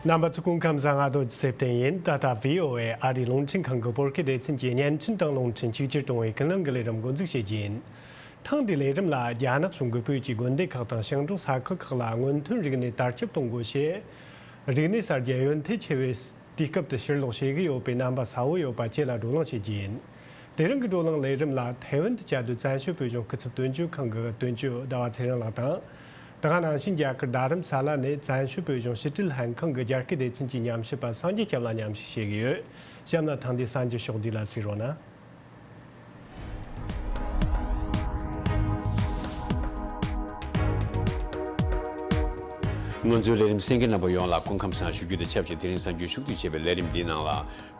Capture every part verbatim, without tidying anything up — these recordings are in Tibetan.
རྣམ་པ་ཚོ་སྐུ་ཁམས་བཟང་། ང་རྡོ་རྗེ་ཚེ་བརྟན་ཡིན། ད་ལྟ་བྷི་ཨོ་ཨེ་ཨ་རིའི་རླུང་འཕྲིན་ཁང་གི་བོད་སྐད་སྡེ་ཚན་གྱི་བརྙན་འཕྲིན་དང་རླུང་འཕྲིན་གཅིག་གྱུར་གཏོང་བའི་ཀུན་གླེང་གི་ལས་རིམ་འགོ་འཛུགས་བྱེད་རྒྱུ་ཡིན། ཐེངས་འདིའི་ལས་རིམ་ལ་རྒྱ་ནག་གཞུང་གིས་བོད་ཀྱི་དགོན་སྡེ་ཁག་དང་ཞིང་འབྲོག་ས་ཁུལ་ཁག་ལ་སྔོན་ཐོན་རིག་གནས་དར་ཁྱབ་གཏོང་དགོས་ཞེས། རིག་གནས་གསར་བརྗེ་ཡོན་ཐེ་ཆེ་བའི་དུས་སྐབས་དུ་ཕྱིར་ལོག་བྱེད་ཀྱི་ཡོད་པའི་རྣམ་པ་གསལ་བོ་ཡོད་པ་བཅས་ལ་བགྲོ་གླེང་བྱེད་རྒྱུ་ཡིན། དེ་རིང་གི་བགྲོ་གླེང་ལས་རིམ་ལ་ཐའེ་ཝན་དུ་བཅའ་སྡོད་བཙན་བྱོལ་བོད་གཞུང་སྐུ་ཚབ་དོན་གཅོད་ཁང་གི་དོན་གཅོད་ཟླ་བ་ཚེ་རིང་ལགས་དང་། དེ་ག་ནང་བཞིན་རྒྱ་གར་རྡ་རམ་ས་ལ་ནས་བཙན་བྱོལ་བོད་གཞུང་ཕྱི་དྲིལ་ལྷན་ཁང་གི་རྒྱ་སྐད་སྡེ་ཚན་གྱི་ཉམས་ཞིབ་པ་སངས་རྒྱས་སྐྱབས་ལ་མཉམ་ཞུགས་བྱེད་ཀྱི་ཡོད། གཤམ་ལ་ཐེངས་འདིའི་གསར་འགྱུར་ཕྱོགས་བསྡུས་ལ་གཟིགས་རོགས་གནང་། ང་ཚོའི་ལས་རིམ་གསན་མཁན་རྣམ་པ་ཡོངས་ལ་སྐུ་ཁམས་བཟང་ཞུ་རྒྱུ་དང་ཆབས་ཅིག་དེ་རིང་གསར་འགྱུར་ཕྱོགས་བསྡུས་བྱས་པའི་ལས་རིམ་འདིའི་ནང་ལ།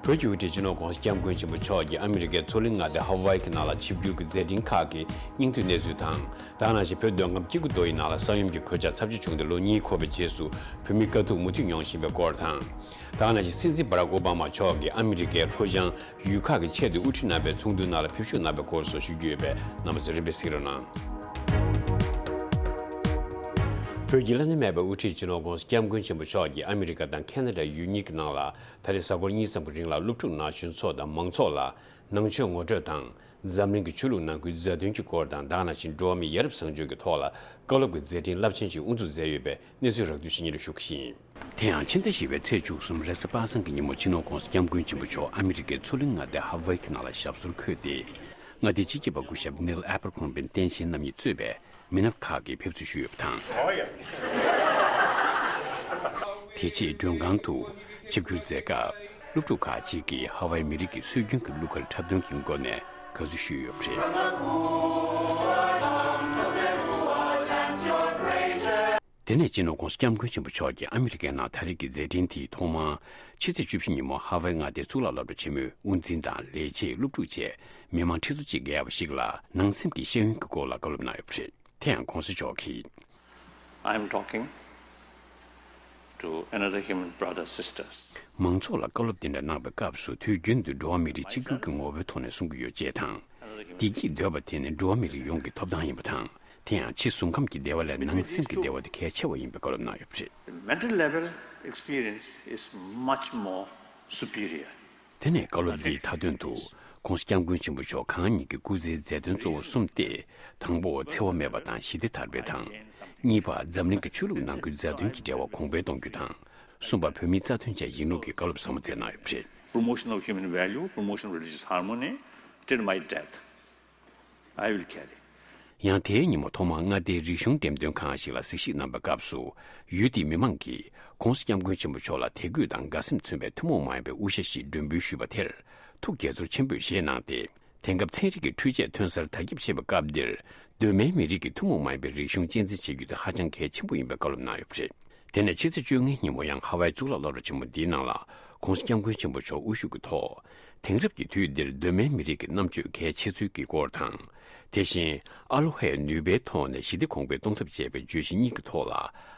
བོད་ཀྱི་དབུ་ཁྲིད་སྤྱི་ནོར་༸གོང་ས་༸སྐྱབས་མགོན་ཆེན་པོ་མཆོག་གིས་ཨ་མི་རི་ཀའི་མཚོ་གླིང་མངའ་སྡེ་ཧ་ཝའི་གི་ནང་ལ་ཆིབས་བསྒྱུར་གྱི་མཛད་འཕྲིན་ཁག་གི་སྙིང་བསྡུས་གནས་ཚུལ་དང་། ད་ག་ནང་བཞིན་བོད་མདོ་ཁམས་སྐྱེ་རྒུ་མདོ་ཡི་ནང་ལ་ས་ཡོམ་གྱི་གོད་ཆག་ཚབས་ཆེ་བྱུང་སྟེ་ལོ་གཉིས་འཁོར་བའི་རྗེས་སུ་བོད་མིའི་དཀའ་སྡུག་མུ་མཐུད་མྱོང་བཞིན་པའི་སྐོར་དང་། ད་ག་ནང་བཞིན་སྲིད་འཛིན་བྷ་རག་ཨོ་བྷ་མ་མཆོག་གིས་ཨ་མི་རི་ཀའི་ལྷོ་བྱང་ཡུལ་ཁག་གི་ཆེད་དུ་དབུ་ཁྲིད་རྣམ་པའི་ཚོགས་འདུའི་ནང་ལ་ཕེབས་ཞུགས་གནང་བའི་སྐོར་སོགས་ཞུ་རྒྱུ་ཡོད་པས་རྣམ་པ་ཚོས་རིམ་པས་གཟིགས་རོགས་གནང་། བོད་ཀྱི་བླ་ན་མེད་པའི་དབུ་ཁྲིད་སྤྱི་ནོར་༸གོང་ས་༸སྐྱབས་མགོན་ཆེན་པོ་མཆོག་གིས་ཨ་མི་རི་ཀ་དང་ཁེ་ན་ཌ་ཡུལ་གཉིས་ཀྱི་ནང་ལ་ད་རེས་གཟའ་འཁོར་གཉིས་ཙམ་གྱི་རིང་ལ་སློབ་ཕྲུག་ན་གཞོན་ཚོ་དང་མང་ཚོགས་ལ་ནང་ཆོས་ངོ་སྤྲོད་དང་། འཛམ་གླིང་གི་ཆོས་ལུགས་ནང་ཁུལ་མཛའ་མཐུན་གྱི་སྐོར་དང་། ད་ག་ནང་བཞིན་འགྲོ་བ་མིའི་ཡ་རབས་བཟང་སྤྱོད་ཀྱི་ཐོག་ལ་བཀའ་སློབ་ཀྱི་མཛད་འཕྲིན་རླབས་ཆེན་ཞིག་དབུ་འཛུགས་མཛད་ཡོད་པའི་གནས་ཚུལ་རགས་བསྡུས་ཤིག་སྙན་སྒྲོན་ཞུ་གི་ཡིན། དེ་ཡང་ཕྱི་ཟླ་བཞི་པའི་ཚེས་བཅུ་གསུམ་རེས་གཟའ་པ་སངས་ཀྱི་ཉིན་མོ་སྤྱི་ནོར་༸གོང་ས་༸སྐྱབས་མགོན་ཆེན་པོ་མཆོག་ཨ་མི་རི་ཀའི་མཚོ་གླིང་མངའ་སྡེ་ཧ་ཝའི་གི་ནང་ལ་ཞབས་སོར་འཁོད་དེ། མངའ་སྡེའི་སྤྱི་ཁྱབ་པ་སྐུ་ཞབས་ནིལ་ཨེ་པར་ཁོང་པན་བསྟན་ཆེན་རྣམ་གཉིས་གཙོས་པའི་མི་སྣ་ཁག་གིས་ཕེབས་བསུ་ཞུས་ཡོད་པ་དང་། དེ་རྗེས་མགྲོན་ཁང་དུ་ཆིབས་བསྒྱུར་མཛད་སྐབས། སློབ་ཕྲུག་ཁག་ཅིག་གིས་ཧ་ཝའི་མི་རིགས་ཀྱི་སྲོལ་རྒྱུན་གྱི་གླུ་གར་འཁྲབ་སྟོན་གྱི་སྒོ་ནས་དགའ་བསུ་ཞུས་ཡོད་པ་རེད། དེ་ནས་སྤྱི་ནོར་༸གོང་ས་༸སྐྱབས་མགོན་ཆེན་པོ་མཆོག་གིས་ཨ་མི་རི་ཀའི་ནང་ད་རེས་ཀྱི་མཛད་འཕྲིན་དེའི་ཐོག་མར་ཕྱི་ཚེས་བཅུ་བཞི་ཉིན་མོ་ཧ་ཝའི་མངའ་སྡེའི་གཙུག་ལག་སློབ་གྲྭ་ཆེན་མོའི་དབུ་འཛིན་དང་ལས་བྱེད། སློབ་ཕྲུག་བཅས་མི་མང་ཁྲི་ཚོ་གཅིག་བརྒལ་བ་ཞིག་ལ་ནང་སེམས་ཀྱི་ཤེས་ཡོན་གྱི་སྐོར་ལ་བཀའ་སློབ་གནང་ཡོད་པ་རེད། དེ་ཡང་༸གོང་ས་མཆོག་གིས། I am talking to another human brother, sisters. མང་ཚོགས་ལ་བཀའ་སློབ་དེ་འདྲ་གནང་བའི་སྐབས་སུ་དུས་རྒྱུན་དུ་འགྲོ་བ་མི་རིགས་གཅིག་གྱུར་གྱི་ངོ་བོའི་ཐོག་ནས་གསུང་གི་ཡོད་ཅེས་དང་། བདེ་སྐྱིད་འདོད་པ་དེ་ནི་འགྲོ་བ་མི་རིགས་ཡོངས་ཀྱི་ཐོབ་ཐང་ཡིན་པ་དང་། དེ་ཡང་ཕྱི་གཟུགས་ཁམས་ཀྱི་བདེ་བ་ལས་ནང་སེམས་ཀྱི་བདེ་བ་དེ་གལ་ཆེ་བ་ཡིན་པའི་བཀའ་སློབ་གནང་ཡོད་པ་རེད། The mental level experience is much more superior. དེ་ནས་བཀའ་སློབ་འདིའི་མཐའ་དོན་དུ་༸གོང་ས་༸སྐྱབས་མགོན་ཆེན་པོ་མཆོག་གང་ཉིད་ཀྱི་སྐུ་ཚེའི་མཛད་དོན་གཙོ་བོ་གསུམ་སྟེ། དང་པོ་འཚེ་བ་མེད་པ་དང་ཞི་བདེ་དར་སྤེལ་དང་། གཉིས་པ་འཛམ་གླིང་གི་ཆོས་ལུགས་ནང་ཁུལ་མཛའ་མཐུན་གྱི་འབྲེལ་བ་གོང་འཕེལ་གཏོང་རྒྱུ་དང་། གསུམ་པ་བོད་མིའི་རྩ་དོན་བཅས་ཡིན་ལུགས་ཀྱི་བཀའ་སློབ་ཟབ་མོ་སྩལ་གནང་ཡོད་པ་རེད། Promotion of human value, promotion of religious harmony, till my death, I will carry. ཡང་དེའི་ཉིན་མོ་ཐོག་མར་མངའ་སྡེའི་རིག་གཞུང་འགྲེམས་སྟོན་ཁང་ཞིག་ལ་གཟིགས་ཞིབ་གནང་བའི་སྐབས་སུ། ཡུལ་དེའི་མི་མང་གིས་༸གོང་ས་༸སྐྱབས་མགོན་ཆེན་པོ་མཆོག་ལ་དད་གུས་དང་དགའ་སེམས་མཚོན་པའི་ཐུན་མོང་མ་ཡིན་པའི་དབུ་ཞྭ་ཞིག་མགྲོན་འབུལ་ཞུས་པ་དེར་ཐུགས་དགྱེས་ཚོར་ཆེན་པོས་བཞེས་གནང་སྟེ། དེང་སྐབས་ཚན་རིག་གི་འཕྲུལ་ཆས་ཐོན་སར་དར་ཁྱབ་ཆེ་བའི་སྐབས་འདིར། གདོད་མའི་མི་རིགས་ཀྱི་ཐུན་མོང་མ་ཡིན་པའི་རིག་གཞུང་གཅེས་འཛིན་བྱེད་རྒྱུ་དེ་ཧ་ཅང་གལ་ཆེན་པོ་ཡིན་པའི་བཀའ་སློབ་གནང་ཡོད་པ་རེད། དེ་ནས་ཕྱི་ཚེས་བཅོ་ལྔའི་ཉིན་མོ་ཡང་ཧ་ཝའི་གཙུག་ལག་སློབ་གྲྭ་ཆེན་མོ་འདིའི་ནང་ལ་༸གོང་ས་༸སྐྱབས་མགོན་ཆེན་པོ་མཆོག་དབུ་བཞུགས་ཀྱི་ཐོག་དེང་རབས་ཀྱི་དུས་འདིར་གདོད་མའི་མི་རིགས་ཀྱི་རྣམ་དཔྱོད་གལ་ཆེ་ཚུལ་གྱི་སྐོར་དང་། དེ་བཞིན་ཨ་ལོ་ཧའི་ནུས་པའི་ཐོག་ནས་ཞི་བདེ་གོང་འཕེལ་གཏོང་ཐབས་བཅས་པའི་བརྗོད་གཞི་གཉིས་ཀྱི་ཐོག་ལ་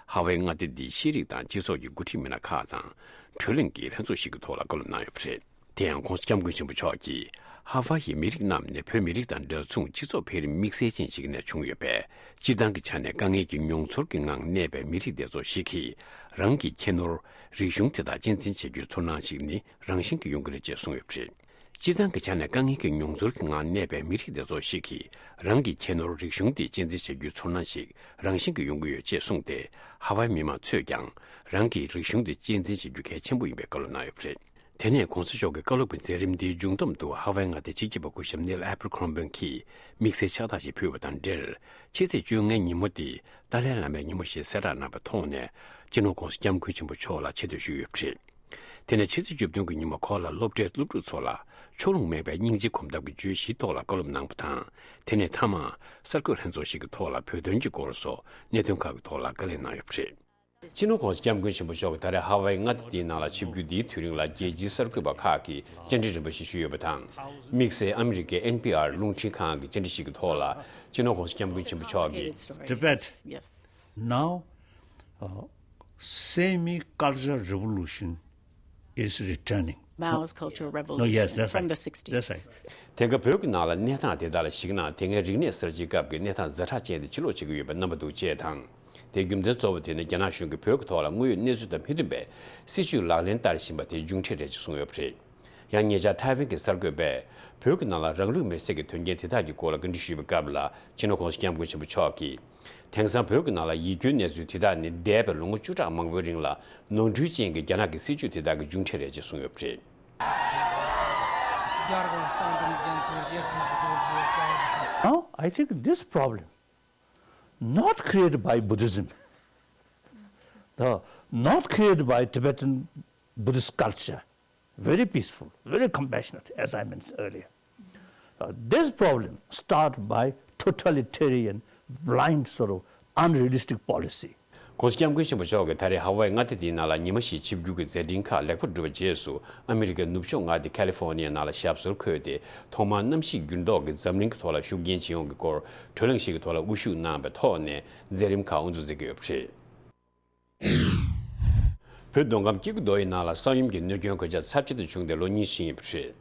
ཧ་ཝའི་མངའ་སྡེ་འདིའི་ཤེས་རིག་དང་སྤྱི་ཚོགས་ཀྱི་འགོ་ཁྲིད་མི་སྣ་ཁག་དང་། གྲོས་གླེང་གི་ལྷན་ཚོགས་ཤིག་གི་ཐོག་ལ་བཀའ་སློབ་གནང་ཡོད་པ་རེད། དེ་ཡང་༸གོང་ས་༸སྐྱབས་མགོན་ཆེན་པོ་མཆོག་གིས་ཧ་ཝ་ཡི་མི་རིགས་རྣམས་ནི་བོད་མི་རིགས་དང་འདྲ་མཚུངས་སྤྱི་ཚོགས་འཕེལ་རིམ་དམིགས་བསལ་ཅན་ཞིག་ནས་བྱུང་ཡོད་པས། སྤྱིར་བཏང་གི་ཆ་ནས་དཀའ་ངལ་གྱི་མྱོང་ཚོར་གྱི་ངང་གནས་པའི་མི་རིགས་སྡེ་ཚོགས་ཤིག་གིས་རང་གི་ཁྱད་ནོར་རིག་གཞུང་དེ་དག་གཅེས་འཛིན་བྱེད་རྒྱུའི་ཚོར་སྣང་ཞིག་ནི་རང་བཞིན་གྱིས་ཡོང་གི་རེད་ཅེས་གསུངས་ཡོད་པ་རེད། སྤྱིར་བཏང་གི་ཆ་ནས་དཀའ་ངལ་གྱི་མྱོང་ཚོར་གྱི་ངང་གནས་པའི་མི་རིགས་སྡེ་ཚོགས་ཤིག་གིས་རང་གི་ཁྱད་ནོར་རིག་གཞུང་དེ་གཅེས་འཛིན་བྱེད་རྒྱུའི་ཚོར་སྣང་ཞིག་རང་བཞིན་གྱིས་ཡོང་གི་ཡོད་ཅེས་གསུངས་ཏེ། ཧ་ཝའི་མི་མང་ཚོས་ཀྱང་རང་གི་རིག་གཞུང་དེ་གཅེས་འཛིན་བྱེད་རྒྱུ་གལ་ཆེན་པོ་ཡིན་པའི་བཀའ་སློབ་གནང་ཡོད་པ་རེད། དེ་ནས་༸གོང་ས་མཆོག་གི་བཀའ་སློབ་ཀྱི་མཛད་རིམ་འདིའི་མཇུག་བསྡོམས་དུ་ཧ་ཝའི་མངའ་སྡེའི་སྤྱི་ཁྱབ་པ་སྐུ་ཞབས་ནིལ་ཨེ་པར་ཁོང་པན་གྱིས་དམིགས་བསལ་ཕྱག་རྟགས་ཤིག་ཕུལ་བ་དང་འབྲེལ། ཕྱི་ཚེས་བཅོ་ལྔའི་ཉིན་མོ་དེ་ཏཱ་ལའི་བླ་མའི་ཉིན་མོ་ཞེས་གསལ་བསྒྲགས་གནང་བའི་ཐོག་ནས། སྤྱི་ནོར་༸གོང་ས་༸སྐྱབས་མགོན་ཆེན་པོ་མཆོག་ལ་ཆེ་བསྟོད་ཞུས་ཡོད་པ་རེད། དེ་ནས་ཕྱི་ཚེས་བཅུ་བདུན་གྱི་ཉིན་མོ་ཁོང་ལ་སློབ་གྲྭའི་སློབ་ཕྲུག་ཚོ་ལ་ཕྱོགས་ལྷུང་མེད་པའི་སྙིང་རྗེ་གོམ་སྟབས་ཀྱི་བརྗོད་གཞིའི་ཐོག་ལ་བཀའ་སློབ་གནང་བ་དང་། དེ་ནས་མཐའ་མར་གསར་འགོད་ལྷན་ཚོགས་ཤིག་གི་ཐོག་ལ་བོད་དོན་གྱི་སྐོར་སོགས་གནད་དོན་ཁག་གི་ཐོག་ལ་བཀའ་ལན་གནང་ཡོད་པ་རེད། སྤྱི་ནོར་༸གོང་ས་༸སྐྱབས་མགོན་ཆེན་པོ་མཆོག་གིས་ད་རེས་ཧ་ཝའི་མངའ་སྡེ་འདིའི་ནང་ལ་ཆིབས་བསྒྱུར་འདིའི་དུས་རིང་ལ་རྒྱལ་སྤྱིའི་གསར་འགོད་པ་ཁག་གིས་བཅར་འདྲི་རིམ་པ་ཞིག་ཞུས་ཡོད་པ་དང་། དམིགས་བསལ་ཨ་མི་རི་ཀའི་ཨེན་པི་ཨར་རླུང་འཕྲིན་ཁང་གི་བཅར་འདྲི་ཞིག་གི་ཐོག་ལ་སྤྱི་ནོར་༸གོང་ས་༸སྐྱབས་མགོན་ཆེན་པོ་མཆོག་གིས། Tibet. Yes. Now, uh, semi-cultural revolution is returning. Mao's Cultural Revolution. No, yes, that's from right. The sixties. That's right. དེང་སྐབས་བོད་ཀྱི་ནང་ལ་གནས་སྟངས་དེ་དག་ལ་གཞིགས་ན། དེ་སྔའི་རིག་གནས་གསར་བརྗེའི་སྐབས་ཀྱི་གནས་སྟངས་ཛ་དྲག་ཅན་དེ་ཕྱིར་ལོག་བྱེད་ཀྱི་ཡོད་པའི་རྣམ་པ་འདུག་ཅེས་དང་། དེའི་རྒྱུ་མཚན་གཙོ་བོ་དེ་ནི་རྒྱ་ནག་གཞུང་གིས་བོད་ཀྱི་ཐོག་ལ་དངོས་ཡོད་གནས་ཚུལ་དང་མི་མཐུན་པའི་སྲིད་བྱུས་ལག་ལེན་བསྟར་བཞིན་པ་དེའི་མཇུག་འབྲས་རེད་ཅེས་གསུངས་ཡོད་པ་རེད། ཡང་ཉེ་ཆར་ཐའེ་ཝན་གྱི་གསར་འགོད་པས་བོད་ཀྱི་ནང་ལ་རང་ལུས་མེར་སྲེག་གི་དོན་རྐྱེན་དེ་དག་གི་སྐོར་ལ་བཀའ་འདྲི་ཞུས་པའི་སྐབས་ལ། སྤྱི་ནོར་༸གོང་ས་༸སྐྱབས་མགོན་ཆེན་པོ་མཆོག་གིས། དེང་སང་བོད་ཀྱི་ནང་ལ་ཡིད་སྐྱོའི་གནས་ཚུལ་དེ་དག་ནི་འདས་པའི་ལོ་ངོ་བཅུ་ཕྲག་མང་པོའི་རིང་ལ་ནོར་འཁྲུལ་ཅན་གྱི་རྒྱ་ནག་གི་སྲིད་བྱུས་དེ་དག་གི་མཇུག་འབྲས་རེད་ཅེས་གསུངས་ཡོད་པ་རེད། Now, I think this problem, not created by Buddhism, the, not created by Tibetan Buddhist culture, very peaceful, very compassionate, as I mentioned earlier. Uh, this problem started by totalitarian, blind, sort of unrealistic policy. ༸གོང་ས་༸སྐྱབས་མགོན་ཆེན་པོ་མཆོག་གིས་ད་རེས་ཧ་ཝའི་མངའ་སྡེ་འདིའི་ནང་ལ་ཉི་མ་བཞིའི་ཆིབས་བསྒྱུར་གྱི་མཛད་འཕྲིན་ཁག་ལེགས་པར་གྲུབ་པའི་རྗེས་སུ། ཨ་མི་རི་ཀའི་ནུབ་ཕྱོགས་མངའ་སྡེ་ཁ་ལི་ཧྥོ་ནི་ཡའི་ནང་ལ་ཞབས་སོར་འཁོད་དེ། ཐོག་མར་གནམ་གཤིས་འགྱུར་ལྡོག་གིས་འཛམ་གླིང་གི་ཐོག་ལ་ཤུགས་རྐྱེན་བྱེད་ཡོང་གི་སྐོར་གྲོས་གླེང་ཞིག་གི་ཐོག་ལ་དབུ་བཞུགས་གནང་བའི་ཐོག་ནས་མཛད་རིམ་ཁག་དབུ་འཛུགས་མཛད་ཀྱི་ཡོད་པ་རེད། བོད་མདོ་ཁམས་སྐྱེ་རྒུ་མདོ་ཡི་ནང་ལ་ས་ཡོམ་གྱི་གནོད་སྐྱོན་གོད་ཆག་ཚབས་ཆེ་དུ་བྱུང་སྟེ་ལོ་གཉིས་ཕྱིན་ཡོད་པ་རེད།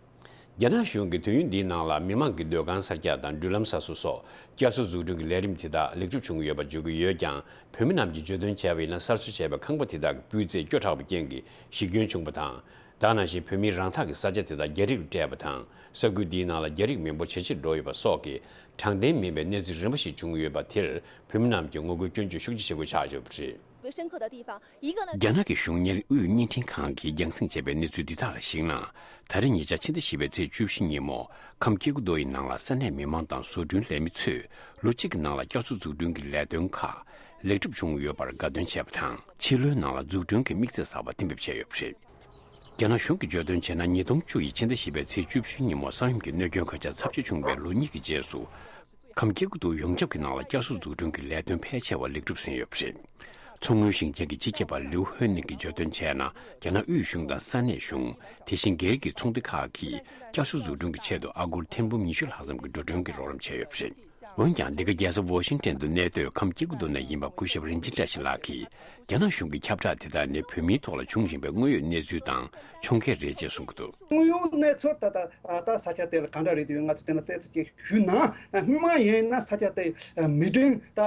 རྒྱ་ནག་གཞུང་གིས་དུས་ཡུན་འདིའི་ནང་ལ་མི་མང་གི་སྡོད་ཁང་གསར་རྒྱག་དང་འགྲུལ་ལམ་གསར་བཟོ་སོགས་བསྐྱར་གསོ་འཛུགས་སྐྲུན་གྱི་ལས་རིམ་དེ་དག་ལེགས་གྲུབ་བྱུང་གི་ཡོད་པ་བརྗོད་ཀྱི་ཡོད་ཀྱང་། བོད་མི་རྣམས་ཀྱིས་བརྗོད་དོན་བྱས་པ་ཡིན་ན། གསར་བཟོ་བྱས་པའི་ཁང་པ་དེ་དག་གི་སྤུས་ཚད་སྐྱོ་དྲགས་པའི་རྐྱེན་གྱིས་གཞི་སྐྱོན་བྱུང་བ་དང་། དེ་ནང་བཞིན་བོད་མིའི་རང་འཐག་གི་ས་ཆ་དེ་དག་རྒྱ་རིགས་ལ་སྤྲད་པ་དང་། ས་ཁུལ་འདིའི་ནང་ལ་རྒྱ་རིགས་མི་འབོར་ཇེ་ཆེར་འགྲོ་ཡོད་པ་སོགས་ཀྱི་དྲང་བདེན་མིན་པའི་གནས་ཚུལ་རིམ་པ་ཞིག་བྱུང་ཡོད་པ་དེར། བོད་མི་རྣམས་ཀྱིས་ངོ་རྒོལ་སྐྱོན་བརྗོད་ཤུགས་ཆེ་བྱེད་དགོས་ཆགས་ཡོད་པ་རེད། 深刻的地方，一个呢，རྒྱ་ནག་གི་གཞུང་གཉེར་དབུས་བརྙན་འཕྲིན་ཁང་གིས་རྒྱང་སྲིང་བྱས་པའི་གནས་ཚུལ་འདི་དག་ལ་གཞིགས་ན། ད་རེས་ཉེ་ཆར་ཕྱི་ཟླ་བཞི་པའི་ཚེས་བཅུ་བཞི་ཉིན་མོ། ཁམས་སྐྱེ་རྒུ་མདོ་ཡི་ནང་ལ་ས་གནས་མི་མང་དང་བཟོ་སྐྲུན་ལས་མི་ཚོས་ལོ་གཅིག་གི་ནང་ལ་བསྐྱར་གསོ་འཛུགས་སྐྲུན་གྱི་ལས་དོན་ཁག་ལེགས་གྲུབ་བྱུང་ཡོད་པར་དགའ་སྟོན་བྱས་པ་དང་། ཕྱི་ལོའི་ནང་ལ་འཛུགས་སྐྲུན་གྱི་དམིགས་ཚད་གསར་པ་གཏན་འབེབས་བྱས་ཡོད་པ་རེད། རྒྱ་ནག་གཞུང་གིས་བརྗོད་དོན་བྱས་ན། ཉིས་སྟོང་བཅུ་ཡི་ཕྱི་ཟླ་བཞི་པའི་ཚེས་བཅུ་བཞི་ཉིན་མོ་ས་ཡོམ་གྱི་གནོད་སྐྱོན་གོད་ཆག་ཚབས་ཆེ་བྱུང་བའི་ལོ་གཉིས་ཀྱི་རྗེས་སུ། ཁམས་སྐྱེ་རྒུ་མདོ་ཡོངས་ཁྱབ་ཀྱི་ནང་ལ་བསྐྱར་གསོ་འཛུགས་སྐྲུན་གྱི་ལས་དོན་ཕལ་ཆེ་བ་ལེགས་གྲུབ་ཟིན་ཡོད་པ་རེད། མཚོ་སྔོན་ཞིང་ཆེན་གྱི་སྤྱི་ཁྱབ་པ་ལིའུ་ཧོན་ནིང་གིས་བརྗོད་དོན་བྱས་ན། རྒྱ་ནག་དབུས་གཞུང་དང་ས་གནས་གཞུང་། དེ་བཞིན་སྒེར་གྱི་ཚོགས་སྡེ་ཁག་གིས་བསྐྱར་གསོ་འཛུགས་སྐྲུན་གྱི་ཆེད་དུ་ཨ་སྒོར་ཐེར་འབུམ་ཉི་ཤུ་ལྷག་ཙམ་གྱི་འགྲོ་གྲོན་གྱི་རོགས་རམ་བྱས་ཡོད་པ་རེད། འོན་ཀྱང་། འདི་ག་རྒྱལ་ས་ཝོ་ཤིང་ཏན་དུ་གནས་སྡོད་ཁམས་སྐྱེ་རྒུ་མདོ་ནས་ཡིན་པ་སྐུ་ཞབས་རིན་ཆེན་བཀྲ་ཤིས་ལགས་ཀྱིས། རྒྱ་ནག་གཞུང་གི་ཁྱབ་བསྒྲགས་དེ་དག་ནི་བོད་མིའི་ཐོག་ལ་བྱུང་བཞིན་པའི་དངོས་ཡོད་གནས་ཚུལ་དང་། འཁྱོངས་འགལ་རེད་ཅེས་གསུང་གི་འདུག་དངོས་ཡོད་གནས་ཚུལ་ད་ལྟ་ད་ས་ཆ་དེ་ལ་ག་འདྲ་རེད་དེ་ང་ཚོ་དེ་ལ་ཏོག་ཙམ་ཅིག་ཞུས་ན། སྔོན་མ་ཡིན་ན་ས་ཆ་དེ་མི་འདྲེན་ད་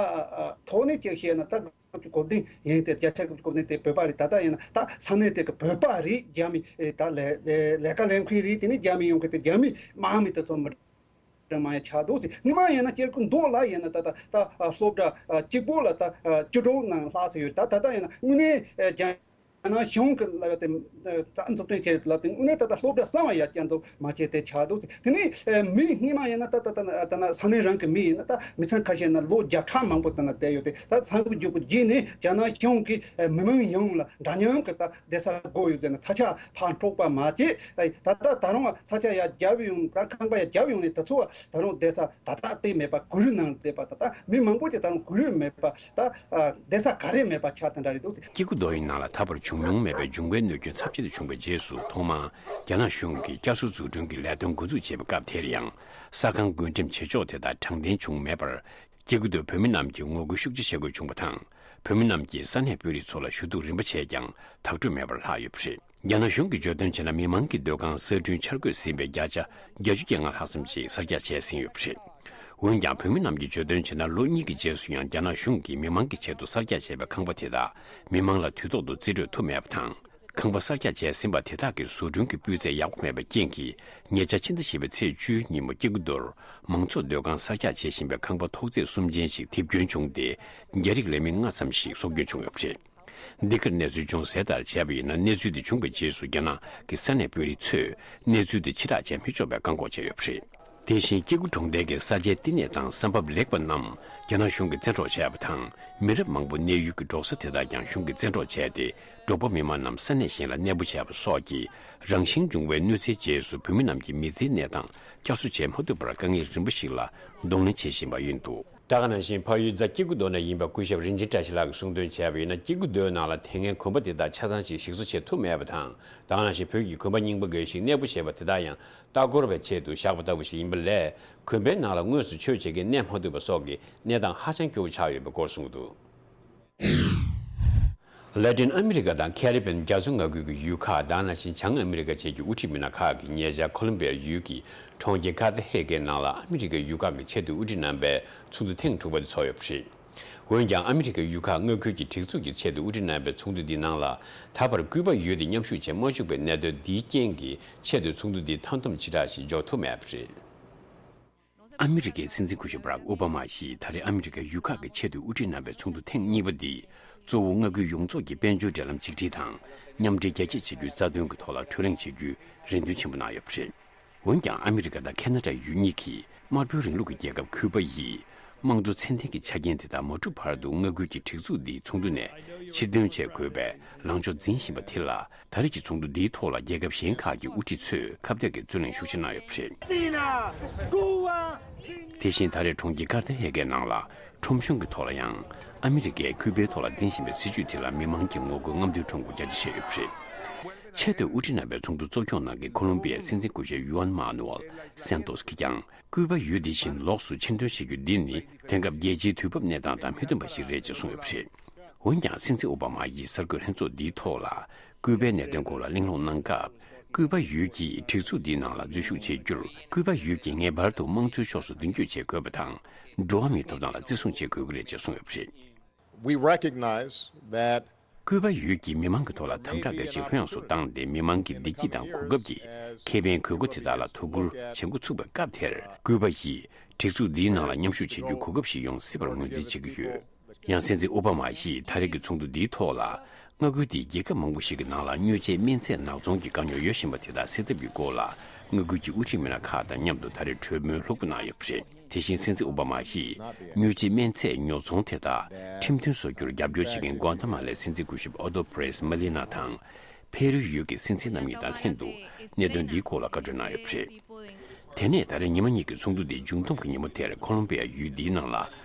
ཐོག་ནས་ཅིག་བཤད་ན་ད་གོ་བདེ་ཡིན་ཏེ། བརྒྱ་ཆ་གི་གོ་བདེ་དེ་བོད་པ་རེད། ད་ལྟ་ཡིན་ན་ད་ས་གནས་དེ་གི་བོད་པ་རེད། རྒྱ་མི་ད་ལས་ལས་ཀ་ལས་མཁན་རེད། དེ་ནས་རྒྱ་མི་ཡོང་གི་དེ་རྒྱ་མི་དམག་མི་དེ་ཚོ་མི་དྲན་མ་ཡང་ཆགས་འདུག་ཟེར། སྔོན་མ་ཡིན་ན་སྐྱེ་རྒུ་མདོ་ལ་ཡིན་ན་ད་ད་ད་སློབ་གྲྭ་གཅིག་པོ་ལ་ད་བཅུ་དྲུག་ནང་ལྷག་ཙམ་ཡོད། ད་ད་ལྟ་ཡིན་ན་དངོས་གནས་རྒྱ་ནག་གཞུང་གི་ལ་བ་དེ་ད་འཛུགས་སྐྲུན་བྱས་ལབ་དེ་དངོས་གནས་ད་ལྟ་སློབ་གྲྭ་གསར་བ་ཡང་བསྐྱར་འཛུགས་མ་བྱས་དེ་ཆགས་འདུག་ཟེར། དེ་ནས་མི་སྔོན་མ་ཡིན་ན་ད་ད་ད་ད་ན་ས་གནས་རང་གི་མི་ཡིན་ན་ད་མི་ཚང་ཁ་ཤས་ན་ལོ་བརྒྱ་ཕྲག་མང་པོ་ད་ན་བསྡད་ཡོད་དེ། ད་ས་འགུལ་རྒྱུག་པ་བརྒྱུད་ནས་རྒྱ་ནག་གཞུང་གིས་མི་མང་ཡོངས་ལ་འདྲ་མཉམ་གི་ད་བསྡད་ས་དགོས་ཡོད་ཟེར་ན་ས་ཆ་ཕར་འཕྲོག་པ་མ་བྱེད། ད་ལྟ་ད་རུང་ས་ཆ་ཡར་རྒྱབ་ཡོང་ད་ཁང་པ་ཡར་རྒྱབ་ཡོང་ནས་ད་ཚོ་ད་རུང་བསྡད་ས་ད་ལྟ་དེ་མེད་པ་གུ་རུ་ནང་བསྡད་པ། ད་ལྟ་མི་མང་པོ་ཅིག་ད་རུང་གུ་རུ་མེད་པ་ད་བསྡད་ས་ག་རེ་མེད་པ་ཆགས་དེ་འདྲ་རེད་འདུག་ཟེར། སྐྱེ་རྒུ་མདོ་ཡི་ནང་ལ་ད་བར་བྱུང་མྱོང་མེད་པའི་འབྱུང་བའི་གནོད་སྐྱོན་ཚབས་ཆེ་དུ་བྱུང་བའི་རྗེས་སུ། ཐོག་མར་རྒྱ་ནག་གཞུང་གིས་བསྐྱར་གསོ་འཛུགས་སྐྲུན་གྱི་ལས་དོན་འགོ་འཛུགས་བྱས་པའི་སྐབས་དེར་ཡང་། ས་ཁང་བགོ་འགྲེམས་བྱེད་ཕྱོགས་དེ་དག་དྲང་བདེན་བྱུང་མེད་པར། སྐྱེ་རྒུ་མདོའི་བོད་མི་རྣམས་ཀྱིས་ངོ་རྒོལ་ཤུགས་ཆེ་བྱེད་དགོས་བྱུང་བ་དང་། བོད་མི་རྣམས་ཀྱིས་ས་གནས་དཔོན་རིགས་ཚོ་ལ་ཞུ་གཏུག་རིམ་པ་བྱས་ཀྱང་དག་སྤྲོ་མེད་པར་ལྷག་ཡོད་པ་རེད། རྒྱ་ནག་གཞུང་གིས་བརྗོད་དོན་བྱས་ན། མི་མང་གི་སྡོད་ཁང་གསར་སྐྲུན་འཆར་འགོད་ཟིན་པའི་བརྒྱ་ཆ་བརྒྱད་ཅུ་གྱ་ལྔ་ལྷག་ཙམ་ཞིག་གསར་རྒྱག་བྱས་ཟིན་ཡོད་པ་རེད། འོན་ཀྱང་། བོད་མི་རྣམས་ཀྱིས་བརྗོད་དོན་བྱས་ན། ལོ་གཉིས་ཀྱི་རྗེས་སུ་ཡང་རྒྱ་ནག་གཞུང་གིས་མི་མང་གི་ཆེད་དུ་གསར་རྒྱག་བྱས་པའི་ཁང་པ་དེ་དག་མི་མང་ལ་དུས་ཐོག་ཏུ་རྩིས་སྤྲོད་ཐུབ་མེད་པ་དང་། ཁང་པ་གསར་རྒྱག་བྱས་ཟིན་པ་དེ་དག་གི་བཟོ་སྐྲུན་གྱི་སྤུས་ཚད་ཡག་པོ་མེད་པའི་རྐྱེན་གྱིས། ཉེ་ཆར་ཕྱི་ཟླ་བཞི་པའི་ཚེས་བཅུའི་ཉིན་མོ་སྐྱེ་རྒུ་མདོར་མང་ཚོགས་སྡོད་ཁང་གསར་རྒྱག་བྱེད་བཞིན་པའི་ཁང་པ་ཐོག་བརྩེགས་གསུམ་ཅན་ཞིག་རྡིབ་སྐྱོན་བྱུང་སྟེ། རྒྱ་རིགས་ལས་མི་ལྔ་ཙམ་ཞིག་སྲོག་སྐྱོན་བྱུང་ཡོད་པ་རེད། འདི་གར་གནས་ཚུལ་ཅུང་གསལ་ལྟར་བྱས་པ་ཡིན་ན། གནས་ཚུལ་འདི་བྱུང་བའི་རྗེས་སུ་རྒྱ་ནག་གི་ས་གནས་དཔོན་རིགས་ཚོས་གནས་ཚུལ་འདི་ཕྱིར་བསྒྲགས་བྱས་མི་ཆོག་པའི་བཀག་འགོག་བྱས་ཡོད་པ་རེད། དེ་བཞིན་སྐྱེ་རྒུ་གྲོང་རྡལ་གྱི་ས་ཆའི་བསྟི་གནས་དང་ས་བབ་ལེགས་པ་རྣམས་རྒྱ་ནག་གཞུང་གིས་བཙན་འཕྲོག་བྱས་པ་དང་། མི་རབས་མང་པོ་གནས་ཡུལ་གྱི་འབྲོག་ས་དེ་དག་ཀྱང་གཞུང་གིས་བཙན་འཕྲོག་བྱས་ཏེ། འབྲོག་པ་མི་མང་རྣམས་ས་གནས་གཞན་ལ་གནས་སྤོ་བྱས་པ་སོགས་ཀྱི་རང་བཞིན་འབྱུང་བའི་གནོད་འཚེའི་རྗེས་སུ། བོད་མི་རྣམས་ཀྱི་མི་ཚེའི་གནས་སྟངས་བསྐྱར་གསོ་བྱེད་མ་ཐུབ་པར་དཀའ་ངལ་རིམ་པ་ཞིག་ལ་གདོང་ལེན་བྱེད་བཞིན་པ་ཡིན་འདུག་ད་ག་ནང་བཞིན་ཕ་ཡུལ་རྫ་སྐྱེ་རྒུ་མདོ་ནས་ཡིན་པ་སྐུ་ཞབས་རིན་ཆེན་བཀྲ་ཤིས་ལགས་ཀྱིས་གསུངས་དོན་བྱས་པ་ཡིན་ན། སྐྱེ་རྒུ་མདོའི་ནང་ལ་དེ་སྔའི་དགོན་པ་དེ་དག་ཆ་ཚང་ཞིག་ཞིག་གསོ་བྱེད་ཐུབ་མེད་པ་དང་། ད་ག་ནང་བཞིན་བོད་ཀྱི་དགོན་པ་རྙིང་པ་འགའ་ཞིག་གནས་སྤོ་བྱས་པ་དེ་དག་ཡང་ལྟ་སྐོར་བའི་ཆེད་དུ་བཞག་པ་ལྟ་བུ་ཞིག་ཡིན་པ་ལས། དགོན་པའི་ནང་ལ་དངོས་སུ་ཆོས་བྱེད་མཁན་གནས་མ་ཐུབ་པ་སོགས་ཀྱི་གནས་སྟངས་ཧ་ཅང་སྐྱོ་བོ་ཆགས་ཡོད་པའི་སྐོར་གསུངས་འདུག་ལ་ཏིན་ཨ་མི་རི་ཀ་དང་ཁེ་རི་བྷེན་རྒྱ་མཚོ་མངའ་ཁུལ་གྱི་ཡུལ་ཁག་ད་ག་ནང་བཞིན་བྱང་ཨ་མི་རི་ཀ་བཅས་ཀྱི་དབུ་ཁྲིད་མི་སྣ་ཁག་གིས་ཉེ་ཆར་ཁོ་ལོམ་བི་ཡ་ཡུལ་གྱི་གྲོང་ཁྱེར་ཀར་ཐ་ཧེ་གའི་ནང་ལ་ཨ་མི་རི་ཀའི་ཡུལ་ཁག་གི་ཆེས་མཐོའི་དབུ་ཁྲིད་རྣམ་པའི་ཚོགས་འདུ་ཐེངས་དྲུག་པ་དེ་ཚོགས་ཡོད་པ་རེད། འོན་ཀྱང་ཨ་མི་རི་ཀའི་ཡུལ་ཁག་མངའ་ཁུལ་གྱི་སྒྲིག་འཛུགས་ཀྱི་ཆེད་དུ་དབུ་ཁྲིད་གནང་བའི་ཚོགས་འདུ་འདིའི་ནང་ལ་ད་བར་ཀུའུ་པ་ཡུལ་དེ་མཉམ་ཞུགས་བྱེད་མ་བཅུག་པའི་གནད་དོན་འདིའི་རྐྱེན་གྱིས་ཆེད་དུ་ཚོགས་འདུ་འདི་མཐའ་འདོམས་ཞེ་དྲག་ཞིག་འཇོག་ཐུབ་མེད་པ་རེད། ཨ་མི་རི་ཀའི་སྲིད་འཛིན་སྐུ་ཞབས་བྷ་རག་ཨོ་བྷ་མ་ཡིས་ད་རེས་ཨ་མི་རི་ཀའི་ཡུལ་ཁག་གི་ཆེད་དུ་དབུ་ཁྲིད་གནང་བའི་ཚོགས་འདུ་ཐེངས་གཉིས་པ་འདི་གཙོ་བོ་མངའ་ཁུལ་ཡོངས་རྫོགས་ཀྱི་དཔལ་འབྱོར་འབྲེལ་ལམ་ཆིག་སྒྲིལ་དང་མཉམ་འབྲེལ་རྒྱ་སྐྱེད་བྱེད་རྒྱུའི་རྩ་དོན་གྱི་ཐོག་ལ་གྲོས་གླེང་བྱེད་རྒྱུའི་རེ་འདུན་ཆེན་པོ་གནང་ཡོད་པ་རེད། འོན་ཀྱང་ཨ་མི་རི་ཀ་དང་ཁེ་ན་ཌ་ཡུལ་གཉིས་ཀྱིས་དམར་པོའི་རིང་ལུགས་ཀྱི་རྒྱལ་ཁབ་ཁུ་པ་ཡིས་དམངས་གཙོ་ཚད་ལྡན་གྱི་ཆ་རྐྱེན་དེ་དག་མ་གྲུབ་བར་དུ་མངའ་ཁུལ་གྱི་སྒྲིག་འཛུགས་འདིའི་ཚོགས་འདུ་ནས་ཕྱིར་འདོན་བྱེད་དགོས་པའི་ལངས་ཕྱོགས་འཛིན་བཞིན་པ་དེ་ལ། ད་རེས་ཀྱི་ཚོགས་འདུ་འདིའི་ཐོག་ལ་རྒྱལ་ཁབ་གཞན་ཁག་གི་དབུ་ཁྲིད་ཚོས་ཁ་གཏད་ཀྱི་རྩོད་གླེང་ཤུགས་ཆེ་གནང་ཡོད་པ་རེད། དེ་བཞིན་ད་རེས་གྲོང་ཁྱེར་ཀར་ཐ་ཧེ་ཀའི་ནང་ལ་ཁྲོམ་གཞུང་གི་ཐོག་ལ་ཡང་ཨ་མི་རི་ཀས་ཁུ་པའི་ཐོག་ལ་འཛིན་བཞིན་པའི་སྲིད་བྱུས་དེ་ལ་མི་མང་གི་ངོ་རྒོལ་རྔམ་སྟོན་ཁྲོམ་སྐོར་རྒྱ་ཆེ་བྱས་ཡོད་པ་རེད། ཆེས་མཐོའི་དབུ་ཁྲིད་རྣམ་པའི་ཚོགས་འདུ་གཙོ་སྐྱོང་གནང་མཁན་ཁོ་ལོམ་པི་ཡའི་སྲིད་འཛིན་སྐུ་ཞབས་ཡུའན་མཱ་ནུ་ཨེལ་སན་ཏོས་ཀྱིས་ཀྱང་ཀུའུ་པ་ཡུལ་འདི་བཞིན་ལོགས་སུ་ཕྱིར་འདོན་བྱེད་རྒྱུ་འདི་ནི་དེང་སྐབས་རྒྱལ་སྤྱིའི་དུས་བབ་གནས་སྟངས་དང་མི་མཐུན་པ་ཞིག་རེད་ཅེས་གསུངས་ཡོད་པ་རེད། འོན་ཀྱང་སྲིད་འཛིན་ཨོ་བྷ་མ་ཡིས་གསར་འགོད་ལྷན་ཚོགས་འདིའི་ཐོག་ལ་ཀུའུ་པའི་གནད་དོན་སྐོར་ལ་གླེང་སློང་གནང་སྐབས། ཀུའུ་པ་ཡུལ་གྱིས་སྒྲིག་འཛུགས་འདིའི་ནང་ལ་འཛུལ་ཞུགས་བྱེད་རྒྱུར་ཀུའུ་པ་ཡུལ་གྱིས་ངེས་པར་དུ་དམངས་གཙོའི་ཕྱོགས་སུ་མདུན་སྐྱོད་བྱེད་དགོས་པ་དང་། འགྲོ་བ་མིའི་ཐོབ་ཐང་ལ་བརྩི་སྲུང་བྱེད་དགོས་ཀྱི་རེད་ཅེས་གསུངས་ཡོད་པ་རེད། We recognize that ཀུའུ་པ་ཡུལ་གྱི་མི་མང་གི་ཐོག་ལ་དམ་དྲག་གལ་ཆེ་ལྷོད་ཡངས་སུ་བཏང་སྟེ། མི་མང་གི་བདེ་སྐྱིད་དང་གོ་སྐབས་ཀྱི་ཁེ་ཕན་དགོས་མཁོ་དེ་དག་ལ་དོ་ཁུར་བྱེད་འགོ་ཚུགས་པའི་སྐབས་དེར། ཀུའུ་པ་ཡིས་སྒྲིག་འཛུགས་འདིའི་ནང་ལ་མཉམ་ཞུགས་བྱེད་རྒྱུའི་གོ་སྐབས་ཤིག་ཡོང་སྲིད་པར་ངོས་འཛིན་བྱེད་ཀྱི་ཡོད། ཡང་སྲིད་འཛིན་ཨོ་བྷ་མ་ཡིས་ད་རེས་ཀྱི་ཚོགས་འདུ་འདིའི་ཐོག་ལ། མངའ་ཁུལ་དེའི་རྒྱལ་ཁབ་མང་པོ་ཞིག་གི་ནང་ལ་སྨྱོ་བྱེད་སྨན་རྫས་ནག་ཚོང་གི་དཀའ་རྙོག་ཡོད་བཞིན་པ་དེ་དག་སེལ་ཐབས་ཀྱི་སྐོར་ལ། མངའ་ཁུལ་གྱི་དབུ་ཁྲིད་མི་སྣ་ཁག་དང་མཉམ་དུ་ད་རེས་གྲོས་མོལ་ལྷུག་པོ་གནང་ཡོད་པ་རེད། དེ་བཞིན་སྲིད་འཛིན་ཨོ་བྷ་མ་ཡིས་སྨྱོ་བྱེད་སྨན་རྫས་ཉོ་ཚོང་དེ་དག་ཁྲིམས་མཐུན་བཟོ་རྒྱུར་རྒྱབ་སྐྱོར་བྱེད་མཁན་ཀོ་ཏ་མ་ལའི་སྲིད་འཛིན་སྐུ་ཞབས་ཨོ་ཏོ་པེ་རེས་མ་ལི་ན་དང་། ཕེ་རུ་ཡུལ་གྱི་སྲིད་འཛིན་རྣམ་གཉིས་དང་ལྷན་དུ་གནད་དོན་འདིའི་སྐོར་ལ་བཀའ་འཁྲོལ་གནང་ཡོད་པ་རེད། དེ་ནས་ད་རེས་ཉི་མ་གཉིས་ཀྱི་ཚོགས་འདུ་འདིའི་མཇུག་བསྡོམས་ཀྱི་ཉིན་མོ་དེར་ཁོ་ལོམ་པི་ཡ་ཡུལ་འདིའི་ནང་ལ་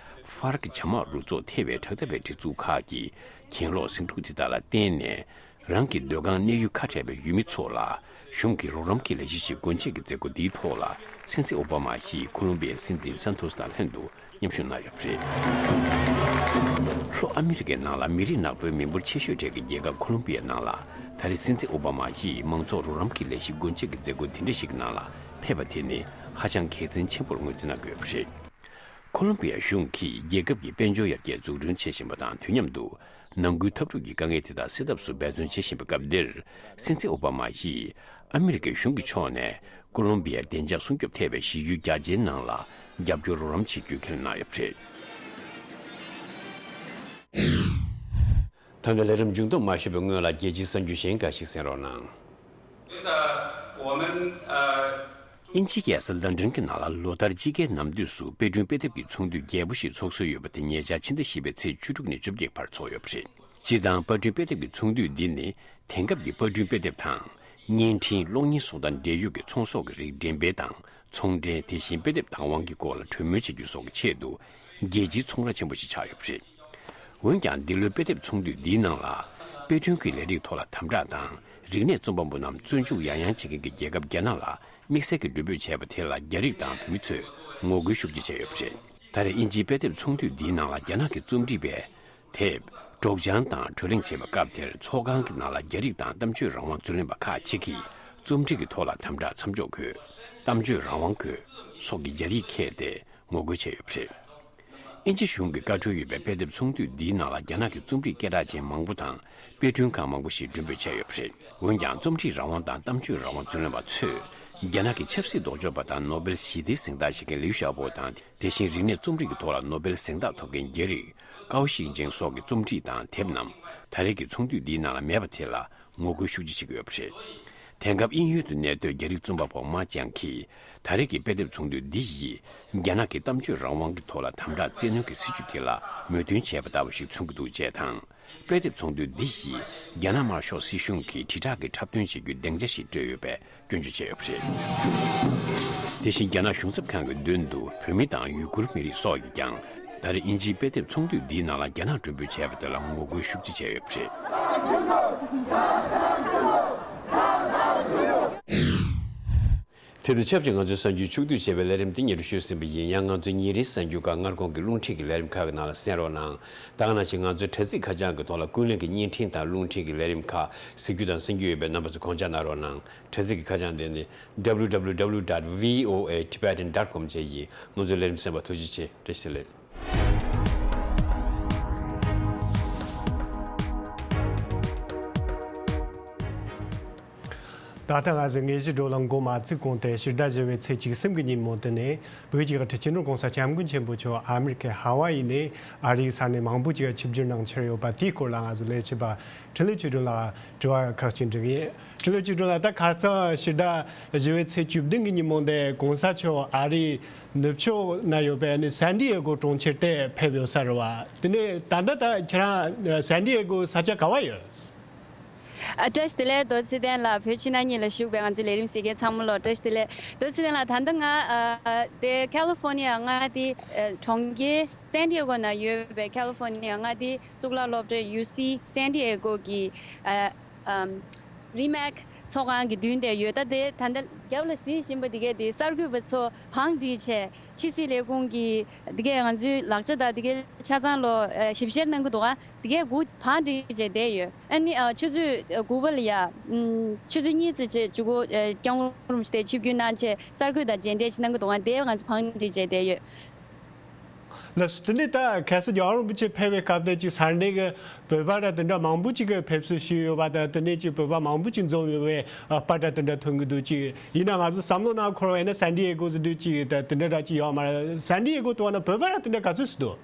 ཧྥ་རག་བྱ་དམག་རུ་ཚོགས་ཐེ་བའི་དྲག་འཐབ་པའི་སྒྲིག་འཛུགས་ཁག་གིས་གྱེན་ལོག་ཟིང་འཁྲུག་དེ་དག་ལ་བརྟེན་ནས། རང་གི་སྡོད་ཁང་གནས་ཡུལ་ཁ་བྲལ་བའི་ཡུལ་མི་ཚོ་ལ་གཞུང་གི་རོགས་རམ་གྱི་ལས་གཞི་ཞིག་སྒོ་འབྱེད་ཀྱི་མཛད་སྒོ་འདིའི་ཐོག་ལ་སྲིད་འཛིན་ཨོ་བྷ་མ་ཡིས་ཁོ་ལོམ་པི་ཡའི་སྲིད་འཛིན་སན་ཐོས་དང་ལྷན་དུ་མཉམ་ཞུགས་གནང་ཡོད་པ་རེད། ལྷོ་ཨ་མི་རི་ཀའི་ནང་ལ་མི་རིགས་ནག་པོའི་མི་འབོར་ཆེ་ཤོས་གྲས་ཀྱི་རྒྱལ་ཁབ་ཁོ་ལོམ་པི་ཡའི་ནང་ལ་ད་རེས་སྲིད་འཛིན་ཨོ་བྷ་མ་ཡིས་མང་ཚོགས་རོགས་རམ་གྱི་ལས་གཞི་སྒོ་འབྱེད་ཀྱི་མཛད་སྒོ་དེ་འདྲ་ཞིག་གི་ནང་ལ་ཕེབས་པ་དེ་ནི་ཧ་ཅང་གལ་ཆེན་ཆེན་པོར་ངོས་འཛིན་གནང་དགོས་པ་རེད། ཁོ་ལོམ་པི་ཡ་གཞུང་གིས་རྒྱལ་ཁབ་ཀྱི་དཔལ་འབྱོར་ཡར་རྒྱས་འཛུགས་སྐྲུན་བྱེད་བཞིན་པ་དང་དུས་མཉམ་དུ་ནང་ཁུལ་འཐབ་འཁྲུག་གི་དཀའ་ངལ་དེ་དག་སེལ་ཐབས་སུ་འབད་བརྩོན་བྱེད་བཞིན་པའི་སྐབས་འདིར། སྲིད་འཛིན་ཨོ་བྷ་མ་ཡིས་ཨ་མི་རི་ཀའི་གཞུང་གི་ཕྱོགས་ནས་ཀོ་ལོམ་པི་ཡའི་བདེ་འཇགས་སྲུང་སྐྱོབ་ཐེ་བའི་གཞི་ཡུལ་རྒྱ་ཆེའི་ནང་ལ་རྒྱབ་སྐྱོར་རོགས་རམ་བྱེད་རྒྱུའི་ཁས་ལེན་གནང་ཡོད་པ་རེད། ད་ལྟ་ལས་རིམ་མཇུག་བསྡོམས་མ་ཞུས་པའི་སྔོན་ལ་རྒྱལ་སྤྱིའི་གསར་འགྱུར་གཞན་འགའ་ཞིག་གསན་རོགས་གནང་། དབྱིན་ཇིའི་རྒྱལ་ས་ལན་ཀྲན་གྱི་ནང་ལ་ལོ་ལྟར་དཔྱིད་ཀའི་ནམ་དུས་སུ་དཔེ་སྐྲུན་དཔེ་དེབ་ཀྱི་ཚོགས་འདུ་རྒྱས་པོ་ཞིག་ཚོགས་སྲོལ་ཡོད་པ་དེ་ཉེ་ཆར་ཕྱི་ཟླ་བཞི་པའི་ཚེས་བཅུ་དྲུག་ནས་བཅོ་བརྒྱད་བར་ཚོགས་ཡོད་པ་རེད། སྤྱིར་བཏང་པར་སྐྲུན་དཔེ་དེབ་ཀྱི་ཚོགས་འདུ་འདི་ནི་དེང་སྐབས་ཀྱི་པར་སྐྲུན་དཔེ་དེབ་དང་། བརྙན་འཕྲིན་གློག་བརྙན་སོགས་དང་འབྲེལ་ཡོད་ཀྱི་ཚོང་ཟོག་གི་རིགས་འགྲེམས་སྤེལ་དང་ཚོང་འབྲེལ། དེ་བཞིན་དཔེ་དེབ་བདག་དབང་གི་སྐོར་ལ་གྲོས་མོལ་བྱེད་རྒྱུ་སོགས་ཀྱི་ཆེད་དུ་རྒྱལ་སྤྱིའི་ཚོང་ར་ཆེན་པོ་ཞིག་ཆགས་ཡོད་པ་རེད། འོན་ཀྱང་འདི་ལོའི་དཔེ་དེབ་ཚོགས་འདུ་འདིའི་ནང་ལ་དཔེ་སྐྲུན་གྱི་ལས་རིགས་ཐོག་ལ་དམ་དྲག་དང་རིག་གནས་རྩོམ་པ་པོ་རྣམས་བཙོན་འཇུག་ཡང་ཡང་བྱེད་མཁན་གྱི་རྒྱལ་ཁབ་རྒྱ་ནག་ལ་དམིགས་བསལ་གྱི་མགྲོན་འབོད་བྱས་པ་དེ་ལ་རྒྱ་རིགས་དང་བོད་མི་ཚོས་ངོ་རྒོལ་ཤུགས་ཆེ་བྱས་ཡོད་པ་རེད། ད་རེས་དབྱིན་ཇིའི་དཔེ་དེབ་ཚོགས་འདུ་འདིའི་ནང་ལ་རྒྱ་ནག་གི་རྩོམ་སྒྲིག་པས་དེབ་སྒྲོག་སྦྱང་དང་གྲོས་གླེང་བྱེད་པའི་སྐབས་དེར་ཚོགས་ཁང་གི་ནང་ལ་རྒྱ་རིགས་དང་གཏམ་བརྗོད་རང་དབང་རྩོད་ལེན་པ་ཁག་ཅིག་གིས་རྩོམ་སྒྲིག་གི་ཐོག་ལ་དམ་དྲག་མཚམས་འཇོག་དགོས། གཏམ་བརྗོད་རང་དབང་དགོས་སོགས་ཀྱི་རྒྱ་ཡིག་འཁྱེར་ཏེ་ངོ་རྒོལ་བྱས་ཡོད་པ་རེད། དབྱིན་ཇི་གཞུང་གི་བཀའ་འཁྲོལ་ཡོད་པའི་དཔེ་དེབ་ཚོགས་འདུ་འདིའི་ནང་ལ་རྒྱ་ནག་གི་རྩོམ་རིག་སྐད་གྲགས་ཅན་མང་པོ་དང་དཔེ་སྐྲུན་ཁང་མང་པོ་ཞིག་མགྲོན་འབོད་བྱས་ཡོད་པ་རེད། འོན་ཀྱང་རྩོམ་རིག་རང་དབང་དང་གཏམ་བརྗོད་རང་དབང་རྩོད་ལེན་པ་ཚོས་རྒྱ་ནག་གི་ཆབ་སྲིད་ལྡོག་ཕྱོགས་པ་དང་ནོ་སྦེལ་ཞི་བདེའི་གཟེངས་རྟགས་བཞེས་མཁན་ལིའུ་ཞའོ་པོ་དང་། དེ་བཞིན་རིག་གནས་རྩོམ་རིག་གི་ཐོག་ལ་ནོ་སྦེལ་གཟེངས་རྟགས་ཐོབ་མཁན་རྒྱ་རིགས་ཀའོ་ཤིན་ཅིང་སོགས་ཀྱི་རྩོམ་སྒྲིག་དང་དེབ་རྣམས་ད་རེས་ཀྱི་ཚོགས་འདུ་འདིའི་ནང་ལ་མེད་པ་དེ་ལ་ངོ་རྒོལ་ཤུགས་ཆེ་བྱེད་ཀྱི་ཡོད་པ་རེད། དེང་སྐབས་དབྱིན་ཡུལ་དུ་གནས་སྡོད་རྒྱ་རིགས་རྩོམ་པ་པོ་མཱ་ཅང་གིས་ད་རེས་ཀྱི་དཔེ་དེབ་ཚོགས་འདུ་འདི་ཡིས་རྒྱ་ནག་གི་གཏམ་བརྗོད་རང་དབང་གི་ཐོག་ལ་དམ་དྲག་བཙན་གནོན་གྱི་སྲིད་བྱུས་དེ་ལ་མོས་མཐུན་བྱས་པ་ལྟ་བུ་ཞིག་མཚོན་གྱི་འདུག་ཅེས་དང་། དཔེ་དེབ་ཚོགས་འདུ་འདི་ཡིས་རྒྱ་ནག་དམར་ཤོག་སྲིད་གཞུང་གིས་དྲིལ་བསྒྲགས་ཀྱི་འཁྲབ་སྟོན་བྱེད་རྒྱུའི་སྡིངས་ཆ་ཞིག་སྤྲོད་ཡོད་པའི་སྐྱོན་བརྗོད་བྱས་ཡོད་པ་རེད། དེ་བཞིན་རྒྱ་ནག་གཞུང་ཚབ་ཁང་གི་མདུན་དུ་བོད་མི་དང་ཡུ་གུར་མི་རིགས་སོགས་ཀྱིས་ཀྱང་ད་རེས་དབྱིན་ཇིའི་དཔེ་དེབ་ཚོགས་འདུ་འདིའི་ནང་ལ་རྒྱ་ནག་མགྲོན་འབོད་བྱས་པ་དེ་ལ་ངོ་རྒོལ་ཤུགས་ཆེ་བྱས་ཡོད་པ་རེད། དེ་དང་ཆབས་ཅིག་ང་ཚོའི་གསར་འགྱུར་ཕྱོགས་བསྡུས་བྱས་པའི་ལས་རིམ་འདི་ཉེ་རུ་ཞུས་ཟིན་པ་ཡིན། ཡང་ང་ཚོའི་ཉིན་རེའི་གསར་འགྱུར་ཁག་སྔར་གོང་གི་རླུང་འཕྲིན་གྱི་ལས་རིམ་ཁག་གི་ནང་ལ་གསན་རོགས་གནང་། ད་ག་ནང་བཞིན་ང་ཚོའི་དྲ་ཚིགས་ཁ་བྱང་གི་ཐོག་ལ་ཀུན་གླེང་གི་བརྙན་འཕྲིན་དང་རླུང་འཕྲིན་གྱི་ལས་རིམ་ཁག་གཟིགས་རྒྱུ་དང་གསན་རྒྱུ་ཡོད་པས་རྣམ་པ་ཚོ་དགོངས་འཇགས་གནང་རོགས་གནང་། དྲ་ཚིགས་ཀྱི་ཁ་བྱང་དེ་ནི་W W W dot V O A Tibetan dot com བཅས་ཡིན། ང་ཚོའི་ལས་རིམ་གསན་པར་ཐུགས་རྗེ་ཆེ། བཀྲ་ཤིས་བདེ་ལེགས། ད་ལྟ་ང་ཚོས་དངོས་གཞིའི་བགྲོ་གླེང་འགོ་མ་ཚུགས་གོང་དེ་ཕྱི་ཟླ་བཞི་པའི་ཚེས་བཅུ་གསུམ་གྱི་ཉིན་མོ་དེ་ནས་བོད་ཀྱི་སྤྱི་ནོར་༸གོང་ས་༸སྐྱབས་མགོན་ཆེན་པོ་མཆོག་ཨ་མི་རི་ཀའི་ཧ་ཝ་ཡི་ནས་ཨ་རིའི་ས་གནས་མང་པོ་ཅིག་ཆིབས་བསྒྱུར་གནང་འཆར་ཡོད་པ་དེའི་སྐོར་ལ་ང་ཚོ་ལས་བྱེད་པ་འཕྲིན་ལས་ཆོས་སྒྲོན་ལགས་དྲི་བ་ཁག་ཅིག་འདྲི་གི་ཡིན། འཕྲིན་ལས་ཆོས་སྒྲོན་ལགས། ད་ཁ་སང་ཕྱི་ཟླ་བཞི་པའི་ཚེས་བཅུ་བདུན་གྱི་ཉིན་མོ་འདི་༸གོང་ས་མཆོག་ཨ་རིའི་ནུབ་ཕྱོགས་ན་ཡོད་པའི་ནི་སན་ཏི་ཨེ་གོ་གྲོང་ཁྱེར་དེ་ཕེབས་ཡོད་ས་རེད་བ། དེ་ནས་ད་ལྟ་ད་ཁྱེད་རང་སན་ཏི་ཨེ་གོ་ས་ཆ་ག་བ་ཡོད། ཨ། བཀྲ་ཤིས་བདེ་ལེགས། རྡོ་རྗེ་ཚེ་བརྟན་ལགས། བོད་ཕྱི་ནང་གཉིས་ལ་བཞུགས་པའི་ང་ཚོའི་ལས་རིམ་གཟིགས་མཁན་ཚང་མ་ལ་བཀྲ་ཤིས་བདེ་ལེགས། རྡོ་རྗེ་ཚེ་བརྟན་ལགས། ད་ལྟ་ང་ཨ་དེ་ཁ་ལི་ཧྥོ་ནི་ཡ་མངའ་སྡེའི་ཨ་གྲོང་ཁྱེར་སན་ཏི་ཨེ་གོ་ན་ཡོད་པའི་ཁ་ལི་ཧྥོ་ནི་ཡ་མངའ་སྡེའི་གཙུག་ལག་སློབ་གྲྭ་ཡུ་སི་སན་ཏི་ཨེ་གོ་གི་ཨ་ཨམ་རི་མེག་ཚོགས་ཁང་གི་མདུན་དེར་ཡོད། ད་དེ་ད་ལྟ་རྒྱབ་ལ་གཟིགས་བཞིན་པ་འདི་གས་དེ་གསར་འགོད་པ་ཚོ་བང་སྒྲིག་བྱས། ཕྱི་སྲིད་ལས་ཁུངས་ཀྱི་འདི་གས་ང་ཚོའི་ལག་ཆ་དང་འདི་གས་ཆ་ཚང་ལོ་ཨ་ཞིབ་བཤེར་གནང་གི་འདུག་ག་འདི་གས་སྒུག་བང་སྒྲིག་བྱས་བསྡད་ཡོད། ཨ་ནི་ཨ་ཆུ་ཚོད་དགུ་པ་ལ་ཡ་ཨམ་ཆུ་ཚོད་གཉིས་ཙམ་བྱས་མཇུག་གུ་ཨ་སྐྱབས་མགོན་རིན་པོ་ཆེ་དེ་ཆིབས་བསྒྱུར་གནང་བྱས་གསར་འགོད་དང་མཇལ་འཕྲད་ཅིག་གནང་གི་འདུག་ག་དེ་ང་ཚོ་བང་སྒྲིག་བྱས་བསྡད་ཡོད། ལགས་སོ། དེ་ནས་ད་ཁ་སང་རྒྱལ་བ་རིན་པོ་ཆེ་ཕེབས་པའི་སྐབས་དེ་ཅིག་ས་གནས་ཀྱི་བོད་པ་ར་དེ་འདྲ་མང་པོ་ཅིག་གིས་ཕེབས་བསུ་ཞུས་ཡོད་པ་དང་། དེ་ནས་ཅིག་བོད་པ་མང་པོ་ཅིག་འཛོམས་ཡོད་པའི་ཨ་པར་འདྲ་དེ་འདྲ་ཐོན་གྱི་འདུག་ཅིག་ཡིན་ན་ང་ཚོ་བསམ་བློ་ནང་འཁོར་བ་ཡིན་ན་སན་ཏི་ཨེ་གོ་ཟེར་དུས་ཅིག་ད་དེ་འདྲ་འདྲ་ཅིག་ཡོད་མ་རེད། སན་ཏི་ཨེ་གོ་དུ་བ་ན་བོད་པ་ར་དེ་འདྲ་ག་ཚོད་ཅིག་འདུག་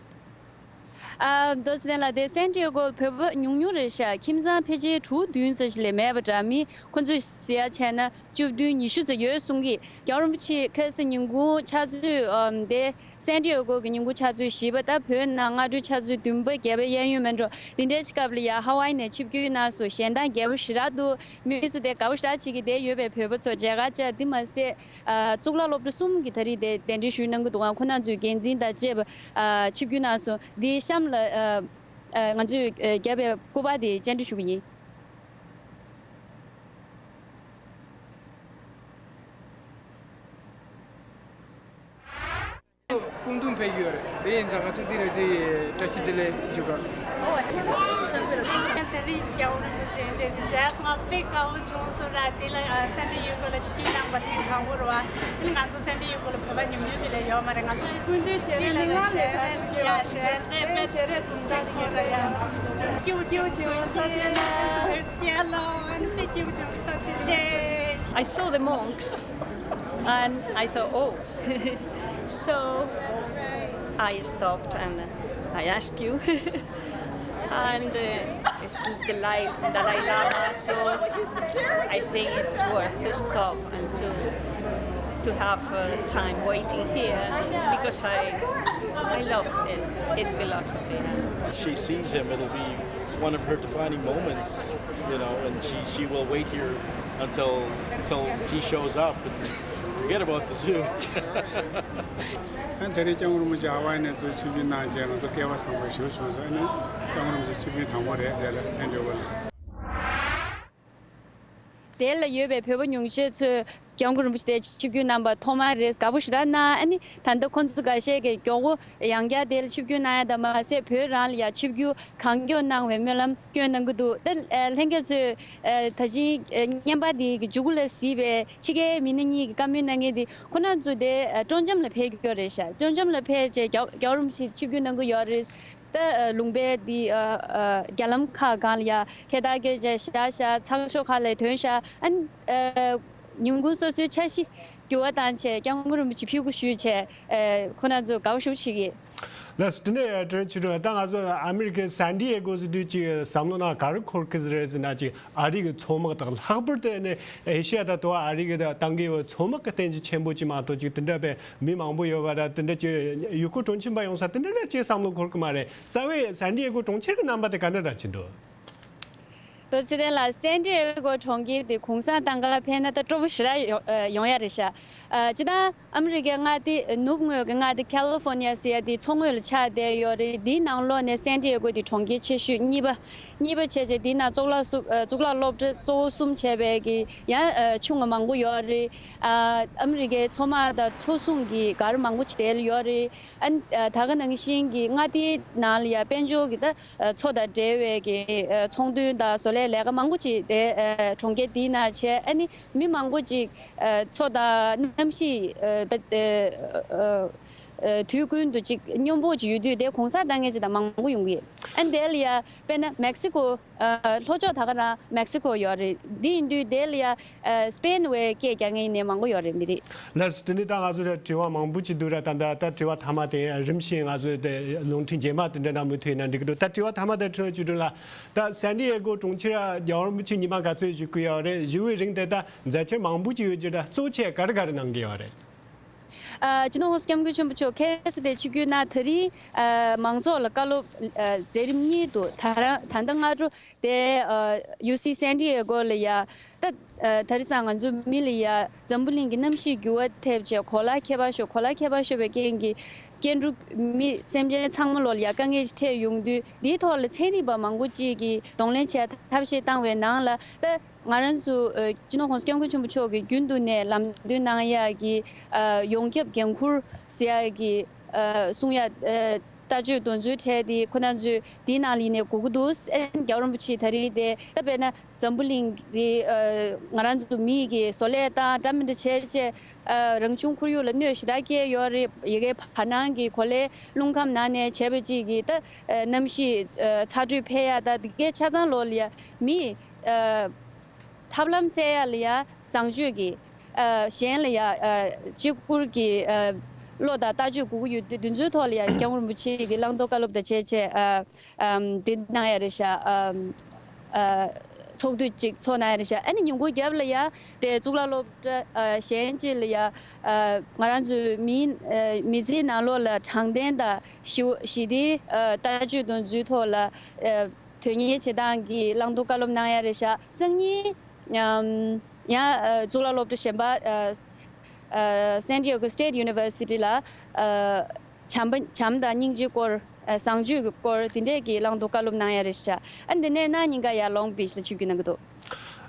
ཨ། རྡོ་རྗེ་ཚེ་བརྟན་ལགས། དེ་སན་ཏི་ཨེ་གོ་བོད་པ་ཉུང་ཉུང་རེད་ཤག་ཁྱིམ་ཚང་ཕལ་ཆེར་དྲུག་བདུན་ཙམ་ཞིག་ལས་མེད་པ་འདྲ། མི་ཁོ་ཚོས་ཟེར་ཡ་བྱས་ན་བཅུ་བདུན་ཉི་ཤུ་ཙམ་ཡོད་གསུང་གི། རྒྱལ་བ་རིན་པོ་ཆེ་ཁ་སང་ཉིན་གུང་ཕྱག་ཚོད་ཨམ་དེ་སན་ཏི་ཨེ་གོ་གི་ཉིན་གུང་ཕྱག་ཚོད་བཞི་པ། ད་བོད་ནང་སྔ་དྲོའི་ཕྱག་ཚོད་བདུན་པ་བརྒྱད་པ་གཡས་གཡོན་མེད་འགྲོ་འདི་འདྲའི་སྐབས་ལ་ཡ་ཧ་ཝའི་ནས་ཆིབས་བསྒྱུར་གནང་སོང་། ཞལ་གདམས་རྒྱས་པོ་ཞེ་དྲག་འདུག་མི་ཚོ་དེ་དགའ་པོ་ཞེ་དྲག་བྱེད་ཀྱི་བསྡད་ཡོད་པའི་བོད་པ་ཚོ་མཇལ་ཁ་བཅར། འདི་མ་ཟད། ཨ། གཙུག་ལག་སློབ་གྲྭ་གསུམ་གྱིས་ད་རེས་དེ་གདན་འདྲེན་ཞུས་གནང་གི་འདུག་ག་ཁོང་རྣམ་ཚོའི་འགན་འཛིན་དང་བཅས་པ་ཨ་ཆིབས་བསྒྱུར་གནང་སོང་། འདིའི་གཤམ་ལ་ཨ་ཨ་ང་ཚོས་ཨ་བརྒྱབ་པའི་སྐུ་པར་དེ་བཅར་འདྲི་ཞུ་གི་ཡིན། སྐུ་མདུན་ཕེབས་ཡོད་རེད། དེ་ཡིན་ཙང་ང་ཚོ་འདི་རེད། དེ་བཀྲ་ཤིས་བདེ་ལེགས་ཞུ་ག་དེ་རིང་རྒྱལ་བ་རིན་པོ་ཆེ་འདི་ཟེར་བྱས་སོང་། ང་དཔེ་དགའ་བོ་བྱུང་སོང་ར། དེ་ལ་ཨ་སན་ཏི་ཨེ་གོ་ལ་ཆིབས་བསྒྱུར་གནང་པ་ཐེངས་དང་པོ་རེད་བ། དེ་ལ་ང་ཚོ་སན་ཏི་ཨེ་གོ་ལ་བོད་པ་ཉུང་ཉུང་ཅིག་ལས་ཡོད་མ་རེད། ང་ཚོ་སྐུ་མདུན་ཞལ་རས་ལེན་ལ་ཞལ་རས་ཞལ་རས་དཔེ་ཞལ་རས་འཛུམ་མདངས་དེ་ག་ལ་ཡ་སྐྱིད་པོ་སྐྱིད་པོ་བྱུང་སོང་། ཐུགས་རྗེ་ཆེ་གནང་། ཡ་ལོ། ཨ་ནི་དཔེ་སྐྱིད་པོ་བྱུང་སོང་། ཐུགས་རྗེ་ཆེ། I saw the monks and I thought, oh, so I stopped and I asked you. And uh, it's the Dalai, Dalai Lama, so I think it's worth to stop and to to have uh, time waiting here because I I love it, his philosophy. She sees him, it'll be one of her defining moments, you know, and she, she will wait here until until he shows up and forget about the zoo. ཨ་ནི་དེ་རིང་སྐྱབས་མགོན་རིན་པོ་ཆེ་ཧ་ཝའི་ནས་ཚུར་ཆིབས་བསྒྱུར་གནང་རྗེས་ང་ཚོ་སྐལ་བ་བཟང་པོ་ཞིག་བྱུང་སོང་། ཨ་ནི་སྐྱབས་མགོན་རིན་པོ་ཆེ་ཆིབས་བསྒྱུར་དང་པོ་རེད། དེ་ལ་སན་ཏི་ཨེ་གོ་ལ། དེ་ལ་ཡོད་པའི་བོད་པ་ཉུང་ཤས་ཚོས་སྐྱབས་མགོན་རིན་པོ་ཆེ་དེ་ཆིབས་བསྒྱུར་གནང་པ་ཐོག་མ་རེད། དགའ་པོ་ཞེ་དྲག་གནང་། ཨ་ནི་ད་ལྟ་ཁོང་ཚོ་འགའ་ཤས་ཀྱིས་མགྱོགས་པོ་ཡང་བསྐྱར་དེ་ལ་ཆིབས་བསྒྱུར་གནང་ཡ་དང་མ་ཟད་བོད་རང་ལ་ཡ་ཆིབས་བསྒྱུར་གང་མགྱོགས་གནང་བའི་སྨོན་ལམ་སྐྱོན་གནང་གི་འདུག་ད་ལྷན་རྒྱས་ཚོས་ད་ཅིང་བརྙན་པར་འདི་གི་མཇུག་ལ་གཟིགས་པའི་ཕྱི་རྒྱལ་མི་སྣ་གཉིས་ཀྱིས་བཀའ་མོལ་གནང་མཁན་དེ་ཁོང་རྣམ་ཚོ་དེ་སྤྲོ་འཆམ་ལ་ཕེབས་ཀྱི་ཡོད་རེད་ཤག་སྤྲོ་འཆམ་ལ་ཕེབས་བྱས་རྒྱལ་རྒྱལ་བ་རིན་པོ་ཆེ་ཆིབས་བསྒྱུར་གནང་གི་ཡོད་རེད། ད་ལུང་པའི་འདི་རྒྱ་ལམ་ཁག་སྒང་ལ་ཡ་ཆེ་ཐག་སྐད་ཆ་བཤད་ཤག་ཚགས་ཤོག་ཁག་ལ་ཐོན་ཤག་ཨ་ནི་ཉིན་གུང་སོ་སོའི་འཆར་གཞི་འགྱུར་བ་བཏང་བྱས་སྐྱབས་མགོན་རིན་པོ་ཆེ་ཕྱི་སྒོ་བཞུས་བྱས་ཁོ་རང་ཚོ་དགའ་པོ་ཞེ་པོ་བྱེད་ཀྱི། ལགས་སོ། དེ་ནས་ཀྲེན་ཆོས་སྒྲོན། ད་ང་ཚོ་ཨ་མི་རི་ཀའི་སན་ཏི་ཨེ་གོ་ཟེར་དུས་ཅིག་བསམ་བློ་ནང་ག་རེ་འཁོར་གི་ཟེར་རེད་ཟེར་ན། ཅིག་ཨ་རི་གི་མཚོ་དམག་དང་། ལྷག་པར་དུ་ནི་ཨེ་ཤི་ཡ་དང་དུ་བ་ཨ་རི་གི་ད་ཏང་གི་མཚོ་དམག་གི་རྟེན་གཞི་ཆེན་པོ་ཅིག་མ་གཏོགས་ཅིག་དེ་འདྲ་བའི་མི་མང་པོ་ཡོད་པ་ར། དེ་འདྲ་ཅིག་ཡུལ་སྐོར་སྤྲོ་འཆམ་པ་ཡོང་ས་དེ་འདྲ་ར་ཅིག་བསམ་བློ་འཁོར་གི་མ་རེད། རྩ་བའི་སན་ཏི་ཨེ་གོ་གྲོང་ཁྱེར་གི་རྣམ་པ་དེ་ག་འདྲ་ར་ཅིག་འདུག་རྡོ་རྗེ་ཚེ་བརྟན་ལགས། སན་ཏི་ཨེ་གོ་གྲོང་ཁྱེར་དེ་གུང་སེང་གཏོང་ག་ཕེབས་ན་ད་སྤྲོ་པོ་ཞེ་དྲག་ཡོང་ཡོང་ཡ་རེད་ཤག་ཨ། སྤྱིར་བཏང་ཨ་མི་རི་ཀའི་མངའ་སྡེ་ནུབ་ངོས་ཀྱི་མངའ་སྡེ་ཁ་ལི་ཧྥོར་ནི་ཡ་ཟེར་ཡ་དེ་མཚོ་ངོས་ལ་ཆགས་བསྡད་ཡོད་རེད། དེའི་ནང་ལོགས་ནས་སན་ཏི་ཨེ་གོ་དེ་གྲོང་ཁྱེར་ཆེ་ཤོས་གཉིས་པ། གཉིས་པ་བྱས་རྗེས་དེའི་ནང་གཙུག་ལག་སུ་ཨ། གཙུག་ལག་སློབ་གྲྭ་གཙོ་བོ་གསུམ་བྱས་པའི་གི་ཡང་ཨ། ཆུང་བ་མང་པོ་ཡོད་རེད། ཨ། ཨ་མི་རི་ཀའི་མཚོ་དམག་དང་མཚོ་སྲུང་གི་གར་མང་པོ་ཅིག་དེ་ལ་ཡོད་རེད། ཨ། ད་ག་ནང་བཞིན་གྱི་མངའ་སྡེའི་ནང་ལ་ཡ་དཔལ་འབྱོར་གྱི་ད་མཚོ་དང་འབྲེལ་བའི་གི་ཚོང་དོན་དང་བཟོ་ལས་ལས་ཀ་མང་པོ་ཅིག་དེ་གྲོང་ཁྱེར་འདིའི་ནང་བྱས། ཨ་ནི་མི་མང་པོ་ཅིག་མཚོ་དང་གནམ་གཤིས་ ཨ་དུས་ཀུན་ཏུ་ཅིག་སྙོམས་པོ་ཅིག་ཡོད་དུས་དེ་གུང་སེང་བཏང་མཁན་ཅིག་དང་མང་པོ་ཡོང་གི་ཡོད། ཨ་ནི་དེ་ལ་ཡ་དཔེར་ན་མེག་སི་ཀོ། ཨ་ལྷོ་ཕྱོགས་ད་ག་རང་མེག་སི་ཀོ་ཡོད་རེད། འདི་ཡིན་དུས་དེ་ལ་ཡ་ཨ་སི་པེན་བའི་སྐད་རྒྱག་མཁན་ཡིན་ནའི་མང་པོ་ཡོད་རེད། མི་རེད། ལགས་སོ། དེ་ནས་ད་ང་ཚོ་དྲི་བ་མང་པོ་ཅིག་འདུག་ར། ད་ད་ད་དྲི་བ་མཐའ་མ་དེ་རིམ་བཞིན་ང་ཚོས་དེ་རླུང་འཕྲིན་རྗེས་མ་དེ་འདྲ་ནང་མུ་མཐུད་ཡིན་ན་འགྲིག་གི་འདུག་ད་དྲི་བ་མཐའ་མ་དེ་ཁྲི་ཆོས་སྒྲོན་ལགས། ད་སན་ཏི་ཡེ་གོ་གྲོང་ཁྱེར་རྒྱལ་བ་རིན་པོ་ཆེ་ཉི་མ་ག་ཚོད་བཞུགས་ཀྱི་ཡོད་རེད། བཞུགས་པའི་རིང་དེ་ད་མཛད་འཆར་མང་པོ་ཅིག་ཡོད་ཀྱི་རེད། གཙོ་ཆེ་ག་རེ་ག་རེ་གནང་གི་ཡོད་རེད། ཨ་སྤྱི་ནོར་༸གོང་ས་༸སྐྱབས་མགོན་ཆེན་པོ་མཆོག་ཁ་སང་དེ་ཆིབས་བསྒྱུར་གནང་། ད་རིང་ཨ་མང་ཚོགས་ལ་བཀའ་སློབ་ཨ་མཛད་རིམ་གཉིས་འདུག་ད་རང་ད་ལྟ་སྔ་དྲོ་དེ་ཨ་ཡུ་སི་སན་ཏི་ཡེ་གོ་ལ་ཡ། ད་ཨ་ད་རེས་སང་ང་ཚོ་མི་ལ་ཡ་འཛམ་བུ་གླིང་གི་གནམ་གཤིས་འགྱུར་བ་ཐེབས་བྱས་གོ་ལ་ཁྱད་པར་ཤོར། གོ་ལ་ཁྱད་པར་ཤོར་བའི་རྐྱེན་གྱིས་སྐྱེ་འགྲོ་མི་སེམས་ཅན་ཚང་མ་ལོ་ལ་ཡ་དཀའ་ངལ་ཞིག་འཕྲད་ཡོང་དུས། འདིའི་ཐོག་ལ་ཚན་རིག་པ་མང་པོ་ཅིག་གིས་གདོང་ལེན་བྱས་ཐབས་ཤེས་བཏང་བའི་ནང་ལ། ད་ང་རང་ཚོ་ཨ་སྤྱི་ནོར་༸གོང་ས་༸སྐྱབས་མགོན་ཆེན་པོ་མཆོག་གིས་རྒྱུན་དུ་ནས་ལམ་སྟོན་གནང་ཡག་གི་ཨ་ཡོངས་ཁྱབ་འགན་འཁུར་ཟེར་ཡག་གི་ཨ་གསུང་ཡག་ཨ་ལྟ་སྤྱོད་འདོན་ཚུལ་འཕྲད་དེ། ཁོ་རང་ཚོས་དེའི་ནང་ལ་ཡིན་ནའི་གོ་གི་འདུག་ཨ་ནི་རྒྱལ་བ་རིན་པོ་ཆེ་ད་རེས་དེ་ད་དཔེར་ན་འཛམ་བུ་གླིང་གི་ཨ་ང་རང་ཚོ་མི་གི་བཟོ་ལས་བཏང་འདྲ་མི་འདྲ་བྱས་བྱས། ཨ་རང་བྱུང་ཁོར་ཡུག་ལ་གནོད་ཞེ་དྲག་སྐྱེལ་ཡོད་རེད། ཡ་གིའི་བར་སྣང་གི་གོ་ལའི་རླུང་ཁམས་ནང་ནས་བྱས་པ་ཅིག་གིས་ད་ཨ་གནམ་གཤིས་ཨ་ཚ་དྲོད་འཕེལ་ཡག་ད་འདི་གའི་ཆ་ཚང་ལོ་ལ་ཡ་མི་ཨ་ཐབས་ལམ་བཙལ་ཡག་ལ་ཡ་བཟང་སྤྱོད་ཀྱི་ཨ་གཞན་ལ་ཡ་ཨ་བརྩི་བཀུར་གྱི་ཨ་བློ་དང་ལྟ་སྤྱོད་དགོས་ཀྱི་ཡོད་དུས། འདི་ཚོའི་ཐོག་ལ་ཡ་༸སྐྱབས་མགོན་རིན་པོ་ཆེ་གིས་བླང་དོར་བཀའ་སློབ་དང་བཅས་བྱས་ཨ་ཨམ་འདི་གནང་ཡ་རེད་ཤག་ཨམ་ཨ་ཚོགས་འདུ་གཅིག་ཚོགས་གནང་ཡ་རེད་ཤག་ཨ་ནི་ཉིན་གུང་རྒྱབ་ལ་ཡ་དེ་གཙུག་ལག་སློབ་གྲྭ་ཨ་གཞན་གཅིག་ལ་ཡ་ཨ་ང་རང་ཚོའི་མིའི་ཨ་མི་ཚེའི་ནང་ལོགས་ལ་དྲང་བདེན་དང་ཞི་བ་ཞི་བདེའི་ཨ་ལྟ་སྤྱོད་དང་འཛུལ་ཐོག་ལ་ཨ་དོན་གཉེར་བྱེད་སྟངས་ཀྱི་བླང་དོར་བཀའ་སློབ་གནང་ཡ་རེད་ཤག་སང་ཉིན་ཨམ་ཡང་ཨ་གཙུག་ལག་སློབ་གྲྭ་གཞན་པ་ཨ་ཨ་San Diego State University ལ་ཨ་བྱམས་པ་བྱམས་དང་སྙིང་རྗེའི་སྐོར། ཨ་བཟང་སྤྱོད་ཀྱི་སྐོར་དེ་འདྲས་ཀྱི་བླང་དོར་བཀའ་སློབ་གནང་ཡ་རེད་ཤག་ཨ་འདི་ནས་གནངས་ཉིན་ཀ་ཡར་Long Beach ལ་ཆིབས་བསྒྱུར་གནང་གི་འདུག་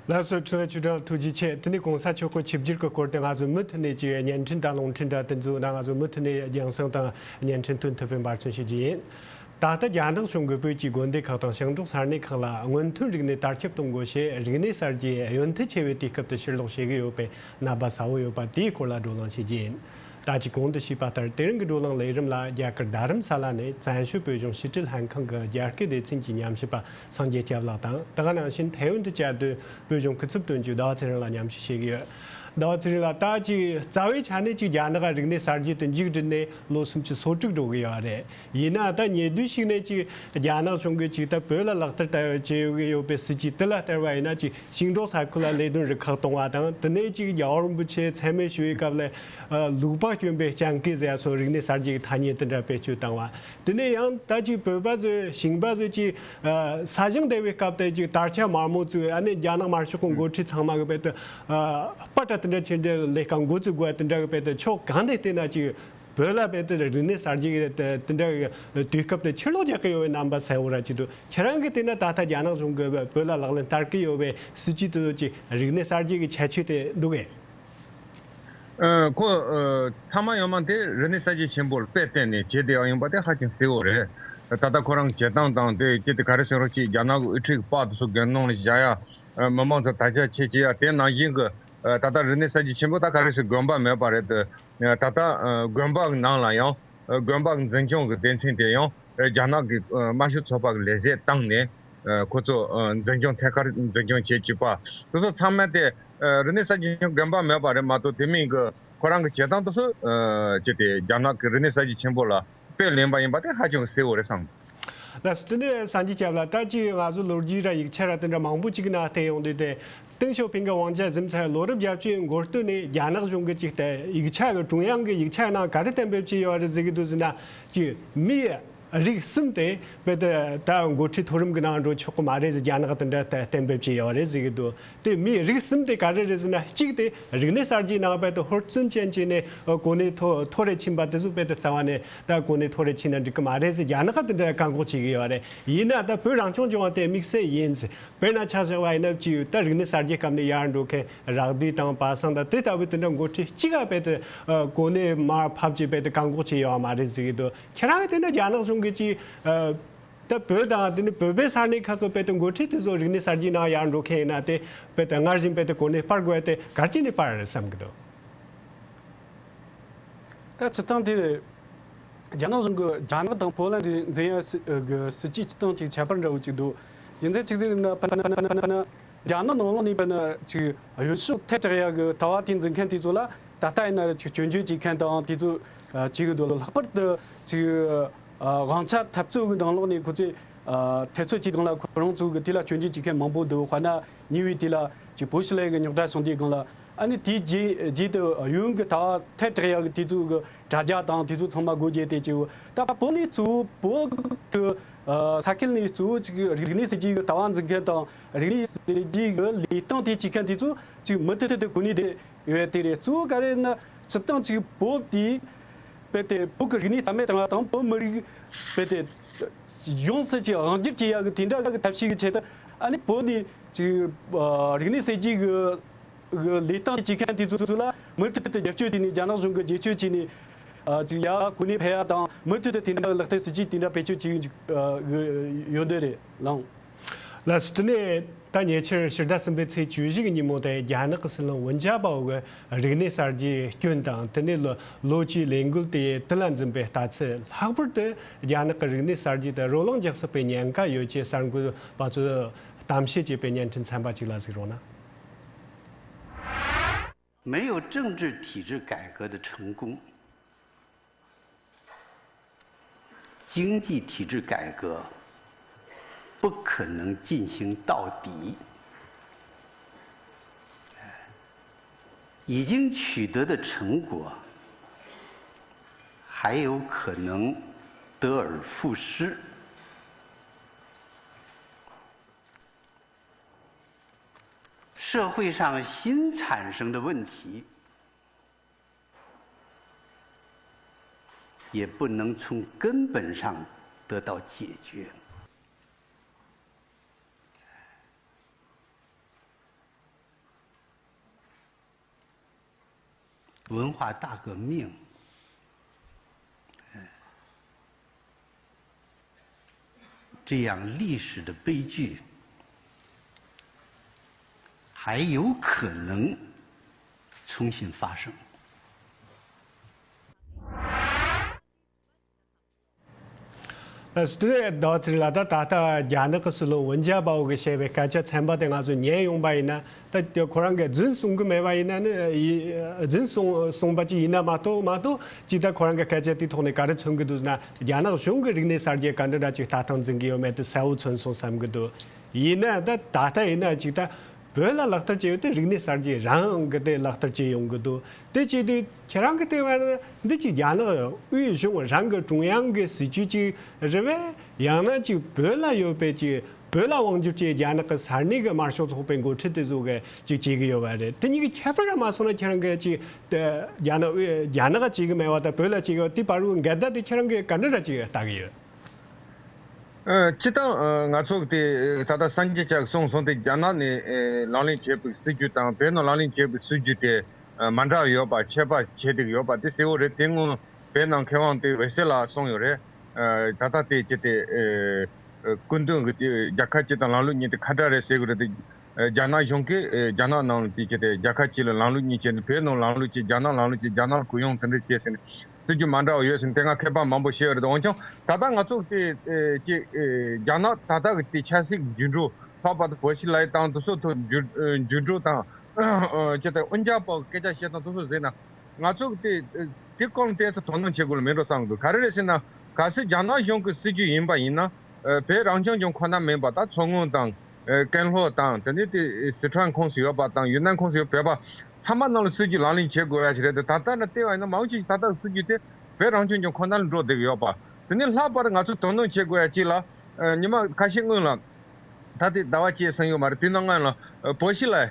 ལགས་སོ། ཁྲི་ལ་ཆོས་སྒྲོན་ཐུགས་རྗེ་ཆེ། དེ་ནས་གོང་ས་མཆོག་གི་ཆིབས་བསྒྱུར་གྱི་སྐོར་དེ་ང་ཚོ་མུ་མཐུད་ནས་ཀྱི་བརྙན་འཕྲིན་དང་རླུང་འཕྲིན་འདྲ་དེ་ཚོའི་ནང་ང་ཚོ་མུ་མཐུད་ནས་རྒྱང་སྲིང་དང་བརྙན་འཕྲིན་སྟོན་ཐུབ་པའི་འབད་བརྩོན་བྱེད་ཀྱི་ཡིན། ད་ལྟ་རྒྱ་ནག་གཞུང་གིས་བོད་ཀྱི་དགོན་སྡེ་ཁག་དང་ཞིང་འབྲོག་ས་གནས་ཁག་ལ་སྔོན་ཐོན་རིག་གནས་དར་ཁྱབ་གཏོང་དགོས་ཞེས་རིག་གནས་གསར་བརྗེ་ཡོན་མཐུ་ཆེ་བའི་དུས་སྐབས་དུ་ཕྱིར་ལོག་བྱེད་ཀྱི་ཡོད་པའི་རྣམ་པ་གསལ་བོ་ཡོད་པ་དེའི་སྐོར་ལ་བགྲོ་གླེང་བྱེད་ཀྱི་ཡིན། ད་ཅི་གོང་དུ་ཞུས་པ་ལྟར་དེ་རིང་གི་བགྲོ་གླེང་ལས་རིམ་ལ་རྒྱ་གར་རྡ་རམ་ས་ལ་ནས་བཙན་བྱོལ་བོད་གཞུང་ཕྱི་དྲིལ་ལྷན་ཁང་གི་རྒྱ་སྐད་སྡེ་ཚན་གྱི་ཉམས་ཞིབ་པ་སངས་རྒྱས་སྐྱབས་ལགས་དང་། དེ་ག་ནང་བཞིན་ཐའེ་ཝན་དུ་བཅའ་སྡོད་བོད་གཞུང་སྐུ་ཚབ་དོན་གཅོད་ཟླ་བ་ཚེ་རིང་ལགས་མཉམ་ཞུགས་བྱེད་ཀྱི་ཡོད། ཟླ་བ་ཚེ་རིང་ལགས། ད་ཅིག་རྩ་བའི་ཆ་ནས་ཅིག་རྒྱ་ནག་རིག་གནས་གསར་བརྗེ་དེ་མཇུག་བསྒྲིལ་ནས་ལོ་སུམ་ཅུ་སོ་དྲུག་འགྲོ་གི་ཡོད་རེད། ཡིན་ན་ད་ཉེ་དུས་ཤིག་ནས་ཅིག་རྒྱ་ནག་གཞུང་གིས་ཅིག་ད་བོད་ལ་ལག་བསྟར་ལྟ་བུ་བྱེད་ཀྱི་ཡོད་པའི་སྲིད་ཇུས་དེ་ལ་ལྟར་བ་ཡིན་ན། ཅིག་ཞིང་འབྲོག་ས་ཁུལ་ལ་ལས་དོན་རུ་ཁག་གཏོང་བ་དང་། དེ་ནས་ཅིག་རྒྱལ་བ་རིན་པོ་ཆེ་མཚན་སྨད་ཞུ་བའི་སྐབས་ལ་ལུག་པགས་གྱོན་པའི་སྤྱང་ཀི་ཟེར་ཡ་སོགས་རིག་གནས་གསར་བརྗེ་གི་ཐ་སྙད་དེ་འདྲ་བེད་སྤྱོད་བཏང་བ། དེ་ནས་ཡང་ད་ཅིག་བོད་པ་ཚོས་ཞིང་པ་ཚོས་ཅིག་ས་ཞིང་འདེབས་པའི་སྐབས་དེ་ཅིག་དར་ཆ་དམར་མོ་བཙུགས། ཨ་ནི་རྒྱ་ནག་དམར་ཤོག་གི་འགོ་ཁྲིད་ཚང་མ་གི་བེད་དུ་པ་ཏྲ་དེ་འདྲ་ཁྱེར་ཏེ་ལས་ཀ་འགོ་བཙུགས་དགོས་དེ་འདྲ་གི་བེད་དུ་ཕྱོགས་གང་ནས་བལྟས་ན་ཅིག་བོད་ལ་བེད་དེ་རིག་གནས་གསར་བརྗེ་གི་དེ་འདྲ་གི་དུས་སྐབས་དེ་ཕྱིར་ལོག་རྒྱག་གི་ཡོད་པའི་རྣམ་པ་གསལ་བོ་ར་ཅིག་འདུག་ཁྱེད་རང་གིས་བལྟས་ན་ད་ལྟ་རྒྱ་ནག་གཞུང་གིས་བོད་ལ་ལག་ལེན་བསྟར་གི་ཡོད་པའི་སྲིད་ཇུས་དེ་ཚོ་ཅིག་རིག་གནས་གསར་བརྗེ་གི་ཁྱད་ཆོས་དེ་འདུག་གས། ཨ་ཁོ་ཨ་ཚང་མ་ཡོད་མ་དེ་རིག་གནས་གསར་བརྗེ་ཆེན་པོ་ལ་དཔེ་བལྟས་ནས་བྱས་བསྡད་ཡོད་པ་དེ་ཧ་ཅང་གསལ་བོ་རེད། ད་ལྟ་ཁོ་རང་གི་བྱེད་སྟངས་དང་དེ་ཅི་དེ་ག་རེ་ཟེར་རོགས་ཅིག་རྒྱ་ནག་གི་དབུ་ཁྲིད་ཀྱི་པར་དེ་ཚོ་དགུན་གནང་ལ་བཞག་ཡ། ཨ་མི་མང་ཚོ་དར་ཆ་ཆེ་ཆེ་ཡ་དེ་ནང་བཞིན་གི་ཨ་ད་ལྟ་རིག་གནས་གསར་བརྗེ་ཆེན་པོ་ད་ག་རེ་ཟེར་དགོན་པ་མེད་པ་རེད་དེ། ད་ལྟ་ཨ་དགོན་པ་གི་ནང་ལ་ཡང་ཨ་དགོན་པ་གི་འཛིན་སྐྱོང་གི་སྡེ་ཚན་དེ་ཡང་ཨ་རྒྱ་ནག་གི་ཨ་དམར་ཤོག་ཚོགས་པ་གི་ལས་བྱེད་བཏང་ནས་ཨ་ཁོ་ཚོ་ཨ་འཛིན་སྐྱོང་ཐད་ཀར་འཛིན་སྐྱོང་བྱེད་བཅུག་པ་དེ་ཚོ་ཚང་མ་དེ་ཨ་རིག་གནས་གསར་བརྗེ་དགོན་པ་མེད་པ་རེད་མ་གཏོགས། དེ་མིན་གི་ཁོ་རང་གི་བྱེད་སྟངས་དེ་ཚོ་ཨ་ཅི་སྟེ་རྒྱ་ནག་གི་རིག་གནས་གསར་བརྗེ་ཆེན་པོ་ལ་དཔེ་ལེན་པ་ཡིན་པ་དེ་ཧ་ཅང་གསལ་བོ་རེད་བསམ། ལགས་སོ། དེ་ནས་སངས་རྒྱས་སྐྱབས་ལགས། ད་ཅིག་ང་ཚོ་ལོ་རྒྱུས་ར་ཡིག་ཆ་ར་དེ་འདྲ་མང་པོ་ཅིག་ནང་བལྟས་ཡོང་དུས་དེ། ཏེང་ཞའོ་ཕིང་གི་དབང་ཆ་ཟིན་ཚར་ལོ་རབས་བརྒྱད་ཅུ་འགོར་དུས་ནས་རྒྱ་ནག་གཞུང་གིས་ཅིག་དེ་ཡིག་ཆ་གི་ཀྲུང་དབྱང་གི་ཡིག་ཆ་ནང་ག་རེ་གཏན་འབེབས་བྱས་ཡོད་རེད་ཟེར་གི་འདུག་ཟེར་ན། ཅིག་མི་རིགས་གསུམ་དེ་བེད་དེ་ད་འགོ་ཁྲིད་མཐོ་རིམ་གི་ནང་འགྲོ་ཆོག་གི་མ་རེད་ཟེར་རྒྱ་ནག་གིས་དེ་འདྲ་གཏན་འབེབས་བྱས་ཡོད་རེད་ཟེར་གི་འདུག་དེ་མིའི་རིགས་གསུམ་དེ་ག་རེ་རེད་ཟེར་ན། གཅིག་དེ་རིག་གནས་གསར་བརྗེའི་ནང་བེད་དེ་ཧུར་བརྩོན་ཅན་བྱས་ནས་གོ་གནས་མཐོ་མཐོ་རུ་ཕྱིན་པ་དེ་ཚོ་བེད་དེ་རྩ་བ་ནས་ད་གོ་གནས་མཐོ་རུ་ཕྱིན་ན་འགྲིག་གི་མ་རེད་ཟེར་རྒྱ་ནག་གིས་དེ་འདྲ་བཀག་འགོག་བྱེད་ཀྱི་ཡོད་རེད། ཡིན་ན་ད་བོད་རང་སྐྱོང་ལྗོངས་དེ་དམིགས་བསལ་ཡིན་ཟེར། དཔེར་ན་ཆ་བཞག་པ་ཡིན་ན་ཅིག་ད་རིག་གནས་གསར་བརྗེའི་སྐབས་ནས་ཡར་འགྲོ་མཁན་རག་བསྡུས་དང་པ་སངས་དང་དེ་ལྟ་བུའི་དེ་འདྲ་འགོ་ཁྲིད་གཅིག་ག་བེད་དེ་གོ་གནས་མར་ཕབ་ཅིག་བེད་དེ་བཀག་འགོག་བྱས་ཡོད་མ་རེད་ཟེར་གི་འདུག་ཁྱེད་རང་གིས་དེ་འདྲ་རྒྱ་ནག་གཞུང་གིས་ཅིག་ད་བོད་དང་དེ་ནི་བོད་པའི་ས་གནས་ཁག་གི་བེད་དེ་འགོ་ཁྲིད་དེ་ཚོ་རིག་གནས་གསར་བརྗེའི་ནང་ཡར་འགྲོ་མཁན་ཡིན་ན། དེ་བེད་དེ་སྔར་བཞིན་བེད་དེ་གོ་གནས་སྤར་དགོས་དེ་ག་རེ་བྱས་ནས་སྤར་རེད་བསམ་གི་འདུག་ད་སྤྱིར་བཏང་དེ་ རྒྱ་ནག་གཞུང་གི་རྒྱ་ནག་དང་པོ་ལན་འཛིན་ཡ་སྲིད་གི་སྲིད་ཇུས་སྤྱི་སྟངས་ཅིག་ཁྱད་པར་འདྲ་བོ་ཅིག་འདུག་རྒྱུ་མཚན་ཅིག་ཟེར་ན་ཕ་ན་ཕ་ན་ཕ་ན་རྒྱ་ནག་ནང་ལོགས་ནས་ཕ་ན་ཅིག་གཡོན་ཕྱོགས་ཐལ་དྲགས་ཡ་གི་ལྟ་བ་དེ་འཛིན་མཁན་དེ་ཚོ་ལ་ད་ལྟ་ཡིན་ན་ཅིག་སྐྱོན་བརྗོད་བྱེད་མཁན་དང་དེ་ཚོ་ཨ་བྱེད་གི་འདུག་ལྷག་པར་དུ་ཅིག་ཨ་དབང་ཆ་འཐབ་རྩོད་གི་ནང་ལོགས་ནས་ཁོ་ཚོས་ཨ་འཐབ་རྩོད་ཀྱི་སྒང་ལ་ཁོ་རང་ཚོ་གི་དེ་ལ་སྐྱོན་བརྗོད་བྱེད་མཁན་མང་པོ་འདུག་དཔེར་ན་ཉེ་བའི་དེ་ལ་ཅིག་པོ་ཤི་ལའི་གི་རྙོག་དྲ་བྱུང་དུས་སྒང་ལ། ཨ་ནི་དེའི་རྗེས་རྗེས་དུ་གཡོན་གྱི་ལྟ་བ་ཐལ་དྲགས་ཡག་གི་དེ་ཚོ་གི་དྲ་རྒྱ་དང་དེ་ཚོ་ཚང་མ་སྒོ་འབྱེད་དེ་བྱས། ད་བོད་ནས་གཙོ་བོ་བོད་གི་ས་ཁུལ་ནས་གཙོ་བོ་ཅིག་རིག་གནས་གསར་བརྗེ་གི་ལྟ་བ་འཛིན་མཁན་དང་རིག་གནས་གསར་བརྗེ་གི་ལས་སྟངས་དེ་བྱེད་མཁན་དེ་ཚོ་ཅིག་མུ་མཐུད་དུ་གོ་གནས་དེ་ཡོད་དེ་རེད། གཙོ་བོ་ག་རེ་ན་སྤྱིར་བཏང་ཅིག་བོད་དེ་རྦད་དེ་བོད་ཀྱི་རིག་གནས་རྩ་མེད་བཏང་བ་དང་བོད་མི་རིགས་རྦད་དེ་ཡོངས་སུ་ཅིག་དབང་སྒྱུར་བྱེད་ཡག་གི་དེ་འདྲ་གི་ཐབས་ཤེས་ཀྱི་ཆེད་དུ་ཨ་ནི་བོད་ནས་ཅིག་རིག་གནས་གསར་བརྗེ་གི་གི་ལས་སྟངས་བྱེད་མཁན་དེ་ཚོ་ལ་མུ་མཐུད་དུ་རྒྱབ་སྐྱོར་བྱས་ནས་རྒྱ་ནག་གཞུང་གི་རྒྱབ་སྐྱོར་བྱས་ནས་ཨ་ཅིག་ཡར་གོ་གནས་འཕེལ་ཡ་དང་མུ་མཐུད་དུ་དེ་འདྲ་ལག་བསྟར་སྲིད་ཇུས་དེ་འདྲ་བེད་སྤྱོད་བྱེད་ཀྱི་ཡོད་འདོད་རེད་ལགས། ལགས་སོ། དེ་ནས་ད་ཉེ་ཆར་ཕྱི་ཟླ་གསུམ་པའི་ཚེས་བཅུ་བཞི་གི་ཉིན་མོ་དེ་རྒྱ་ནག་གི་སྲིད་བློན་ཝུན་ཅ་པའོ་གི་རིག་གནས་གསར་བརྗེའི་སྐྱོན་དང་དེ་ནས་ལོ་ལོ་བཅུའི་ལས་འགུལ་དེ་དུ་ལ་འཛིན་པའི་ལྟ་ཚུལ། ལྷག་པར་དུ་རྒྱ་ནག་གི་རིག་གནས་གསར་བརྗེ་དེ་རོ་ལངས་རྒྱག་སྲིད་པའི་ཉེན་ཁ་ཡོད་ཅེས་གསར་འགོད་པ་ཚོས་གཏམ་བཤད་བྱས་པའི་བརྙན་འཕྲིན་ཚན་པ་གཅིག་ལ་གཟིགས་རོགས་གནང་། 没有政治体制改革的成功，经济体制改革不可能进行到底。已经取得的成果还有可能得而复失。 社会上新产生的问题也不能从根本上得到解决。 文化大革命，呃，这样历史的悲剧还有可能重新发生。 ཨ་སི་ཏྲེ་ལི་ཡ་ཟླ་བ་ཚེ་རིང་ལགས། ད་ད་ལྟ་རྒྱ་ནག་གི་སྲིད་བློན་ཝུན་ཅ་པའོ་གིས་བཤད་པའི་སྐད་ཆ་ཚན་པ་དེ་ང་ཚོ་ཉན་ཡོང་པ་ཡིན་ན། ད་དེ་ཁོ་རང་གིས་རྫུན་གསུང་གི་མེད་པ་ཡིན་ན་ནི་ཡི་རྫུན་གསུང་གསུང་པ་ཅིག་ཡིན་ན་མ་གཏོགས་མ་གཏོགས་ཅིག་ད་ཁོ་རང་གི་སྐད་ཆ་དེའི་ཐོག་ནས་ག་རེ་མཚོན་གི་འདུག་ཟེར་ན། རྒྱ་ནག་གཞུང་གིས་རིག་གནས་གསར་བརྗེ་ག་འདྲ་འདྲ་ཅིག་ལྟ་སྟངས་འཛིན་གི་ཡོད་མེད་དེ་གསལ་བོ་མཚོན་སོང་བསམ་གི་འདུག་ཡིན་ན་ད་ད་ལྟ་ཡིན་ན་ཅིག་ད། བོད་ལ་ལག་བསྟར་བྱས་ཡོད་དེ་རིག་གནས་གསར་བརྗེ་རང་གི་དེ་ལག་བསྟར་བྱས་ཡོང་གི་འདུག་དེ་བྱས་དུས་ཁྱེད་རང་གི་ལྟ་བ་ན་འདི་ཅིག་རྒྱ་ནག་དབུས་གཞུང་རང་གི་ཀྲུང་དབྱང་གི་སྲིད་ཇུས་ཅིག་རེད་པས། ཡང་ན་ཅིག་བོད་ལ་ཡོད་པའི་ཅིག་བོད་ལ་དབང་བསྒྱུར་བྱས་རྒྱ་ནག་གི་ས་གནས་ཀྱི་དམར་ཤོག་ཚོགས་པའི་འགོ་ཁྲིད་དེ་ཚོ་གིས་ཅིག་བྱེད་ཀྱི་ཡོད་པ་རེད། དེ་གཉིས་ཀྱི་ཁྱད་པར་ར་མ་སོང་ན་ཁྱེད་རང་གིས་ཅིག་དེ་རྒྱ་ནག་དབུས་རྒྱ་ནག་ག་བྱེད་ཀྱི་མེད་པ་དང་བོད་ལ་བྱེད་ཀྱི་ཡོད་དེ་བར་བའི་འགལ་ཟླ་དེ་ཁྱེད་རང་གིས་ག་འདྲ་ར་ཅིག་ལྟ་གི་ཡོད། ཨ། སྤྱིར་བཏང་། ཨ། ང་ཚོ་གི་དེ་ད་ལྟ་སངས་རྒྱས་ཆོས་ཀྱིས་གསུངས་སོང་སྟེ་རྒྱ་ནག་ནས་ཨེ་ལག་ལེན་བྱས་པའི་སྲིད་ཇུས་དང་བོད་ནང་ལག་ལེན་བྱས་པའི་སྲིད་ཇུས་དེ་ཨ་མ་འདྲ་བ་ཡོད་པ་ཁྱད་པར་ཕྱེ་བསྡད་ཡོད་པ་དེ་གསལ་བོ་རེད། དེ་སྔོན་བོད་ནང་མཁས་དབང་དེ་འོད་ཟེར་ལགས་གསུངས་ཡོད་རེད། ཨ། ད་ལྟ་དེ་ཅི་སྟེ་ཨེ་སྐུ་མདུན་གྱིས་དེ་རྒྱལ་ཁབ་སྤྱི་དང་ལམ་ལུགས་གཉིས་དེ་ཁ་བྲལ་རེད་ཟེར་གི་རེད་དེ། ཨ། རྒྱ་ནག་གཞུང་གིས་ཨེ་རྒྱ་ནག་ནང་ལ་དེ་ཅི་སྟེ་རྒྱལ་ཁབ་སྤྱི་ལ་ལམ་ལུགས་གཉིས་བྱས་ནས་བོད་ནང་ལམ་ལུགས་གཅིག་རྒྱ་ནག་ལམ་ལུགས་གཅིག་རྒྱ་ནག་གུ་ཡངས་དེ་འདྲ་བྱས་ཟེར་ནས། སྲིད་ཇུས་མ་འདྲ་བ་ཡོད་ཟེར་ནས་དེ་སྔ་མཁས་པ་མང་པོ་བཤད་ཡོད་རེད། འོན་ཀྱང་ད་ལྟ་ང་ཚོ་དེ་ཨེ་ཅིག་ཨེ་རྒྱ་ནག་ད་ལྟ་གི་དེ་ཆབ་སྲིད་འགྱུར་འགྲོས་ལྷག་པར་དུ་བོད་ཕྱི་ལ་ཡི་དང་དེ་ཚོ་ཐོག་འགྱུར་ཨེ་འགྱུར་འགྲོས་དང་ཨེ་ཅིག་དེ་ཨུན་ཅག་པོ་སྐད་ཆ་བཤད་སྟངས་དེ་ཚོ་གཟིགས་ན་ང་ཚོ་གི་དེ་ཨེ་དེ་སྐོར་ལ་ཏོག་ཙམ་དོ་སྣང་བྱེད་དགོས་ལ་མེད་འགྲོ་བསམ་གི་འདུག་ག་རེ་རེད་ཟེར་ན་གལ་སྲིད་རྒྱ་ནག་གཞུང་གི་སྲིད་ཇུས་ཡིན་པ་ཡིན་ན་ཨེ་བོད་རང་སྐྱོང་ལྗོངས་ཁོ་ན་མིན་པ་ད་མཚོ་སྔོན་དང་ཨེ་ཀན་ལྷོ་དང་དེ་ནས་དེ་སི་ཁྲོན་ཁོངས་སུ་ཡོད་པ་དང་ཡུན་ནན་ཁོངས་སུ་ཡོད་བོད་པ། ཚང་མ་ནང་ལ་སྲིད་ཇུས་ལག་ལེན་བྱེད་དགོས་ཡ་ཞིག་རེད་དེ། ད་ལྟ་ནས་བལྟས་པ་ཡིན་ན་མང་ཆེ་ཞིག་ད་ལྟ་སྲིད་ཇུས་དེ་བོད་རང་སྐྱོང་ལྗོངས་ཁོ་ན་ལ་འགྲོ་བསྡད་ཀྱི་ཡོད་པ། དེ་ནས་ལྷག་པར་ང་ཚོས་དོ་སྣང་བྱེད་དགོས་ཡ་གཅིག་ལ། ཨ། ཉི་མ་ཁ་ཤས་སྔོན་ལ་ད་ལྟའི་ཟླ་བ་གཅིག་སོང་ཡོད་མ་རེད། དེ་ནང་སྔོན་ལ་ཨ་བོད་ཕྱི་ལ་ཨ་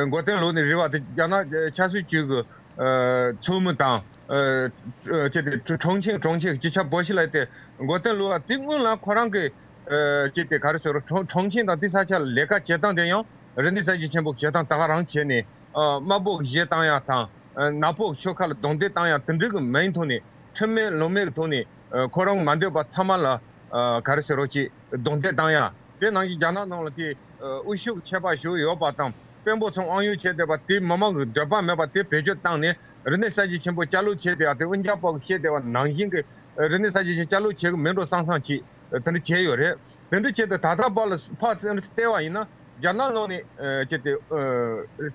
མགོ་རྟིང་སློག་ནས་རེད་པ། དེ་རྒྱ་ནག་ཆབ་སྲིད་ཅུས་ཀྱི་ཨ་ཚོགས་མི་དང་ཨ་ཅེ་དེ་ཁྲུང་ཆིང་ཁྲུང་ཆིང་སྤྱི་ཁྱབ་བོད་ཕྱི་ལ་དེ་མགོ་རྟིང་སློག་པ་དེ་སྔོན་ལ་ཁོ་རང་གི་ཨ་ཅེ་དེ་ག་རེ་ཟེར་རོ་ཁྲུང་ཁྲུང་ཆིང་དང་དེ་ས་ཆ་ལ་ལས་ཀ་བྱེད་སྟངས་དེ་ཡང་རིག་གནས་གསར་བརྗེ་ཆེན་པོ་བྱེད་སྟངས་ད་ག་རང་བྱས་ནས། ཨ། དམར་པོ་གི་གཞས་བཏང་ཡ་དང་། ཨ། ནག་པོ་གི་ཆོལ་ཁ་ལ་རྡུང་རྡེག་བཏང་ཡ་དེ་འདྲ་གི་མིང་ཐོག་ནས་ཁྲིམས་མེད་ལུགས་མེད་གི་ཐོག་ནས། ཨ། ཁོ་རང་མ་འདོད་པ་ཚང་མ་ལ། ཨ། ག་རེ་ཟེར་རོ་ཅིག་རྡུང་རྡེག་བཏང་ཡ། དེ་ནང་བཞིན་རྒྱ་ནག་ནང་ལ་དེ། ཨ། དབུ་བཞུགས་ཆད་པ་ཞུས་ཡོད་པ་དང་དཔོན་པོ་ཚོ་དབང་ཡོད་བྱས་བསྡད་པ་དེ་མི་མང་གི་འདོད་པ་མེད་པ་དེ་བེད་སྤྱོད་བཏང་ནས་རིག་གནས་གསར་བརྗེ་ཆེན་པོ་བསྐྱར་ལོག་བྱས་བསྡད་པ་དེ་ཨུན་ཅག་པོ་གིས་བཤད་བསྡད་པ་ནང་བཞིན་གི། རིག་གནས་གསར་བརྗེ་ཅིག་བསྐྱར་ལོག་བྱེད་གི་མིན་འགྲོ་བསམ་བསམ་ཅིག་དེ་འདྲ་བྱས་ཡོད་རེད། དེ་འདྲ་བྱས་ཏེ་ད་ལྟ་བར་ལ་ཕར་བལྟས་བ་ཡིན་ན་རྒྱ་ནག་ནང་ནས་ཅིག་དེ་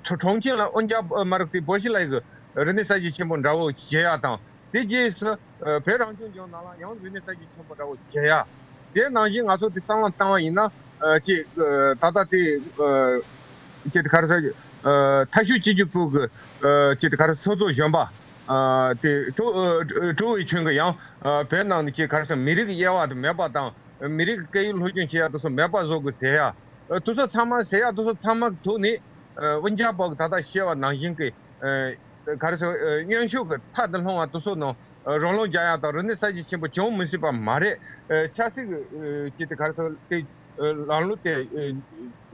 ཁྲོ་ཁྲོང་ཆེན་ལ་འོན་ཀྱང་མ་རེད་དེ་བོད་ཕྱི་ལ་ཡི་གི་རིག་གནས་གསར་བརྗེ་ཆེན་པོ་འདྲ་བོ་བྱེད་ཡ་དང་། དེ་རྗེས་སུ་ཨ་བོད་རང་སྐྱོང་ལྗོངས་ནང་ལ་ཡང་རིག་གནས་གསར་བརྗེ་ཆེན་པོ་འདྲ་བོ་བྱེད་ཡ། དེ་ནང་བཞིན་ང་ཚོ་དེ་བསམ་བློ་བཏང་བ་ཡིན་ན་ཨ་ཅིག་ཨ་ད་ལྟ་དེ་ཨ་ཅིག་ག་རེ་ཟེར་ཨ་མཐའ་སྤྱོད་སྤྱི་ཁྱབ་པུའུ་གི་ཨ་ཅིག་ག་རེ་ཚོགས་གཙོ་གཞོན་པ་ཨ་དེ་ཀྲུའུ་ཨ་ཀྲུའུ་ཝེ་ཆུན་གི་ཡང་ཨ་བོད་ནང་ནས་ཅིག་ག་རེ་ཟེར་མི་རིགས་དབྱེ་བ་དེ་མེད་པ་དང་མི་རིགས་སྐད་ཡིག་སློབ་སྦྱོང་བྱེད་ཡ་དེ་ཚོ་མེད་པ་བཟོ་དགོས་ཟེར་ཡ། ཨ་དེ་ཚོ་ཚང་མ་ཟེར་ཡ་དེ་ཚོ་ཚང་མ་གི་ཐོག་ནས་ཨ་འོན་ཀྱང་བོད་གི་ད་ལྟ་བཤད་པ་ནང་བཞིན་གི་ཨ་ག་རེ་ཟེར་ཨ་གཡོན་ཕྱོགས་ཀྱི་མཐའ་དང་ལྷུང་བ་དེ་ཚོ་ནང་ཨ་རོགས་རམ་རྒྱག་ཡག་དང་རིག་གནས་གསར་བརྗེ་ཆེན་པོ་བྱུང་མི་སྲིད་པ་མ་རེད། ཨ་ཆབ་སྲིད་ཀྱི་ཨ་ཅིག་དེ་ག་རེ་ཟེར་དེ་ཨ་ལམ་ལུགས་དེ་ཨ་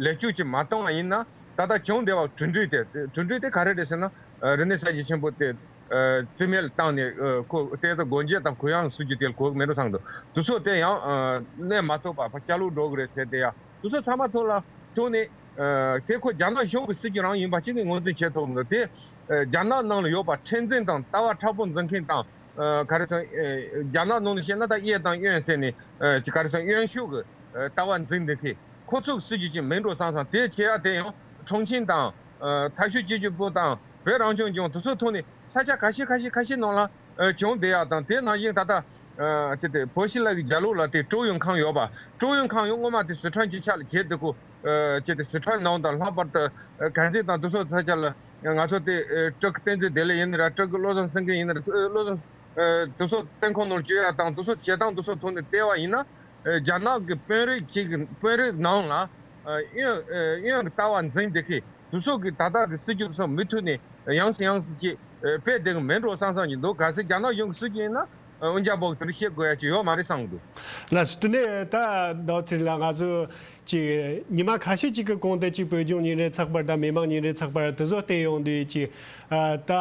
ལེགས་བཅོས་ཅིག་མ་བཏང་བ་ཡིན་ན་ད་ལྟ་བྱུང་བསྡད་པ་གྲུབ་འབྲས་དེ་གྲུབ་འབྲས་དེ་ག་རེ་རེད་ཟེར་ན་ཨ་རིག་གནས་གསར་བརྗེ་ཆེན་པོ་དེ་ཨ་རྩིས་མེད་ལ་བཏང་ནས་ཨ་ཁོ་བལྟས་ཚོད་སྒོ་འབྱེད་དང་གུ་ཡངས་སྲིད་ཇུས་དེ་ལ་གོ་གི་མེད་འགྲོ་བསམ་འདུག་དེ་ཚོ་དེ་ཡང་ཨ་གནས་མ་ཐུབ་པ་ཕར་སྐྱ་ལོག་འགྲོ་གི་རེད་ཟེར་དེ་ཡང་དེ་ཚོ་ཚང་མ་ཐོག་ལ་ཐུག་ནས། ཨ་དེ་ཁོ་རྒྱ་ནག་གཞུང་གི་སྲིད་ཇུས་རང་ཡིན་པ་ཅིག་ནས་ངོས་འཛིན་བྱེད་ཐུབ་མི་འདུག་དེ་ཨ་རྒྱ་ནག་ནང་ལ་ཡོད་པ་མཁྲེགས་འཛིན་དང་ལྟ་བ་མཁྲེགས་པོ་འཛིན་མཁན་དང་ཨ་ག་རེ་ཟེར་ཨ་རྒྱ་ནག་ནང་ལ་བཤད་ན་ད་གཡས་དང་གཡོན་ཟེར་ནས་ཨ་ག་རེ་ཟེར་གཡོན་ཕྱོགས་ཀྱི་ཨ་ལྟ་བ་འཛིན་བསྡད་མཁན་ཁོ་ཚོ་གི་སྲིད་ཇུས་ཅིག་མིན་འགྲོ་བསམ་བསམ་དེ་བྱེད་ཡ་དེ་ཡང་ཁྲུང་ཆིང་དང་ཨ་མཐའ་སྤྱོད་སྤྱི་ཁྱབ་པུའུ་དང་བོད་རང་སྐྱོང་ལྗོངས་དེ་ཚོ་ཐོག་ནས་ས་ཆ་ཁ་ཤས་ཁ་ཤས་ཁ་ཤས་ནང་ལ་ཨ་བྱུང་བསྡད་ཡ་དང་དེ་ནང་བཞིན་ད་ལྟ། ཨ་ཅི་སྟེ་བོད་ཕྱི་ལ་གི་རྒྱ་ལོགས་ལ་དེ་ཀྲོའུ་ཡོན་ཁང་ཡོད་པ། ཀྲོའུ་ཡོན་ཁང་ཡང་སྔོན་མ་དེ་སི་ཁྲོན་གྱི་ཆ་ལ་བྱས་དེ་ཁོ་ཨ་ཅི་སྟེ་སི་ཁྲོན་ནང་དང་ལྷག་པར་དུ་ཨ་དཀར་མཛེས་དང་དེ་ཚོ་ས་ཆ་ལ་ང་ཚོ་དེ་ཨ་སྤྲུལ་སྐུ་བསྟན་འཛིན་བདེ་ལེགས་ཡིན་ན་ར་སྤྲུལ་སྐུ་བློ་བཟང་སེང་གེ་ཡིན་ན་ར་བློ་བཟང་ཨ་དེ་ཚོ་བཙོན་ཁང་ནང་བཅུག་ཡ་དང་དེ་ཚོ་བྱེད་སྟངས་དེ་ཚོ་ཐོག་ནས་བལྟས་པ་ཡིན་ན་ཨ་རྒྱ་ནག་གི་དཔོན་རིགས་ཅིག་གི་དཔོན་རིགས་ནང་ལ་ཨ་གཡོན་ཨ་གཡོན་གི་ལྟ་བ་འཛིན་བསྡད་མཁན། དེ་ཚོ་གིས་ད་ལྟ་གི་སྲིད་ཇུས་དེ་ཚོ་མུ་མཐུད་ནས་ཡང་སེ་ཡང་སེ་ཅིག་ཨ་སྤེལ་བསྡད་གི་མེད་འགྲོ་བསམ་བསམ་གྱི་འདུག་གལ་སྲིད་རྒྱ་ནག་གཞུང་གི་སྲིད་ཇུས་ཡིན་ན་ཨ་འོན་ཀྱང་བོད་དེ་འདྲ་བཤད་དགོས་ཡ་ཅིག་ཡོད་མ་རེད་བསམ་གི་འདུག་ལགས་སོ། དེ་ནས་ད་ཟླ་ཚེ་རིང་ལགས་ང་ཚོ་ཅིག་ཉི་མ་ཁ་ཤས་ཅིག་གི་གོང་དུ་ཅིག་བོད་ལྗོངས་ཉིན་རེའི་ཚགས་པར་དང་མི་དམངས་ཉིན་རེའི་ཚགས་པར་དེ་ཚོ་བལྟས་ཡོང་དུས་ཅིག་ཨ་ད་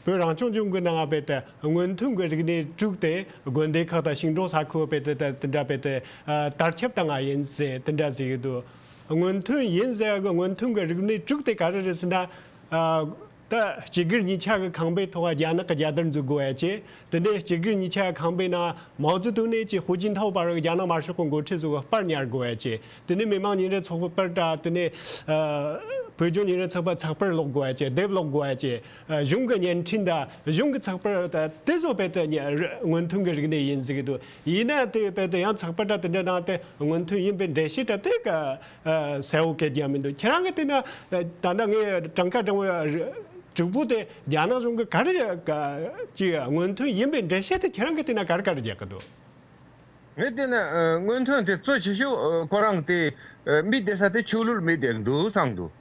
བོད་རང་སྐྱོང་ལྗོངས་ཀྱི་ནང་ང་རྦད་དེ་སྔོན་ཐོན་གྱི་རིག་གནས་དཀྲུགས་ཏེ་དགོན་སྡེ་ཁག་དང་ཞིང་འབྲོག་ས་ཁུལ་རྦད་དེ་ད་དེ་འདྲ་རྦད་དེ་ཨ་དར་ཁྱབ་བཏང་ང་ཡིན་ཟེར་དེ་འདྲ་ཟེར་གི་འདུག་སྔོན་ཐོན་ཡིན་ཟེར་གི་སྔོན་ཐོན་གི་རིག་གནས་དཀྲུགས་ཏེ་ག་རེ་རེད་ཟེར་ན། ཨ་ད་སྤྱི་སྒེར་གཉིས་ཆ་གི་ཁང་པའི་ཐོག་རྒྱ་ནག་གི་རྒྱལ་དར་འཛུགས་དགོས་ཡ་བྱས། དེ་ནས་སྤྱི་སྒེར་གཉིས་ཆ་གི་ཁང་པའི་ནང་མའོ་ཙེ་ཏུང་ནས་ཀྱི་ཧུའུ་ཅིན་ཐའོ་བར་རྒྱ་ནག་དམར་ཤོག་གི་འགོ་ཁྲིད་ཚོ་གི་པར་ཉར་དགོས་ཡ་བྱས། དེ་ནས་མི་དམངས་ཉིན་རེའི་ཚགས་པར་དང་དེ་ནས་ཨ་བོད་ལྗོངས་ཉིན་རེའི་ཚགས་པར་ཚགས་པར་ཀློག་དགོས་ཡ་བྱས། དེབ་ཀློག་དགོས་ཡ་བྱས། ཨ་གཞུང་གི་བརྙན་འཕྲིན་དང་གཞུང་གི་ཚགས་པར་དང་དེ་ཚོ་རྦད་དེ་ཉ་རི་སྔོན་ཐོན་གི་རིག་གནས་ཡིན་ཟེར་གི་འདུག་ཡིན་ན་དེ་རྦད་དེ་ཡང་ཚགས་པར་དང་དེ་འདྲ་ནང་དེ་སྔོན་ཐོན་ཡིན་པའི་འགྲེལ་བཤད་དང་དེ་ག་ཨ་གསལ་བོ་སྐད་རྒྱག་མི་འདུག་ཁྱེད་རང་གི་བལྟས་ན་ཨ་ད་ལྟ་ངས་གྲངས་ཀ་གྲངས་བ་རི་དྲུག་པོ་དེ་རྒྱ་ནག་གཞུང་གི་ག་རེ་ག་ཅིག་སྔོན་ཐོན་ཡིན་པའི་འགྲེལ་བཤད་དེ་ཁྱེད་རང་གི་བལྟས་ན་ག་རེ་ག་རེ་རྒྱག་གི་འདུག་ངས་བལྟས་ན་ཨ་སྔོན་ཐོན་དེ་གཙོ་ཆེ་ཤོས་ཨ་ཁོ་རང་དེ་ཨ་དམིགས་བསྡད་ས་དེ་ཆོས་ལུགས་ལ་དམིགས་བསྡད་འདུག་བསམ་འདུག་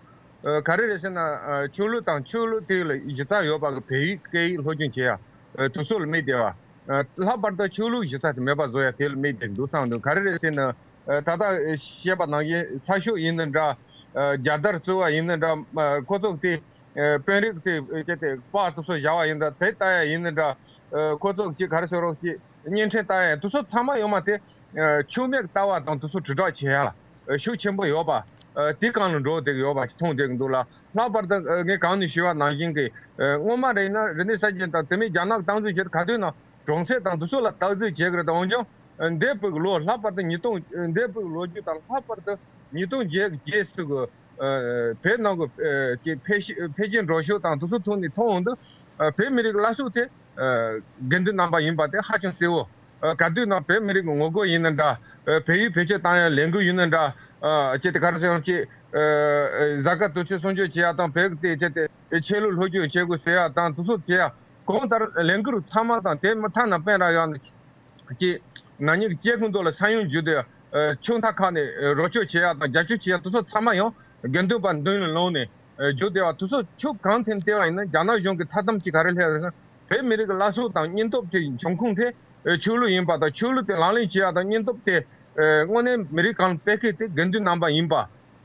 ཨ་ག་རེ་རེད་ཟེར་ན་ཨ་ཆོས་ལུགས་དང་ཆོས་ལུགས་དེ་ལ་གཞི་རྩ་ཡོད་པ་གི་བོད་ཡིག་སྐད་ཡིག་སློབ་སྦྱོང་བྱེད་ཡ་ཨ་དེ་ཚོ་ལ་དམིགས་བསྡད་པ། ཨ་ལྷག་པར་དུ་ཆོས་ལུགས་གཞི་རྩ་དེ་མེད་པ་བཟོ་ཡ་དེ་ལ་དམིགས་བསྡད་འདུག་བསམ་འདུག་ག་རེ་རེད་ཟེར་ན་ཨ་ད་ལྟ་བཤད་པ་ནང་བཞིན་ཚགས་ཤོག་ཡིན་ན་འདྲ། ཨ་རྒྱལ་དར་བཙུགས་པ་ཡིན་ན་འདྲ། ཨ་ཁོ་ཚོ་དེ་ཨ་དཔོན་རིགས་དེ་ཨ་ཅི་དེ་པར་དེ་ཚོ་བཞག་པ་ཡིན་ན་འདྲ། དེབ་ལྟ་ཡ་ཡིན་ན་འདྲ། ཨ་ཁོ་ཚོ་ཅིག་ག་རེ་ཟེར་རོགས་ཅིག་བརྙན་འཕྲིན་ལྟ་ཡ་དེ་ཚོ་ཚང་མ་ཡོང་མ་དེ་ཨ་ཆོས་མེད་ལྟ་བ་དང་དེ་ཚོ་དྲིལ་བསྒྲགས་བྱེད་ཡ་ལ་ཨ་ཤུགས་ཆེན་པོ་ཡོད་པ། ཨ་དེ་གང་ལ་འགྲོ་བསྡད་ཡོད་པ་ཞིག་མཐོང་བསྡད་ཀྱི་འདུག་ལ། ལྷག་པར་དུ་ཨ་ངས་གང་ནས་ཞུས་པ་ནང་བཞིན་གྱི་ཨ་སྔོན་མ་རེད་ན་རིག་གནས་གསར་བརྗེ་དང་དེ་མིན་རྒྱ་ནག་སྟངས་འཛིན་བྱེད་ག་དུས་ན་གྲོང་གསེབ་དང་དེ་ཚོ་ལ་སྟངས་འཛིན་བྱེད་ཀྱི་རེད། ད་འོན་ཀྱང་ཨ་འདས་པའི་ལོ་ལྷག་པར་དུ་ཉིས་སྟོང་ཨ་འདས་པའི་ལོ་རྒྱུས་དང་ལྷག་པར་དུ་ཉིས་སྟོང་བརྒྱད་ཀྱི་རྗེས་སུ་གི་ཨ་བོད་ནང་གི་ཨ་ཀྱི་འཕེལ་ཤུགས་འཕེལ་རྒྱས་འགྲོ་ཕྱོགས་དང་དེ་ཚོ་ཐོག་ནས་མཐོང་འོང་དུས་ཨ་བོད་མི་རིགས་སླར་གསོ་དེ་ཨ་དགེ་འདུན་རྣམ་པ་ཡིན་པ་དེ་ཧ་ཅང་གསལ་བོ། ཨ་ག་དུས་ན་བོད་མི་རིགས་ཀྱི་ངོ་རྒོལ་ཡིན་ན་འདྲ། ཨ་བལ་ཡུལ་བེད་སྤྱོད་བཏང་ཡ་ལས་འགུལ་ཡིན་ན་འདྲ། ཨ་ཅི་དེ་ག་རེ་ཟེར་ཡང་ཅི། ཨ་གཟའ་སྐར་དུས་ཚོད་སྲུང་སྐྱོབ་བྱེད་ཡ་དང་བོད་ཀྱི་དེ་ཅི་དེ་ཆོས་ལུགས་སློབ་སྦྱོང་བྱེད་དགོས་ཟེར་ཡ་དང་དེ་ཚོ་བྱེད་ཡ་གང་ལྟར་ལས་འགུལ་ཚང་མ་དང་དེ་མི་ཐ་ན་དཔོན་ར་ཡང་ཅི་ན་ནིང་སྐྱེ་ཁུངས་དོ་ལ་ས་ཡོམ་བརྒྱུད་དེ་ཨ་ཕྱོགས་མཐའ་ཁག་ནས་རོགས་སྐྱོར་བྱེད་ཡ་དང་རྒྱབ་སྐྱོར་བྱེད་ཡ་དེ་ཚོ་ཚང་མ་ཡང་དགེ་འདུན་པ་མདུན་ལ་ལངས་ནས་ཨ་བརྒྱུད་བསྡད་པ་དེ་ཚོ་ཕྱོགས་གང་ཐད་ནས་བལྟས་པ་ཡིན་ན་རྒྱ་ནག་གཞུང་གི་ཐབས་དམ་གྱིས་ག་རེ་སླེབས་རེད་ན། བོད་མི་རིགས་ལ་སོགས་དང་སྙིང་སྟོབས་དེ་འབྱུང་ཁུངས་དེ་ཨེ་ཆོས་ལུགས་ཡིན་པ་དང་ཆོས་ལུགས་དེ་ལག་ལེན་བྱེད་ཡག་དང་སྙིང་སྟོབས་དེ་ཨེ་དངོས་གནས་མི་རིགས་གང་ལ་སྤེལ་མཁན་དེ་དགེ་འདུན་རྣམ་པ་ཡིན་པ།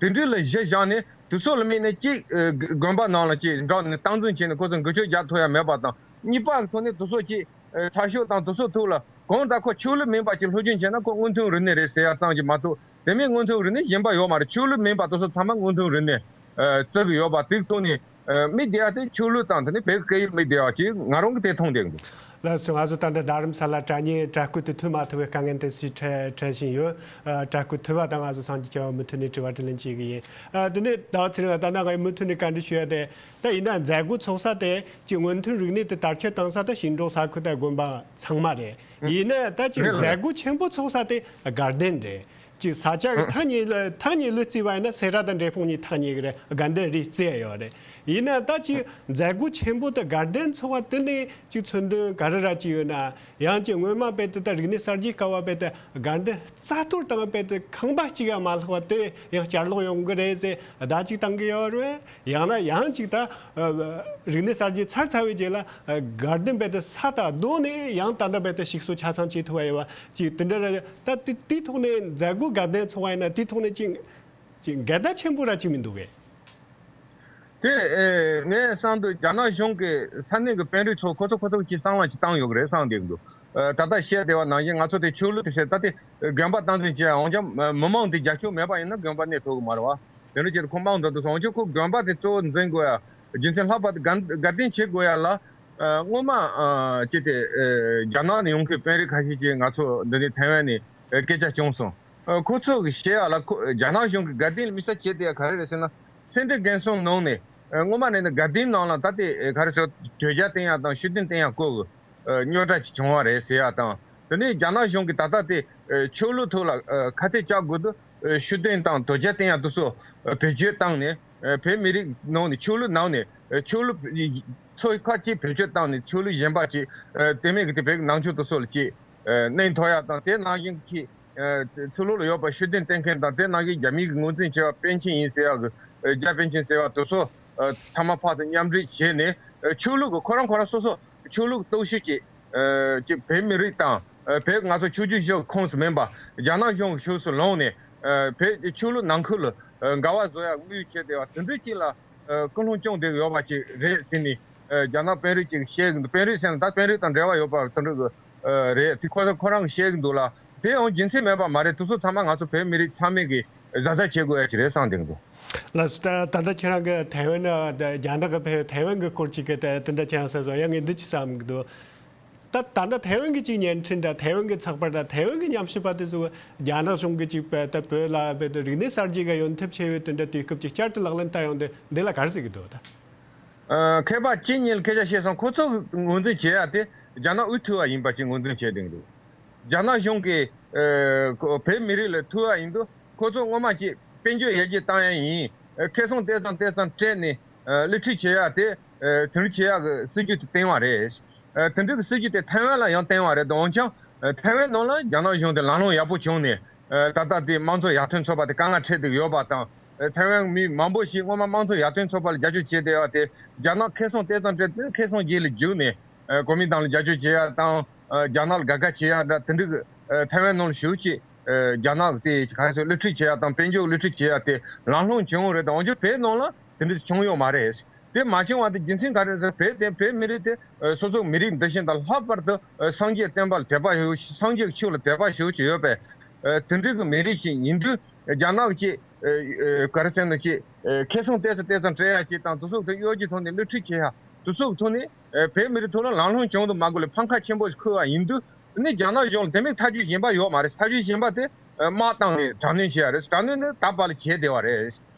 དེ་འདྲ་ལ་གཞི་བཞག་ནས་དེ་ཚོ་ལ་དམིགས་ནས་གཅིག་ཨེ་དགོན་པ་ནང་ལ་གཅིག་འགྲོ་ནས་སྟངས་འཛིན་བྱས་ནས་ཁོ་ཚོ་འགུལ་སྐྱོད་རྒྱག་ཐུབ་ཡ་མེད་པ་དང་། གཉིས་པ་གི་ཐོག་ནས་དེ་ཚོ་གཅིག་ཨེ་ཚགས་ཤོག་དང་དེ་ཚོ་ཐོག་ལ་གང་ལྟར་ཁོ་ཆོས་ལུགས་མིན་པ་ཅིག་སློབ་སྦྱོང་བྱས་ན་ཁོ་སྔོན་ཐོན་རིག་གནས་རེད་ཟེར་ཡ་ཙམ་གྱིས་མ་གཏོགས། དེ་མིན་སྔོན་ཐོན་རིག་གནས་གཞན་པ་ཡོད་མ་རེད། ཆོས་ལུགས་མིན་པ་དེ་ཚོ་ཚང་མ་སྔོན་ཐོན་རིག་གནས་ཨ་བརྩི་གི་ཡོད་པ་དེའི་ཐོག་ནས་ཨ་དམིགས་བསྡད་ཡ་དེ་ཆོས་ལུགས་དང་དེ་ནས་བོད་སྐད་ཡིག་དམིགས་བསྡད་ཡ་ཅིག་ང་རང་གིས་དེ་མཐོང་བསྡད་གི་འདུག་ལགས་སོ། ང་ཚོ་ད་ལྟ་རྡ་རམ་ས་ལ་དྲ་བརྙན་དྲ་སྐུད་དུ་ཐོན་མ་ཐུབ་པའི་དཀའ་ངལ་དེ་སུས་འཕྲད་འཕྲད་བཞིན་ཡོད། ཨ། དྲ་སྐུད་ཐོས་པ་དང་ང་ཚོ་སངས་རྒྱས་ཆོས་དབང་མུ་མཐུད་ནས་དྲི་བ་དྲིས་ལན་བྱེད་ཀྱི་ཡིན། ཨ། དེ་ནས་ཟླ་བ་ཚེ་རིང་ལགས། ད་ནངས་ངས་མུ་མཐུད་ནས་བཀའ་འདྲི་ཞུ་ཡ་དེ། ད་ཡིན་ན་མཛད་སྒོ་ཚོགས་ས་དེ་ཅིག་སྔོན་ཐོན་རིག་གནས་དེ་དར་ཁྱབ་བཏང་ས་དེ་ཞིང་འབྲོག་ས་ཁུལ་དང་དགོན་པ་ཚང་མ་རེད། ཡིན་ན་ད་ཅིག་རེད་ལ། མཛད་སྒོ་ཆེན་པོ་ཚོགས་ས་དེ་དགའ་ལྡན་རེད། ཅིག་ས་ཆ་གི་ཐག་ཉེ་ལ་ཐག་ཉེ་ལོས་བརྩིས་པ་ཡིན་ན་སེ་ར་དང་འབྲས་སྤུངས་གཉིས་ཐག་ཉེ་གི་རེད། དགའ་ལྡན་རེད་བརྩི་ཡ་ཡོད་རེད། ཡིན་ན་ད་ཅིག་མཛད་སྒོ་ཆེན་པོ་དེ་དགའ་ལྡན་ཚོགས་པ་དེ་ནས་ཅིག་མཚོན་དོན་ག་རེ་ར་ཅིག་ཡོད་ན། ཡང་ཅིག་སྔོན་མ་དཔེ་དེ་ད་རིག་གནས་གསར་བརྗེའི་སྐབས་བ་དཔེ་དེ་དགའ་ལྡན་རྩ་གཏོར་བཏང་བ་དཔེ་དེ་ཁང་པ་གཅིག་ཡང་མ་ལྷག་པ་དེ་ཡང་བསྐྱར་ལོག་ཡོང་གི་རེད་ཟེར་བརྡ་ཅིག་བཏང་གི་ཡོད་རེད། ཡང་ན་ཡང་ཅིག་ད་ཨ་རིག་གནས་གསར་བརྗེ་ཚར་ཚར་བའི་རྗེས་ལ་ཨ་དགའ་ལྡན་དཔེ་དེ་ས་དང་རྡོ་ནས་ཡང་ད་ལྟ་དཔེ་དེ་ཞིག་གསོ་ཆ་ཚང་བྱེད་ཐུབ་པ་ཡོད་པ་ཅིག་དེ་འདྲ་རེད། ད་དེ་དེའི་ཐོག་ནས་མཛད་སྒོ་དགའ་ལྡན་ཚོགས་པ་ཡིན་ན་དེའི་ཐོག་ནས་ཅིག་ཅིག་འགལ་ཟླ་ཆེན་པོ་ར་ཅིག་མི་འདུག་གས། དེ་ཨེ་ངས་བསམ་དུས་རྒྱ་ནག་གཞུང་གི་ས་གནས་ཀྱི་དཔོན་རིགས་ཚོ་ཁོ་ཚོ་ཁོ་ཚོ་གི་བསམ་བློ་ཅིག་བཏང་ཡོད་ཀྱི་རེད་བསམ་བསྡད་ཀྱི་འདུག་ཨ། ད་ལྟ་བཤད་བསྡད་པ་ནང་བཞིན་ང་ཚོ་དེ་ཆོས་ལུགས་དེ་བཤད་ད་དེ་དགོན་པ་སྟངས་འཛིན་བྱེད་ཡ་འོན་ཀྱང་མི་མང་དེ་རྒྱབ་སྐྱོར་མེད་པ་ཡིན་ན་དགོན་པ་གནས་ཐུབ་ཀྱི་མ་རེད་བ། དེ་འདྲ་བྱས་ཏེ་ཁོ་མང་དུ་འདུག་སོང་འོན་ཀྱང་ཁོ་དགོན་པ་དེ་གཙོ་བོ་འཛིན་དགོས་ཡ་རྒྱུ་མཚན་ལྷག་པར་དུ་དགའ་དགའ་ལྡན་བྱེད་དགོས་ཡ་ལ་ཨ་སྔོན་མ་ཨ་ཅི་སྟེ་ཨེ་རྒྱ་ནག་ནས་ཡོང་མཁན་དཔོན་རིགས་ཁ་ཤས་ཀྱིས་ང་ཚོ་འདི་ནས་ཐའེ་ཝན་ནས་ཨེ་སྐད་ཆ་བྱུང་སོང་། ཨ་ཁོ་ཚོ་གི་བཤད་ཡ་ལ་ཁོ་རྒྱ་ནག་གཞུང་གི་དགའ་ལྡན་ལ་དམིགས་བསལ་བྱས་ཏེ་ཡ་ག་རེ་རེད་ཟེར་ན། སེ་འབྲས་དགོན་གསུམ་ནང་ནས་ཨ་སྔོན་མ་ནས་ནི་དགའ་ལྡན་ནང་ལ་ད་ལྟའི་ཨེ་ག་རེ་ཟེར་དོལ་རྒྱལ་བསྟེན་ཡ་དང་ཤུགས་ལྡན་བསྟེན་ཡ་བསྐོ་གི་ཨ་རྙོག་དྲ་ཅིག་བྱུང་བ་རེད་ཟེར་ཡ་དང་། དེ་ནས་རྒྱ་ནག་གཞུང་གིས་ད་ལྟ་དེ་ཨ་ཆོས་ལུགས་ཐོག་ལ་ཨ་ཁ་གཏད་བཅག་དགོས་དུས་ཨ་ཤུགས་ལྡན་དང་དོལ་རྒྱལ་བསྟེན་ཡ་དེ་ཚོ་ཨ་བེད་སྤྱོད་བཏང་ནས་ཨ་བོད་མི་རིགས་ནང་ནས་ཆོས་ལུགས་ནང་ནས་ཨ་ཆོས་ལུགས་ཚོ་ཁག་ཅིག་བེད་སྤྱོད་བཏང་ནས་ཆོས་ལུགས་གཞན་པ་ཅིག་ཨ་དེ་མིན་གྱི་དེ་བོད་ནང་ཆོས་དེ་ཚོ་ལ་ཅིག་ཨ་གནོན་ཐོག་ཡ་དང་དེ་ནང་བཞིན་གྱི་ཨ་ཚུར་ལོག་ལ་ཡོད་པ་ཤུགས་ལྡན་བསྟེན་མཁན་དང་དེ་ནང་བཞིན་རྒྱ་མི་གི་ངོས་འཛིན་བྱས་པ་པཎ་ཆེན་ཡིན་ཟེར་བ་གི་ཨ་རྒྱ་པཎ་ཆེན་ཟེར་བ་དེ་ཚོ་ཨ་ཚང་མ་ཕར་ཚུར་མཉམ་འབྲེལ་བྱས་ནས་ཨ་ཆོས་ལུགས་ཀྱི་ཁོ་རང་ཁོ་རང་སོ་སོ་ཆོས་ལུགས་གཏོར་བཤིག་ཅིག་ཨ་ཅིག་བོད་མི་རིགས་དང་ཨ་བོད་ང་ཚོ་ཆོས་བརྒྱུད་ཞིག་ཁོངས་སུ་མིན་པ་རྒྱ་ནག་གཞུང་གི་ཕྱོགས་སུ་ལངས་ནས་ཨ་བོད་ཀྱི་ཆོས་ལུགས་ནང་ཁུལ་ལ་ཨ་འགལ་བ་བཟོ་ཡ་དམིགས་ཡུལ་བྱས་བསྡད་པ་དེ་འདྲ་ཅིག་ལ་ཨ་ཀུན་སློང་སྐྱོང་བསྡད་ཡོད་པ་ཅིག་རེད་ཟེར་ནས་ཨ་རྒྱ་ནག་དཔོན་རིགས་ཅིག་བཤད་གི་འདུག་དཔོན་རིགས་ཟེར་ན་ད་དཔོན་རིགས་དང་འབྲེལ་བ་ཡོད་པ་དེ་འདྲ་གི་ཨ་རེད། དེ་ཁོ་ཚོ་ཁོ་རང་གིས་བཤད་གི་འདུག་ལ། དེ་ཡང་རྒྱུ་མཚན་མེད་པ་མ་རེད། དེ་ཚོ་ཚང་མ་ང་ཚོ་བོད་མི་རིགས་ཚང་མས་གི་གཟབ་གཟབ་བྱེད་དགོས་ཡ་ཅིག་རེད་བསམ་བསྡད་གི་འདུག་ལགས་སོ། ད་ད་ལྟ་ཁྱེད་རང་གི་ཐའེ་ཝན་ནས་རྒྱ་ནག་གི་ཕེབས་ཐའེ་ཝན་གི་སྐོར་ཅིག་གི་དེ་དེ་འདྲ་ཁྱེད་རང་གསལ་བཟོ་ཡ་ངས་འདི་ཅིག་བསམ་གི་འདུག་ད་ད་ལྟ་ཐའེ་ཝན་གི་ཅིག་བརྙན་འཕྲིན་འདྲ་ཐའེ་ཝན་གི་ཚགས་པར་འདྲ་ཐའེ་ཝན་གི་ཉམས་ཞིབ་པ་དེ་ཚོ་རྒྱ་ནག་གཞུང་གི་ཅིག་བོད་ད་བོད་ལ་བོད་དུ་རིག་གནས་གསར་བརྗེ་ག་ཡོང་ཐབས་བྱས་ཡོད་དེ་འདྲ་དུས་སྐབས་ཅིག་བསྐྱར་དུ་ལག་ལེན་བསྟར་ཡོང་དེ་འདི་ལ་ག་རེ་ཟེར་གི་འདུག་ད། ཨ་མཁས་པ་གཅིག་གཉིས་ལ་སྐད་ཆ་བཤད་སོང་། ཁོ་ཚོ་ངོས་འཛིན་བྱེད་ཡ་དེ་རྒྱ་ནག་འུ་ཐུག་པ་ཡིན་པ་ཅིག་ངོས་འཛིན་བྱས་བསྡད་འདུག་རྒྱ་ནག་གཞུང་གིས་ཨ་བོད་མི་རིགས་ལ་ཐུག་པ་ཡིན་དུས་ཁོ་ཚོ་སྔོན་མ་ཅིག་དཔལ་འབྱོར་ཡར་རྒྱས་བཏང་ཡ་ཡིན། ཨ་ཁེ་བཟང་ཏོག་ཙམ་ཏོག་ཙམ་སྤྲད་ནས་ཨ་སློབ་ཁྲིད་བྱེད་ཡ་དེ་ཨ་དེ་འདྲ་བྱེད་ཡ་གི་སྲིད་ཇུས་དེ་བཏིང་བ་རེད། ཨ་དེ་འདྲ་གི་སྲིད་ཇུས་དེ་ཐའེ་ཝན་ལ་ཡང་བཏིང་བ་རེད། འོན་ཀྱང་ཨ་ཐའེ་ཝན་ནང་ལ་རྒྱ་ནག་གཞུང་དེ་ལམ་ལྷོང་ཡག་པོ་བྱུང་ནས་ཨ་ད་ལྟ་དེ་དམངས་གཙོ་ཡར་ཐོན་ཚོགས་པ་དེ་དཀའ་ངལ་འཕྲད་བསྡད་ཡོད་པ་དང་། ཨ་ཐའེ་ཝན་མི་མང་པོ་ཞིག་སྔོན་མ་དམངས་གཙོ་ཡར་ཐོན་ཚོགས་པ་ལ་རྒྱབ་སྐྱོར་བྱས་བསྡད་ཡོད་དེ་རྒྱ་ནག་ཁེ་བཟང་ཏོག་ཙམ་སྤྲད་དེ་ཁེ་བཟང་རྗེས་ལ་རྒྱུགས་ནས་ཨ་གོ་མིན་ཏང་ལ་རྒྱབ་སྐྱོར་བྱེད་ཡ་དང་ཨ་རྒྱ་ནག་ལ་དགའ་དགའ་བྱེད་ཡ་འདྲ་དེ་འདྲ་གི་ཨ་ཐའེ་ཝན་ནང་ལ་ཞེ་པོ་ཅིག་ཨ་རྒྱ་ནག་གི་དེ་ག་རེ་ཟེར་སློབ་ཁྲིད་བྱེད་ཡ་དང་དཔལ་འབྱོར་སློབ་ཁྲིད་བྱེད་ཡ་དེ་ལམ་ལྷོང་བྱུང་རེད། དང་འོན་ཀྱང་བོད་ནང་ལ་དེ་འདྲ་བྱུང་ཡོད་མ་རེད། དེ་མ་བྱུང་བ་དེ་རྒྱུ་མཚན་ག་རེ་ཟེར་བོད་དེ་བོད་མི་རིགས་དེ་ཨ་སོ་སོ་མི་རིགས་འདི་བཞིན་དང་ལྷག་པར་དུ་ཨ་སངས་རྒྱས་བསྟན་པ་ལ་དད་པ་ཞེ་པོ་སངས་རྒྱས་ཀྱི་ཆོས་ལ་དད་པ་ཞེ་པོ་ཅིག་ཡོད་པས་ཨ་དེ་འདྲ་གི་མི་རིགས་ཤིག་ཡིན་དུས་རྒྱ་ནག་གི་ཨ་ཨ་ག་རེ་ཟེར་ན་ཅིག་ཨ་ཁེ་བཟང་ཏོག་ཙམ་ཏོག་ཙམ་སྤྲད་ཡ་ཅིག་དང་དེ་ཚོ་དེ་གཡོ་སྒྱུ་ཐོག་ནས་སློབ་ཁྲིད་བྱེད་ཡ་དེ་ཚོ་ཐོག་ནས་ཨ་བོད་མི་རིགས་ཐོག་ལ་ལམ་ལྷོང་བྱུང་དུ་མ་དགོས་ལ་ཕམ་ཁ་ཆེན་པོ་ཞིག་ཁུར་བ་ཡིན་དུས་ནི་རྒྱ་ནག་གཞུང་ལ་དེ་མིན་ཐབས་ཇུས་གཞན་པ་ཡོད་མ་རེད། ཐབས་ཇུས་གཞན་པ་དེ་ཨ་དམག་བཏང་ནས་དྲག་གནོན་བྱེད་ཡ་རེད། དྲག་གནོན་ནི་ད་བར་ལ་བྱས་བསྡད་པ་རེད།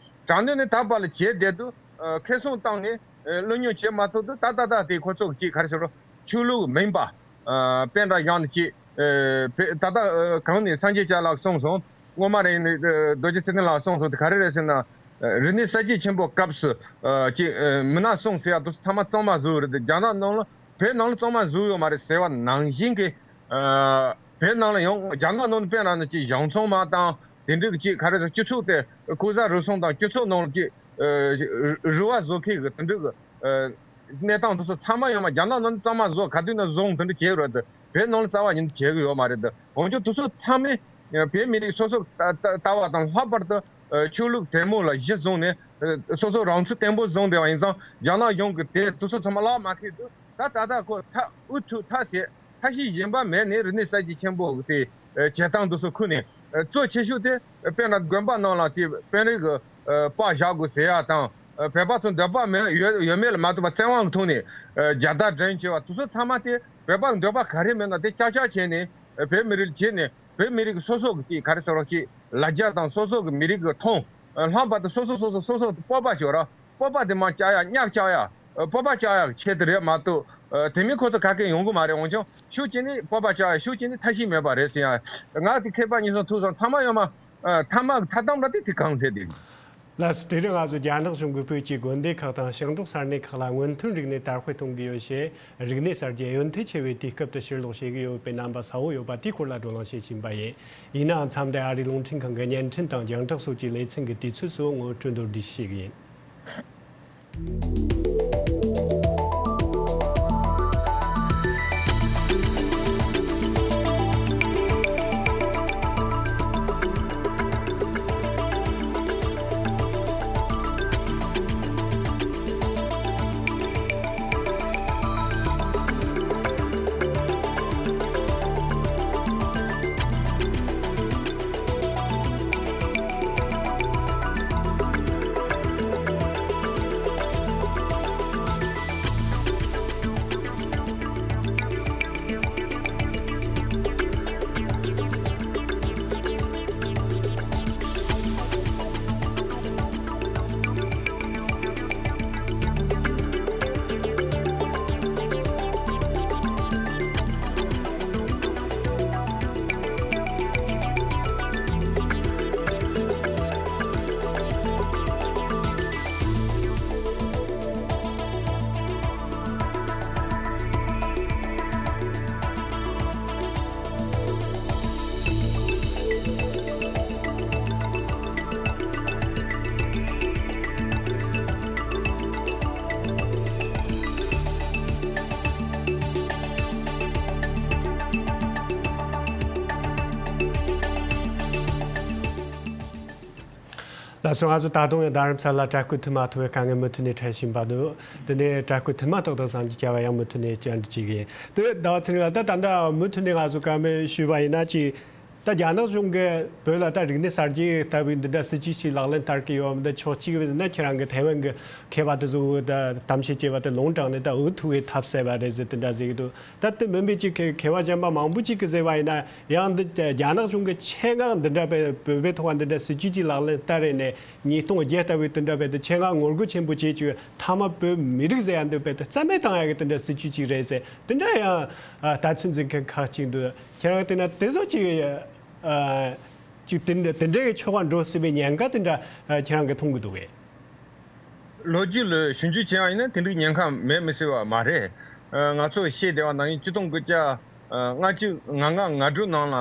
དྲག་གནོན་ནི་ད་བར་ལ་བྱས་བསྡད་དུས་ཨ་ཁེ་བཟང་བཏང་ནས་ཨ་བློ་ཉོག་བྱེད་མ་ཐུབ་དུས་ད་ད་ད་དེ་ཁོ་ཚོ་གི་ཅིག་ག་རེ་ཟེར་རོ་ཆོས་ལུགས་མིན་པ་ཨ་པཎ་གྲུབ་བཞེངས་ནས་ཅིག་ཨ་བོད་ད་ལྟ་ཨ་གོང་ནས་སངས་རྒྱས་སྐྱབས་ལགས་གསུངས་སོང་། སྔོན་མ་རེད་ནི་ཨ་རྡོ་རྗེ་ཚེ་བརྟན་ལགས་གསུངས་སོང་། དེ་ག་རེ་རེད་ཟེར་ན་ཨ་རིག་གནས་གསར་བརྗེ་ཆེན་པོ་སྐབས་སུ་ཨ་ཅིག་ཨ་མི་ནག་སྲུང་ཟེར་ཡ་དེ་ཚོ་ཚང་མ་གཙང་མ་བཟོས་རེད། དེ་རྒྱ་ནག་ནང་ལ་བོད་ནང་ལ་གཙང་མ་བཟོས་ཡོད་མ་རེད་ཟེར་བ་ནང་བཞིན་གྱི་ཨ་བོད་ནང་ལ་ཡང་རྒྱ་ནག་ནང་དཔེར་ན་ཅིག་གཞང་ཚང་མ་དང་དེ་འདྲ་གི་ཅིག་ག་རེ་ཟེར་སྤྱི་ཚོགས་དེ་ལྐོག་ཟ་རུལ་སུངས་དང་སྤྱི་ཚོགས་ནང་ལ་ཅིག་ཨ་རུལ་བ་བཟོ་མཁན་གྱི་དེ་འདྲ་གི་ཨ་གནས་སྟངས་དེ་ཚོ་ཚང་མ་ཡོད་མ་རྒྱ་ནག་ནང་གཙང་མ་བཟོ་ག་དུས་ན་བཟོ་དེ་འདྲ་བྱེད་རོགས་དེ་བོད་ནང་ལ་རྩ་བ་ཉིད་དུ་བྱེད་གི་ཡོད་མ་རེད། དེ་འོན་ཀྱང་དེ་ཚོ་ཚང་མས་བོད་མི་རིགས་སོ་སོ་ལྟ་ལྟ་བ་དང་ལྷག་པར་དུ་ཨ་ཆོས་ལུགས་དད་མོས་ལ་གཞི་བཟུང་ནས་ཨ་སོ་སོ་རང་ཚུགས་བརྟན་པོ་བཟུང་བསྡད་པ་ཡིན་ཙང་རྒྱ་ནག་གཞུང་གིས་དེ་དེ་ཚོ་ཚང་མ་བརླག་མ་ཁེལ་དུས་ད་ད་ལྟ་ཁོ་ཐག་འུ་ཐུག་ཐག་བཅད་ཐབས་ཤེས་གཞན་པ་མེད་ནས་རིག་གནས་གསར་བརྗེ་ཆེན་པོ་དེ་ཨ་བྱེད་སྟངས་དེ་ཚོ་ཁུར་ནས་ཨ་གཙོ་ཆེ་ཤོས་དེ་དཔེར་ན་དགོན་པ་ནང་ལ་དེ་དཔོན་རིགས་ཀྱི་ཨ་པར་བཞག་དགོས་ཟེར་ཡ་དང་ ཨ། བོད་པ་ཚོ་འདོད་པ་མེད་ཡོད་ཡོད་མེད་ལ་མ་ལྟོས་པར་བཙན་དབང་གི་ཐོག་ནས། ཨ། རྒྱལ་དར་སྒྲེང་བྱས་པ་དེ་ཚོ་ཚང་མ་དེ་བོད་པ་གི་འདོད་པ་ག་རེ་མེད་ན་དེ་ཅག་ཅག་བྱས་ནས། ཨ། བོད་མི་རིགས་ལ་བྱས་ནས་བོད་མི་རིགས་ཀྱི་སོ་སོ་གི་ཅིག་ག་རེ་ཟེར་རོགས་ཅིག་ལ་རྒྱ་དང་སོ་སོ་གི་མི་རིགས་ཀྱི་མཐོང་། ཨ། ལྷམ་པ་དེ་སོ་སོ་སོ་སོ་སོ་སོ་སྤོབས་པ་ཤོར་ར། སྤོབས་པ་དེ་མར་བཅག་ཡག་གཉའ་བཅག་ཡག་ཨ། སྤོབས་པ་བཅག་ཡག་གི་ཆེད་དུ་རེད་མ་གཏོགས། ཨ། དེ་མིན་ཁོ་ཚོ་ག་གེ་ཡོང་གི་མ་རེད། འོན་ཀྱང་ཤུགས་ཀྱིས་ནི་སྤོབས་པ་བཅག་ཡག་ཤུགས་ཀྱིས་ནི་ཐབས་ཤེས་མེད་པ་རེད་ཟེར་ཡ། ང་དེ་མཁས་པ་གཉིས་གསུམ་ཐུག་སོང་། ཚང་མ་ཡོད་མ། ཨ། ཐ་མ་གི་ཐ་དམ་ལ་དེ་དེ་གང་ལས་དེ། ལགས་སོ། དེ་རིང་ང་ཚོ་རྒྱ་ནག་གཞུང་གིས་བོད་ཀྱི་དགོན་སྡེ་ཁག་དང་ཞིང་འབྲོག་ས་གནས་ཁག་ལ་སྔོན་ཐོན་རིག་གནས་དར་སྤེལ་གཏོང་གི་ཡོད་ཞེས། རིག་གནས་གསར་བརྗེ་ཡོན་ཐེ་ཆེ་བའི་དུས་སྐབས་དུ་ཕྱིར་ལོག་བྱེད་ཀྱི་ཡོད་པའི་རྣམ་པ་གསལ་བོ་ཡོད་པ་དེའི་སྐོར་ལ་བགྲོ་གླེང་བྱེད་བཞིན་པ་ཡིན། ཡིན་ནའང་མཚམས་འདིར་ཨ་རིའི་རླུང་འཕྲིན་ཁང་གི་བརྙན་འཕྲིན་དང་རྒྱང་བསྒྲགས་སོགས་ཀྱི་ལེ་ཚན་གྱི་དུས་ཚོད་སོགས་ངོ་སྤྲོད་མདོར་བསྡུས་ཤིག་ཡིན། ལགས་སོ། ང་ཚོ་ད་དུང་ཡང་རྡ་རམ་ས་ལ་དྲ་སྐུད་ཐུན་མ་ཐུག་པའི་དཀའ་ངལ་མུ་མཐུད་ནས་འཕྲད་བཞིན་པ་འདུག་དེ་ནས་དྲ་སྐུད་ཐུན་མ་ཏག་ཏག་བཟང་རྒྱུ་བྱ་བ་ཡང་མུ་མཐུད་ནས་བཅར་འདྲི་བྱེད་ཀྱི་ཡིན། དེ་ཟླ་བ་ཚེ་རིང་ལགས། ད་ད་ལྟ་མུ་མཐུད་ནས་ང་ཚོ་བཀའ་མོལ་ཞུས་པ་ཡིན་ན་ཅིག་ད་རྒྱ་ནག་གཞུང་གིས་བོད་ལ་ད་རིག་གནས་གསར་བརྗེ་ལྟ་བུའི་འདི་འདྲ་སྲིད་ཇུས་ཤིག་ལག་ལེན་བསྟར་གྱི་ཡོད་མི་འདི་ཕྱོགས་གཅིག་བས་ན་ཁྱེད་རང་གི་ཐའེ་ཝན་གྱི་མཁས་པ་དེ་ཚོ་ད་གཏམ་བཤད་བྱས་པ་དེ་ལུང་དྲངས་ནས་ད་འུ་ཐུག་གི་ཐབས་ཟད་པ་རེད་ཟེར་དེ་འདྲ་ཟེར་གྱི་འདུག་ད་དེ་མིན་པའི་ཅིག་མཁས་མཁས་པ་གཞན་པ་མང་པོ་ཅིག་གིས་ཟེར་བ་ཡིན་ན་ཡང་འདི་རྒྱ་ནག་གཞུང་གིས་ཆེད་མངགས་འདི་འདྲ་བས་བོད་པའི་ཐོག་འདི་འདྲ་སྲིད་ཇུས་ཅིག་ལག་ལེན་བསྟར་རེད་ནས་ཉིས་སྟོང་བརྒྱད་ལྟ་བུའི་དེ་འདྲ་བས་དེ་ཆེད་མངགས་ངོ་རྒོལ་ཆེན་པོ་བྱེད་ཅིག་མཐའ་མ་བོད་མི་རིགས་ཟེར་ཡ་འདི་བས་དེ་རྩ་མེད་བཏང་ཡ་གི་དེ་འདྲ་སྲིད་ཇུས་ཅིག་རེད་ཟེར་དེ་འདྲ་ཡང་ལྟ་ཚུལ་འཛིན་མཁན་ཁག་ཅིག་འདུག་ཁྱེད་རང་བལྟས་ན་དེ་ཚོ་ཅིག་ཨ། ཅིག་དེ་འདྲ་དེ་འདྲའི་ཕྱོགས་ལ་འགྲོ་སྲིད་པའི་ཉེན་ཁ་དེ་འདྲ་ཨ། ཁྱེད་རང་གིས་མཐོང་གི་འདུག་གས། ལོ་རྒྱུས་ལ་ཞིབ་འཇུག་བྱས་པ་ཡིན་ན་དེ་འདྲའི་ཉེན་ཁ་མེད་མི་སྲིད་པ་མ་རེད། ཨ། ང་ཚོ་ཤེས་བདེ་བ་ནང་བཞིན་ཆིག་སྟོང་དགུ་བརྒྱ་ལྔ་བཅུ་ང་ལྔ་ང་དྲུག་ནང་ལ་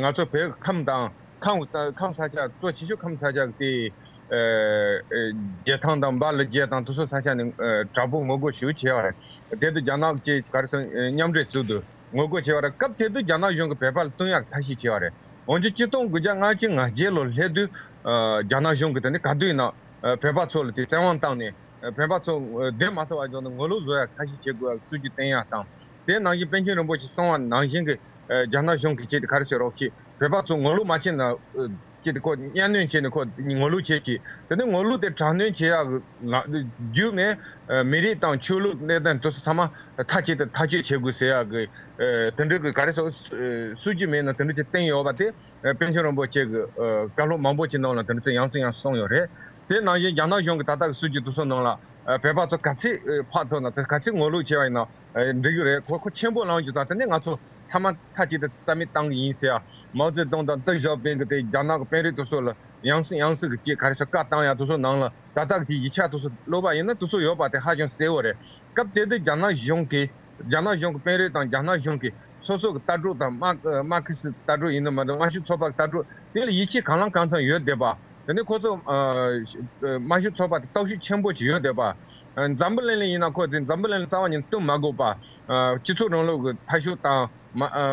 ང་ཚོ་བོད་ཁམས་དང་ཁམས་ཁམས་ས་ཆ་གཙོ་ཆེ་ཤོས་ཁམས་ས་ཆ་དེ་ཨ། རྒྱལ་ཐང་དང་འབའ་ལི་རྒྱལ་དང་དེ་ཚོ་ས་ཆ་ནས་ཨ། དྲག་པོ་ངོ་རྒོལ་ཞེ་པོ་བྱས་པ་རེད། དེ་དུས་རྒྱ་ནག་གི་ག་རེ་ཟེར་མཉམ་འབྲེལ་བཙུགས་འདུག་ངོ་རྒོལ་བྱས་པ་རེད། སྐབས་དེ་དུས་རྒྱ་ནག་གཞུང་གིས་བོད་པ་ལ་བསྟུན་ཡག་ཐབས་ཤེས་བྱས་པ་རེད། འོན་ཀྱང་ཆིག་སྟོང་དགུ་བརྒྱ་ལྔ་བཅུ་ང་བརྒྱད་ལོ་སླེབས་དུས་ཨ། རྒྱ་ནག་གཞུང་གིས་དེ་ནི་ག་དུས་ཡིན་ན་ཨ། བོད་པ་ཚོ་ལ་དེ་བཙན་དབང་བཏང་ནས་ཨ། བོད་པ་ཚོ་ཨ། སྡོད་མ་ཐུབ་པ་བཟོ་ནས་ངོ་ལོག་བཟོ་ཡག་ཐབས་ཤེས་བྱེད་དགོས་ཡག་སྲིད་ཇུས་བཏིང་ཡག་དང་། དེ་ནང་བཞིན་པཎ་ཆེན་རིན་པོ་ཆེས་གསུངས་པ་ནང་བཞིན་གྱི་ཨ། རྒྱ་ནག་གཞུང་གིས་ཅིག་དེ་ག་རེ་ཟེར་རོགས་ཞེས་བོད་པ་ཚོ་ངོ་ལོག་མ་བྱེད་ན་ཨ། ཅིག་དེ་ཁོ་གཉའ་གནོན་བྱས་ནས་ཁོ་ངོ་ལོག་བྱེད་ཀྱི། དེ་ནས་ངོ་ལོག་དེ་དྲག་གནོན་བྱེད་ཡག་གི་ལ་བརྒྱུད་ནས་ཨ། མི་རིགས་དང་ཆོས་ལུགས་གནས་སྟངས་དེ་ཚོ་ཚང་མ་མཐའ་གཅིག་ཏུ་ཐག་གཅོད་བྱེད་དགོས་ཟེར་ཡག་གི་ཨ། དེ་འདྲ་གི་ག་རེ་ཟེར་སྲིད་ཇུས་མེད་ན་དེ་འདྲ་ཅིག་བཏིང་ཡོད་པ་དེ་ཨ། པཎ་ཆེན་རིན་པོ་ཆེ་གི་ཨ། བཀའ་སློབ་མང་པོ་ཅིག་ནང་ལ་དེ་འདྲ་ཚོ་ཡང་སེ་ཡང་སེ་གསུངས་ཡོད་རེད། དེ་ནང་བཞིན་རྒྱ་ནག་གཞུང་གི་ད་ལྟ་གི་སྲིད་ཇུས་དེ་ཚོ་ནང་ལ་ཨ། བོད་པ་ཚོ་ག་ཚོད་ཨ། ཕར་ཐོན་ན་དེ་ག་ཚོད་ངོ་ལོག་བྱས་པ་ཡིན་ན་ཨ། འགྲིག་གི་རེད། ཁོ་ཁོ་ཆེན་པོ་ལངས་རྒྱུ་དང་དེ་ནས་ང་ཚོ་ཚང་མ་མཐའ་གཅིག་ཏུ་རྩ་མེད་བཏང་གི་ཡིན་ཟེར་ཡ། མའོ་ཙེ་ཏུང་དང་ཏེང་ཞའོ་ཕིང་གི་དེ་རྒྱ་ནག་གི་དཔོན་རིགས་དེ་ཚོ་ལ་ཡང་སེ་ཡང་སེ་གི་ཅིག་ག་རེ་ཟེར་བཀའ་བཏང་ཡ་དེ་ཚོ་ནང་ལ་ད་ལྟ་གི་ཡིག་ཆ་དེ་ཚོ་ཀློག་པ་ཡིན་ན་དེ་ཚོ་ཡོད་པ་དེ་ཧ་ཅང་གསལ་བོ་རེད། སྐབས་དེ་དུས་རྒྱ་ནག་གཞུང་གིས་རྒྱ་ནག་གཞུང་གི་དཔོན་རིགས་དང་རྒྱ་ནག་གཞུང་གི་སོ་སོ་གི་ལྟ་གྲུབ་དང་དམག་དམག་ཁུལ་སི་ལྟ་གྲུབ་ཡིན་ནམ་མ་གཏོགས་དམར་ཤོག་ཚོགས་པ་གི་ལྟ་གྲུབ་དེ་ལ་ཡིད་ཆེས་གང་ལ་གང་འཚམ་ཡོད་བསྡད་པ། དེ་ནས་ཁོ་ཚོ་ཨ། དམར་ཤོག་ཚོགས་པ་དེ་སྟོབས་ཤུགས་ཆེན་པོ་ཅིག་ཡོད་བསྡད་པ། ཨ། འཛམ་བུ་གླིང་ལ་ཡིན་ན་ཁོ་ཚོས་འཛམ་བུ་གླིང་ལ་རྩ་བ་ཉིད་ནས་བསྟུན་མ་དགོས་པ། ཨ། སྤྱི་ཚོགས་རིང་ལུགས་ཀྱི་འཐབ་ཕྱོགས་དང་མ། ཨ།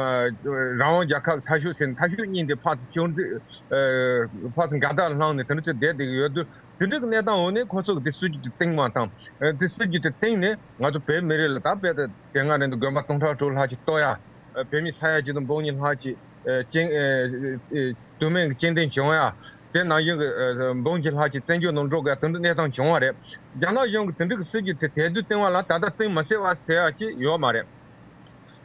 རང་དབང་རྒྱལ་ཁབ་ཀྱི་འཐབ་ཕྱོགས་ཟེར་ནས་འཐབ་ཕྱོགས་གཉིས་དེ་ཕར་ཚུར་ཅུང་ཟད་ཨ། ཕར་ཚུར་འགལ་ཟླ་བསླངས་ནས་དེ་འདྲ་ཚོ་བསྡད་བསྡད་ཀྱི་ཡོད་དུས། དེ་འདྲའི་གནས་སྟངས་འོག་ནས་ཁོ་ཚོ་གིས་དེ་སྲིད་ཇུས་དེ་བཏིང་བ་དང་། ཨ། དེ་སྲིད་ཇུས་དེ་བཏིང་ནས་ང་ཚོ་བོད་མི་རིགས་ལ་ད་དཔེ་དེ་དེ་སྔ་རིང་དུ་དགོན་པ་སྟོང་ཕྲག་དྲུག་ལྷག་ཅིག་གཏོར་ཡ། ཨ། བོད་མི་ས་ཡ་གཅིག་དང་འབུམ་གཉིས་ལྷག་ཅིག་ཨ། རྐྱེན། ཨ། ཨ། དུ་མའི་རྐྱེན་འདས་བྱུང་ཡ། དེ་ནང་བཞིན་གྱི་ཨ་འབུམ་གྱི་ལྷག་ཅིག་བཙན་བྱོལ་ནང་འགྲོ་དགོས་དེ་འདྲ་གནས་སྟངས་བྱུང་བ་རེད། རྒྱ་ནག་གཞུང་གིས་དེ་འདྲ་གི་སྲིད་ཇུས་དེ་དལ་དུ་བཏང་བ་ལ་ད་ལྟ་བཏང་མི་སྲིད་པ་ཟེར་ཡ་ཅིག་ཡོད་མ་རེད།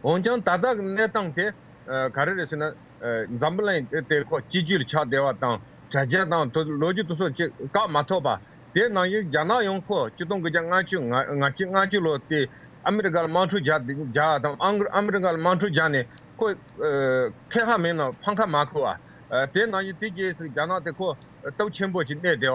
འོན་ཀྱང་ད་ལྟ་གི་གནས་སྟངས་དེ་ཨ་ག་རེ་རེད་ཟེར་ན། ཨ་འཛམ་བུ་གླིང་དེ་ཁོ་སྤྱི་རྒྱུ་ལ་ཆགས་བསྡད་པ་དང་དྲ་རྒྱ་དང་དེ་ལོ་རྒྱུས་དེ་ཚོ་ཅིག་བཀག་མ་ཐུབ་པ། དེ་ནང་བཞིན་རྒྱ་ནག་ཡང་ཁོ་ཆིག་སྟོང་དགུ་བརྒྱ་ལྔ་བཅུ་ང་ང་གཅིག་ལྔ་བཅུ་ལོ་དེ་ཨ་མི་རི་ཀ་ལ་དམག་འཁྲུག་རྒྱག་རྒྱག་དང་ཨང་ཨ་མི་རི་ཀ་ལ་དམག་འཁྲུག་རྒྱག་ནས་ཁོ་ཨ་ཁེ་ཧ་མེད་ན་ཕམ་ཁ་མ་ཁུར་བ། ཨ་དེ་ནང་བཞིན་དེ་རྗེས་སུ་རྒྱ་ནག་དེ་ཁོ་སྟོབས་ཆེན་པོ་ཅིག་གནས་བསྡད་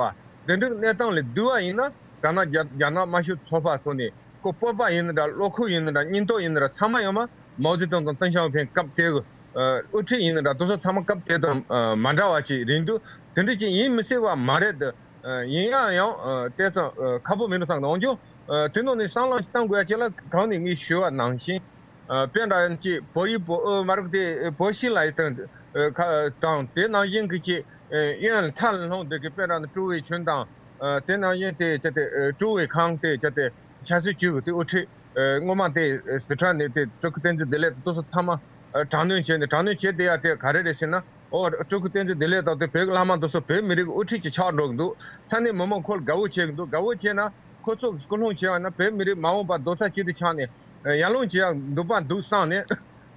པ། དེ་འདྲའི་གནས་སྟངས་ལས་བསྡུས་པ་ཡིན་ན་ད་ནང་རྒྱ་རྒྱ་ནག་དམར་ཤོག་ཚོགས་པ་སོགས་ནས་ཁོ་སྤོབས་པ་ཡིན་ན་འདྲ། བློ་ཁོག་ཡིན་ན་འདྲ། སྙིང་སྟོབས་ཡིན་ན་འདྲ། ཚང་མ་ཡོད་མ། མའོ་ཙེ་ཏུང་དང་ཏེང་ཞའོ་ཕིང་སྐབས་དེ་གི་ཨ་དབུ་ཁྲིད་ཡིན་ན་འདྲ། དེ་ཚོ་ཚང་མ་སྐབས་དེ་དང་ཨ་མ་འདྲ་བ་ཅིག་རེད་འདུག་དེ་འདྲ་ཅིག་ཡིན་མི་སྲིད་པ་མ་རེད་དེ། ཨ་ཡིན་ཡང་ཡང་ཨ་དེ་ཙམ་ཨ་ཁག་པོ་མིན་འགྲོ་བསམ་གི་འདུག་འོན་ཀྱང་ཨ་དེ་ནང་ནས་བསམ་བློ་ཞིག་བཏང་དགོས་ཡ་ཅིག་ལ་གང་ནས་ངས་ཞུས་པ་ནང་བཞིན། ཨ་དཔེ་འདྲ་ཅིག་བོད་ཡིག་བོད་ཨ་མ་རིག་དེ་བོད་ཤིག་ལ་ཡི་དང་ཨ་ཁ་དང་དེ་ནང་བཞིན་གྱི་ཅིག་ཨ་ཡོན་ཐལ་ལྷུང་དེ་གི་དཔེ་འདྲ་ནི་ཀྲུའུ་ཝེ་ཆུན་དང་ཨ་དེ་ནང་བཞིན་དེ་ཅི་དེ་ཨ་ཀྲུའུ་ཝེ་ཁང་དེ་ཅི་དེ་ཆབ་སྲིད་ཅུས་ཀྱི་དེ་དབུ་ཁྲིད་ཨ་སྔོན་མ་དེ་ཨ་སི་ཁྲོན་ནས་དེ་སྤྲུལ་སྐུ་བསྟན་འཛིན་བདེ་ལེགས་དེ་ཚོ་ཚང་མ་ཨ་དྲག་གནོན་བྱས་ནས། དྲག་གནོན་བྱས་དེ་ཡ་དེ་ག་རེ་རེད་ཟེར་ན། ཨོ་སྤྲུལ་སྐུ་བསྟན་འཛིན་བདེ་ལེགས་དང་དེ་བོད་ཀྱི་བླ་མ་དེ་ཚོ་བོད་མི་རིགས་དབུ་ཁྲིད་ཅིག་ཆགས་འགྲོ་གི་འདུག་ས་གནས་མི་མང་ཁོ་ལ་དགའ་བོ་བྱེད་གི་འདུག་དགའ་བོ་བྱས་ན་ཁོ་ཚོ་གི་སྐུལ་སློང་བྱས་པ་ན་བོད་མི་རིགས་མ་འོངས་པ་རྡོག་རྩ་གཅིག་ཏུ་ཆགས་ནས་ཡར་ལངས་བྱེད་ཡག་འདུག་པ་འདུག་བསམ་ནས་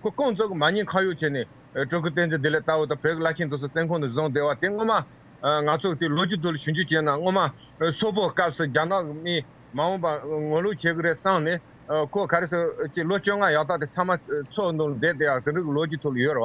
ཁོ་ཀུན་རྫོབ་ཀྱི་མ་ཉེས་ཁ་གཡོགས་བྱས་ནས་སྤྲུལ་སྐུ་བསྟན་འཛིན་བདེ་ལེགས་ལྟ་བུ་དང་བོད་ཀྱི་བླ་ཆེན་དེ་ཚོ་བཙོན་ཁང་དུ་བཟུང་བསྡད་པ་དེ་སྔོན་མ་ང་ཚོ་དེ་ལོ་རྒྱུས་ཐོག་ལ་ཞིབ་འཇུག་བྱས་ན་སྔོན་མ་སོག་པོའི་སྐབས་སུ་རྒྱ་ནག་གི་མི་མ་འོངས་པ་ངོ་ལོག་བྱེད་ཀྱི་རེད་བསམ་ནས་ཨ་ཁོ་ག་རེ་ཟེར་ཅིག་ལོ་བཅོ་ལྔ་ཡག་རྟགས་དེ་ཚང་མ་ཨ་ཚོགས་འདུ་ལ་བསྡད་དེ་ཡག་དེ་འདྲ་གི་ལོ་རྒྱུས་ཐོག་ལ་ཡོད་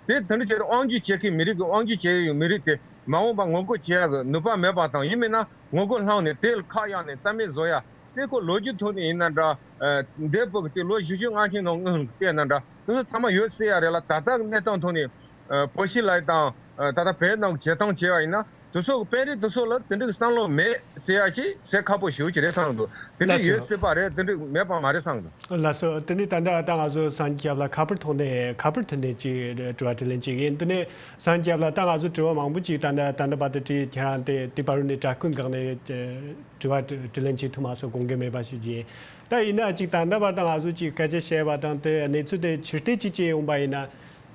རེད་བ། དེ་དེ་འདྲ་བྱས་ཏེ་དབང་སྒྱུར་བྱེད་མཁན་མི་རིགས་ཀྱི་དབང་སྒྱུར་བྱེད་ཡོད་མི་རིགས་དེ་མ་འོངས་པ་ངོ་རྒོལ་བྱེད་ཡག་གི་ནུས་པ་མེད་པ་དང་ཡིན་མིན་ན་ངོ་རྒོལ་བསླངས་ནས་དེ་ལ་ཁག་གཡར་ནས་རྩ་མེད་བཟོ་ཡག་དེ་ཁོ་ལོ་རྒྱུས་ཐོག་ནས་ཡིན་ན་འདྲ། ཨ་འདས་པོ་གི་དེ་ལོ་བཞི་བཅུ་ལྔ་བཅུ་ནང་སྔོན་ལ་བལྟས་ན་འདྲ། དེ་ཚོ་ཚང་མ་ཡོད་སྲིད་ཡག་རེད་ལ། ད་ལྟ་གི་གནས་སྟངས་ཐོག་ནས་ཨ་བོད་ཤིག་ལ་ཡི་དང་ཨ་ད་ལྟ་བོད་ནང་གི་བྱེད་སྟངས་བྱས་པ་ཡིན་ན། དེ་ཚོ་གི་དཔོན་རིགས་དེ་ཚོ་ལ་དེ་འདྲའི་བསམ་བློ་མེད་ཟེར་ཡ་ཅིག་ཟེར་ཁག་པོ་ཞེ་པོ་ཅིག་རེད་བསམ་གི་འདུག་དེ་ལགས་འདྲའི་ཡོད་སོ། སྲིད་པ་རེད། དེ་འདྲའི་མེད་པ་མ་རེད་བསམ་གི་འདུག་ལགས་སོ། དེ་ནས་ད་ལྟ་ད་ང་ཚོ་སངས་རྒྱས་སྐྱབས་ལགས་ཁ་པར་ཐོག་ནས་ཁ་པར་ཐོག་ནས་ཅིག་དྲི་བ་དྲིས་ལན་ཅིག་ཡིན། དེ་ནས་སངས་རྒྱས་སྐྱབས་ལགས་ད་ང་ཚོ་དྲི་བ་མང་པོ་ཅིག་ད་ལྟ་ད་ལྟ་བར་དུ་དྲིས། ཁྱེད་རང་དེ་དེ་བར་དུ་ནས་དྲ་སྐུན་འགག་ནས་དྲི་བ་དྲིས་ལན་བྱེད་ཐུབ་མ་སོང་། དགོངས་འགལ་མེད་པ་ཞུ་རྒྱུ་ཡིན། ད་ཡིན་ན་ཅིག་ད་ལྟ་བར་དུ་ང་ཚོ་ཅིག་སྐད་ཆ་བཤད་པ་དང་དེ་གནས་ཚུལ་དེ་ཕྱིར་བལྟས་ཅིག་བྱས་ཡོང་པ་ཡིན་ན།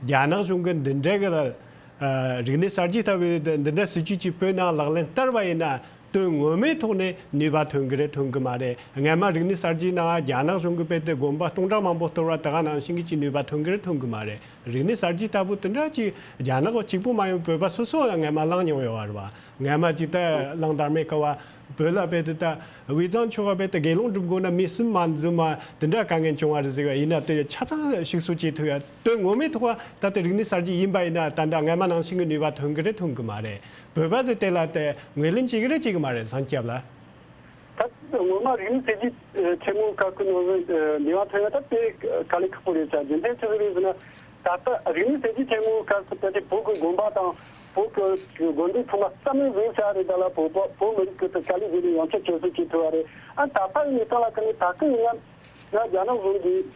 རྒྱ་ནག་གཞུང་གི་འདི་འདྲ་གི་ལ་ཨ་རིག་གནས་གསར་བརྗེ་ལྟ་བུའི་འདི་འདི་འདྲ་སྲིད་ཇུས་ཅིག་བོད་ནང་ལག་ལེན་བསྟར་བ་ཡིན་ན། དོན་ངོ་མའི་ཐོག་ནས་ནུས་པ་ཐོན་གི་རེད་ཐོན་གི་མ་རེད། སྔ་མ་རིག་གནས་གསར་བརྗེའི་ནང་རྒྱ་ནག་གཞུང་གིས་དཔེ་དེ་དགོན་པ་སྟོང་ཕྲག་མང་པོ་གཏོར་བ་དེ་ག་ནང་བཞིན་གྱི་ཅིག་ནུས་པ་ཐོན་གི་རེད་ཐོན་གི་མ་རེད། རིག་གནས་གསར་བརྗེ་ལྟ་བུ་དེ་འདྲ་ཅིག་རྒྱ་ནག་གཅིག་པུ་མ་ཡིན་བོད་པ་སོ་སོ་ལ་སྔ་མ་བླངས་མྱོང་ཡོད་པ་རེད་བ། སྔ་མ་ཅིག་ད་གླང་དར་མའི་སྐབས་བ་བོད་ལ་དཔེ་དེ་ད་དབུས་གཙང་ཕྱོགས་ལ་དཔེ་དེ་དགེ་སློང་སྒྲུབ་དགོས་ན་མི་གསུམ་མ་འཛོམས་པ་དེ་འདྲ་དཀའ་ངལ་བྱུང་བ་རེད་ཟེར་བ་ཡིན་ན། དེ་ཆ་ཚང་ཞིག་གསོ་བྱེད་ཐུབ་ཡ་དོན་ངོ་མའི་ཐོག་ད་ལྟ་རིག་གནས་གསར་བརྗེ་ཡིན་པ་ཡིན་ན་ད་ལྟ་སྔ་མ་ནང་བཞིན་གྱི་ནུས་པ་ཐོན་གི་རེད་ཐོན་གི་མ་རེད། བོད་པ་ཚོས་དེ་ལ་དེ་ངོས་ལེན་བྱེད་གི་རེད་བྱེད་གི་མ་རེད་སངས་རྒྱས་ལགས། ད་ངོ་མ་རིག་གནས་གསར་བརྗེ་ཆེན་མོ་སྐབས་ཀྱི་ནང་བཞིན་ནུས་པ་ཐོན་ཡ་ད་དེ་དཀའ་ལས་ཁག་པོ་རེད་ཤག་རྒྱུ་མཚན་ཅི་ཟིག་རེད་ཟེར་ན། ད་ལྟ་རིག་གནས་གསར་བརྗེ་ཆེན་མོ་སྐབས་སུ་ད་ལྟ་བོད་ཀྱི་དགོན་པ་དང་བོད་ཀྱི་དགོན་སྡེ་ཚང་མ་རྩ་མེད་བཟོས་ཚར་རེད། ད་ལ་བོད་པ་བོད་མི་རིགས་ཀྱི་དཀའ་ལས་བརྒྱབ་ནས་ཡང་བསྐྱར་བཅོས་བསྒྱུར་བྱེད་ཐུབ་པ་རེད། ཨ་ད་ལྟ་ཡི་གནས་སྟངས་ལ་ཁ་ནས་ད་སྐབས་ཡིན་ན། ང་རྒྱ་ནག་གཞུང་གིས་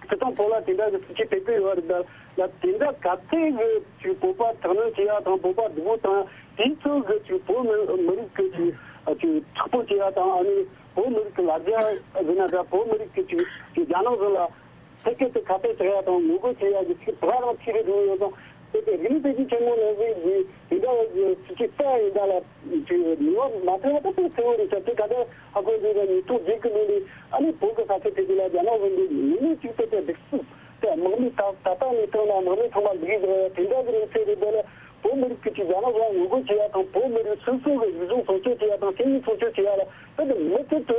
སྤྱི་བཏང་བོད་ལ་དེ་འདྲ་གི་སྲིད་ཇུས་སྤེལ་གི་ཡོད་རེད་ད་ལ། དེ་འདྲ་ག་ཚད་གི་ཅིག་བོད་པ་དྲག་གནོན་བྱེད་ཡ་དང་བོད་པ་སྡུག་པོ་དང་དེའི་ཚོད་གི་ཅིག་བོད་མི་མི་རིགས་གི་ཅིག་ཅིག་དྲག་པོ་བྱེད་ཡ་དང་ཨ་ནི་བོད་མི་རིགས་གི་ལ་རྒྱ་ཟེར་ན་འདྲ་བོད་མི་རིགས་གི་ཅིག་ཅིག་རྒྱ་ནག་གཞུང་ལ་ཐད་ཀར་དུ་ཁ་གཏད་གཅོག་ཡ་དང་ངོ་རྒོལ་བྱེད་ཡ་གི་ཅིག་དྲག་རང་ཆེ་རུ་འགྲོ་ཡོད་ཙང་དེ་གི་རིག་གནས་དེ་གི་ཆེན་མོ་ནང་བཞིན་གི་དེ་འདྲ་བ་གི་སྲིད་ཇུས་སྤེལ་ཡ་ཡིན་ད་ལ། ཅིག་ནུས་པ་མ་ཐོན་པ་ད་དཔེ་གསལ་བོ་རེད་ཤག་དེ་ག་འདྲ་ཧ་གོ་འདུག་ན་ཉིས་སྟོང་བརྒྱད་ཀྱི་ལོ་ནས་ཨ་ནི་བོད་ཀྱི་ས་ཆ་དེ་དུས་ལ་རྒྱ་ནག་གཞུང་གིས་ངོས་ནས་ཅིག་དཔེ་དེ་སྡུག་སྲིད་དེ་དམག་མི་ད་ད་ལྟ་ནས་བཏང་ན་དམག་མི་ཚང་མ་སྡུག་བཟོ་ཡ་དེ་འདྲ་གི་གནས་ཚུལ་རེད་འདུག་ལ། བོད་མི་རིགས་ཀྱི་ཅིག་རྒྱ་ནག་གཞུང་ངོ་རྒོལ་བྱེད་ཡ་དང་བོད་མི་རིགས་སོ་སོ་གི་རིག་གཞུང་སྲུང་སྐྱོབ་བྱེད་ཡ་དང་སྐད་ཡིག་སྲུང་སྐྱོབ་བྱེད་ཡ་ལ་དཔེ་དེ་མུ་མཐུད་དུ་